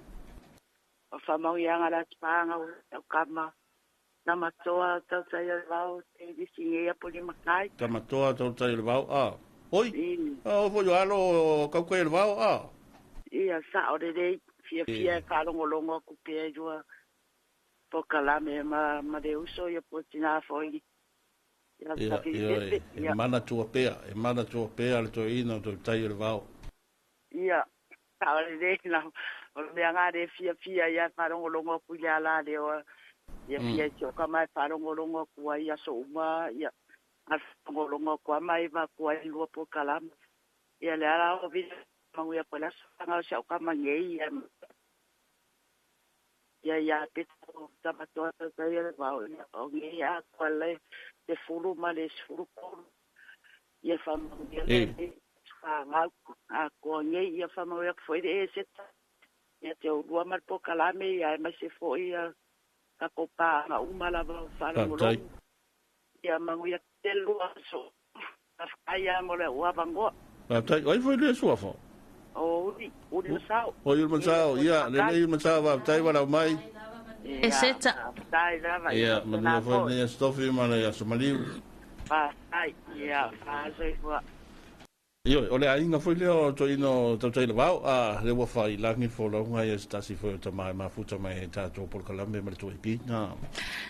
O whamauianga la te pānga o tau kama. Na matoa tautai o le vao te visi ngei apo ni makai. Tamatoa tautai o le vao, a. Oi, a o foi o alo o kaukai o le vao, a. Ia, sa o lelei, fia fia e whaalongolongo aku pea i rua pokalame ma le uso ia po tina foi. Ia, ia, e manatua pea, e manatua pea le toeaina o tautai o le vao. Ia, sa o lelei na, o le mea ngā le fia fia ia whaalongolongo aku i le ala leo. Ia fia i te oka mai whaalongolongo aku ai aso uma, ia whaalongolongo aku a mai ma aku ai lua pokalame. Ia le ala o vila mangu ia po le aso whanga o se oka mangei ia. Ia ia peto tamatoa tautai o le vao, ia o ngei a kua le te fulu ma le sefulu tolu. Ia whamangu ia le whangau a kua ngei ia whamangu ia foi le e seta. Ia te urua ma le pokalame ia e mai se foi ia ka kopa nga uma lava o whalongolongo. Ia mangu ia te lua so. Ai mo le ua vangoa. Faafetai. O ai foi le suafa? O uri, uri masao. O uri masao, ia, lelei uri masao, faafetai walau mai. E seta. Faafetai lava. Ia, manuia foi lenei aso tofi ma le aso maliu. Faafetai, ia, faasoifua. Ioe, o le aiga foi lea o toeaina o Tautai Lavao, a lea ua faailagi le folauga ia se tasi foi o tama e mafuta mai ai tatou polokalame ma le 2AP.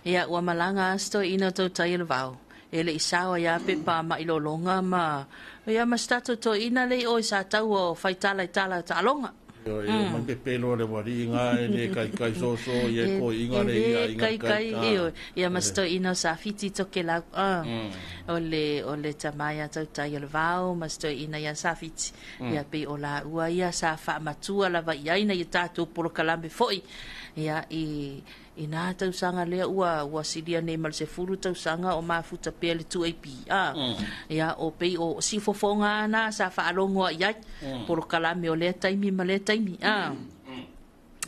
Ia, ua malaga a se toeaina o Tautai Lavao. E le i sao ai a pepa mailologa ma ia ma se tatou toeaina le i o i Sataua o faitala i tala o taaloga. Ioe, o mai pepelo le ualiiga e le kaikai soso ia e koiiga le ia E le kaikai, ioe, ia ma se toeaina o Safiti Tokelau, o le o le tama ia Tautai o le Vao ma se toeaina ia Safiti, ia pei o laua ia sa faamatua lava i ai nai o tatou polokalame foi, ia i I nā tausaga lea ua ua silia nei ma le 10 tausaga o mafuta pea le 2AP, a. Ia, o pei o siufofoga lava na sa faalogo ai i ai, polokalame o lea taimi ma lea taimi, a.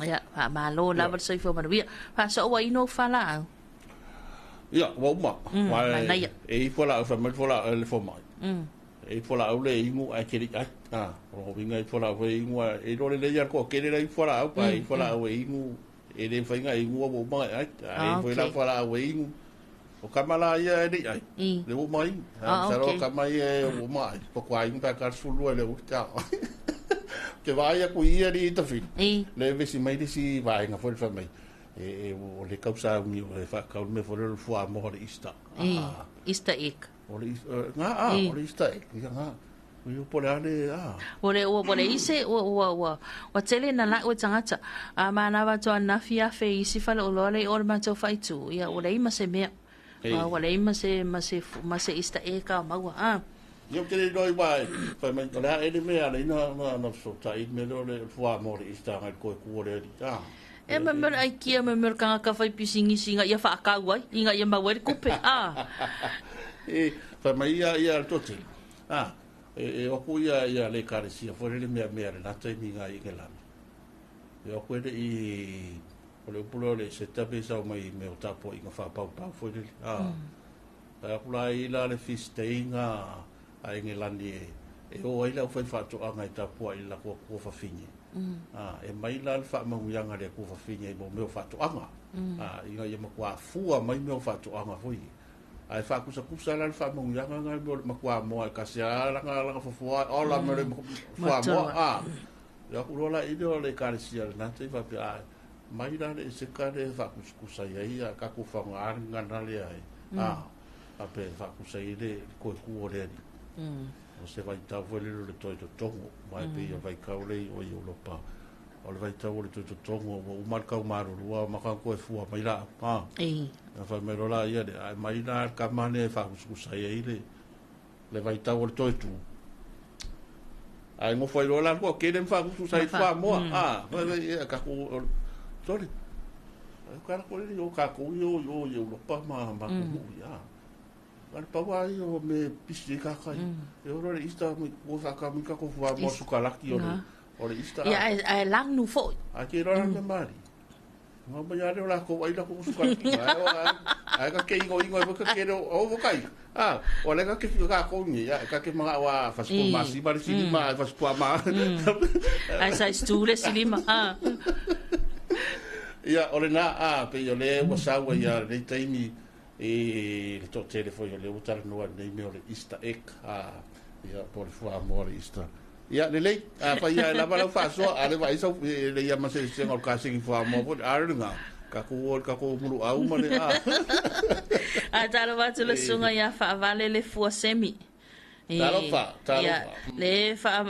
Ia, faamalo lava le soifua manuia. Faasoo ua inu ou faalaau. Ia, ua uma. Manaia. E ifo la au fai mai fo la le fo mai. E ifo la au le ingu ai ke ai. Ah, o winga ifo la au e ingu e lo le le ko ke le ifo la au pa ifo la au e ingu e le fainga ingu o uma ai. Ai ifo la fo la au e ingu. O kamala ia e le ai. Le o mai. Ah, Sa okay. kama ia e o mai. Po kwa ingu pa ka sulu le o ta. Ke vai a ku ia ri ta fi. Le vesi mai le si vai nga fo le fa mai. E o le kausa mi o le fa ka me fo le fua mo le ista. Easter egg. O le nga a o le ista e ia nga. O yo po le ale a. O le ua le ise ua ua ua ua tele na la ua tangata a mana wa to na fia fe isi fale o lole o le matou faitu ia o le ima se mea. Ua le ima se ma se ma se Easter egg ka maua a. Ia te le roi wai, whai mai, o le a ele mea le ina na so ta i me le fua mo le ista ngai koe ku o le ri. Ah. E ma me ai kia me me kanga ka fai pisingi singa ia whaakau ai, inga ia mau ai le kupe. Ah. E whai mai ia ia le tote. Ah. E oku ia ia le karesia fo le mea mea le nata i minga i ngelami. E oku ele i o le upulo le se tape sau mai me o tapo i ngā whapau pau fo le. Ah. Tai aku la i la le fisteinga a Engelani e o ai lau whai whaatoanga i tapua i la kua kua whawhinge. Ah, e mai la le whaamanguianga le kua whawhinge i mō meo whaatoanga. Ah, inga ia makua fua mai meo whaatoanga foi. Ai whaakusakusa la le whaamanguianga ngai meo le makua moa e kasi a langa langa fafua o la meo le fua moa. Ah, le aku lola i leo le karesia le nata i whapea ai. Mai la le seka le whaakusakusa ia ia kaku whanga ngana le ai. Ah, ape whaakusa i le koe kuo le ani. O se vai tau foi le le toi to tongo mai pe ia vai kau le o i Europa o le vai tau le toi to tongo o umar kau maru rua maka koe fua mai la ah na fai mai rola ia le ai mai la ka mane fa kusa ia i le vai tau le toi tu ai mo foi rola ko ke le fa kusa i fa moa ah vai ia ka ku sorry ka ko le o ka ko yo yo Europa ma ma ku ia Ale paua ai o me pisi i kakai. E oro le ista mi ko whaka mi kako fua mo sukalaki o le ista. Ia ai lang nu fo. A ke rora me mari. Ngā mai ale o la ko ai la ko sukalaki. Ai ka ke ingo ingo e ka ke o vokai. Ah, o le ka ke fi ka ko ni ya ka ke mga wa faspo ma si mari si ma faspo ma. Ai sa stule silima. Ah. Ia o le na a pe o le wasawa ia le taimi e le to telefoni o le utara noa nei mea o le Easter egg a ia po le fua mo le Easter ia le lei a fa ia la lau faasoa a le vaisa le ia maseisega o le kasegi fua mo po a le nga ka ku o ka ku mulu au ma le a a talo watu le sunga ia faavale le fua semi. Talofa, talofa. Le fa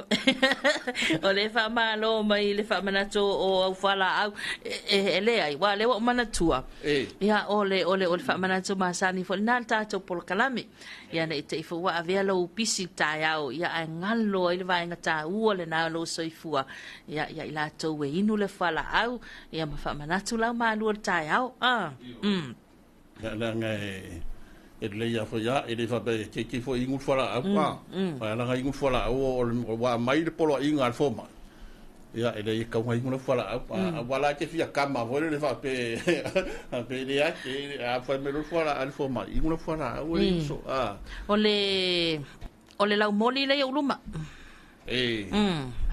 o le fa malo mai le fa manato o au fala au e le ai wa le wa manatua. Ia o le o le o le fa manato masani fo na tato pol kalame. Ia nei te fo wa avea lo pisi tai au ia ai ngalo i le vaenga ta ua le na lo soifua. Ia ia ila to we inu le fala au ia ma fa manato la malu tai au. Ah. La ngai e le ia fo ia e le fa pe ke ke fo ingu fala au pa fa la ingu fala au o wa mai le polo inga al fo mai ia e le ka ngai ingu fala au pa wala ke fia kama fo le fa pe pe le a ke a fa me lo fala al fo mai ingu fala au e so a o le lau moli le uluma e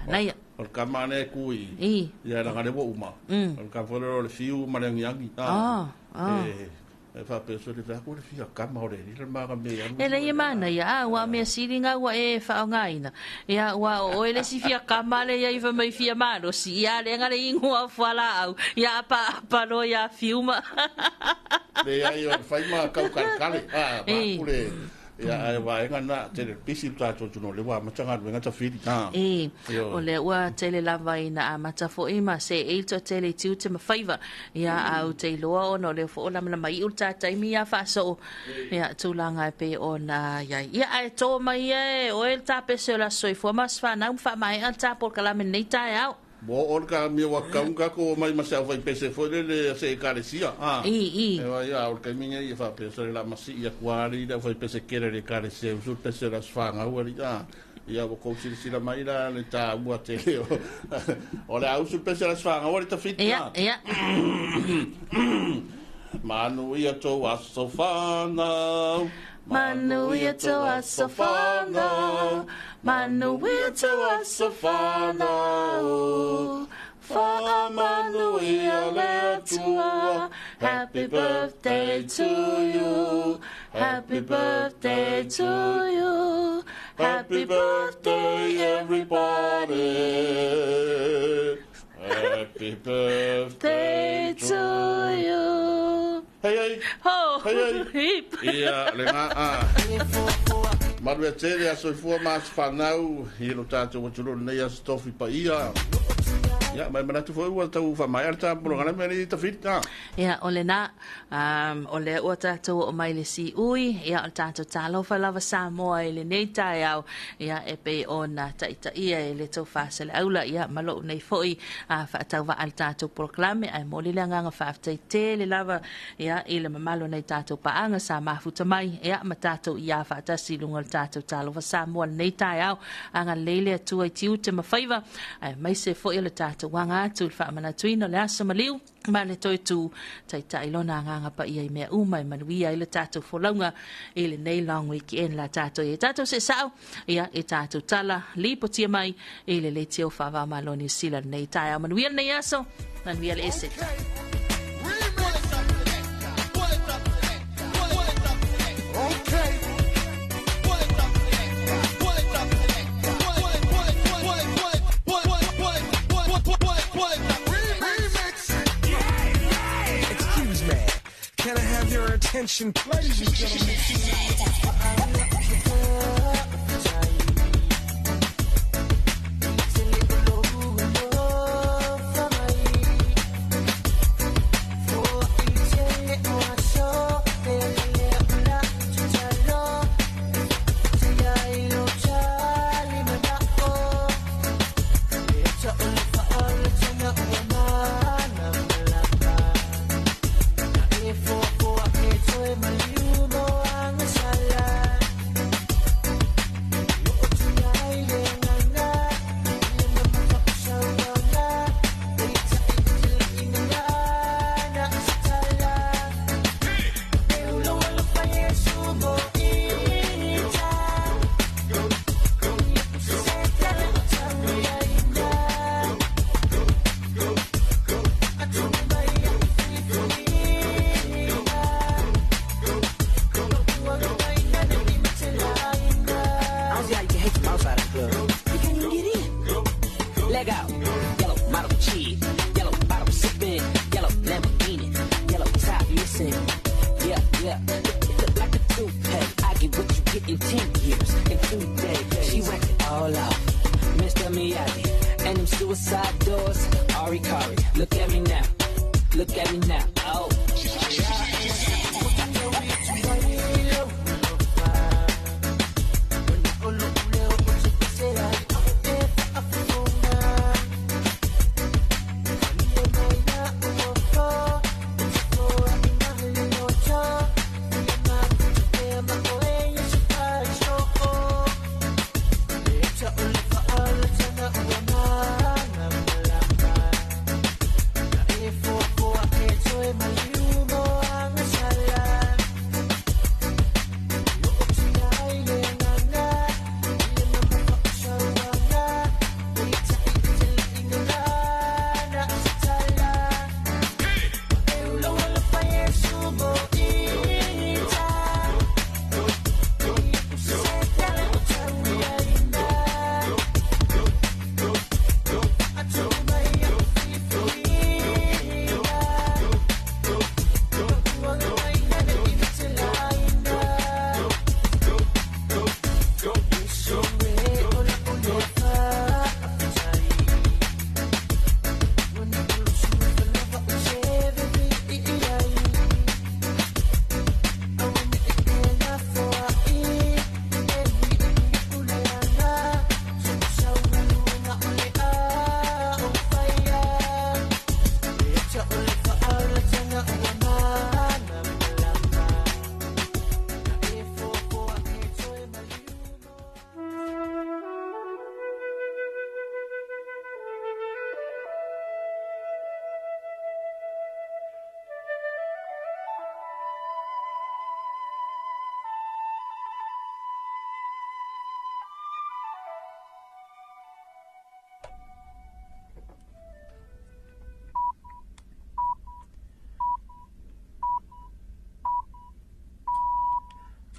na ia o kama ne kui ia la ngale wo uma o ka fo le fiu ma le ngi a e e fa peso le fa ko le fia kama o le le mara me e le mana ia ua me siringa ua e faongaina ia ua o ele si fia kama le ia ifa mai fia malo si ia le ngale ingua fala au ia pa pa lo ia fiuma le ia o fai ma kau kale a ma kule ia ai vai ngana te pisi ta to no le wa matanga le ngata fili ta e o le ua tele lava ina a mata fo ima se e to tele tiu te mafaiva ia au te loa ono le fo la mai u ta tai mi fa so ia tulanga pe ona ia ia ai to mai e o el ta pe se la soifua mas fa na fa mai al ta por kala me nei ta au Mo orka mi wa kaunga ko mai masa fai pese fo le se karesia ah i e vai a orka minha i fa pese la masi ia kuari da fai pese kere le karesia usu pese las fanga uri ah ia o ko sila mai la le ta ua te o le usu pese las fanga uri ta fit ia ia. Manuia tou aso whanau. Manuia tou aso whanau. Manuia tou aso whanau. Whaamanuia le Atua. Happy birthday to you. Happy birthday to you. Happy birthday, everybody. Happy birthday to you. Hey, hey. Ho. Hey, hey. Ia, le ngā a. Maru e tele aso i fua maas whanau. I lo tātou watululu nei aso tofi pa ia. Ia, mai manatu foi ua tau whamai ala tā polo ngana mea ni tawhiti. Ia, o le nā, o le ua tātou o mai le si ui, ia o le tātou tālofa lava Samoa i le nei taeao, ia e pe o nā taita ia e le tau whasele aula, ia malo nei foi whaatau wa ale tātou polokalame, ai moli le anganga whaaftai te le lava, ia i le mamalo nei tātou paanga sa mafuta mai, ia ma tātou ia whaatasi lunga le tātou tālofa Samoa le nei taeao, anga leile atua i tiute mawhaiva, ai mai se foi le tātou wanga atu le whaamanatuina le aso maliu ma le toi tū taitai lona nganga pa ia i mea uma i manuia i le tātou folauga i le nei long weekend la tātou i tātou se sao ia i tātou tala lipotia mai i le le tio whawa maloni sila nei taia manuia nei aso manuia le ese. Can I have your attention, ladies and gentlemen? If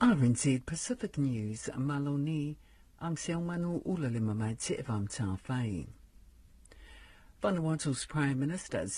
RNZ Pacific News, Maloni, ang Seumanu ula le mamae te Vanuatu's Prime Minister says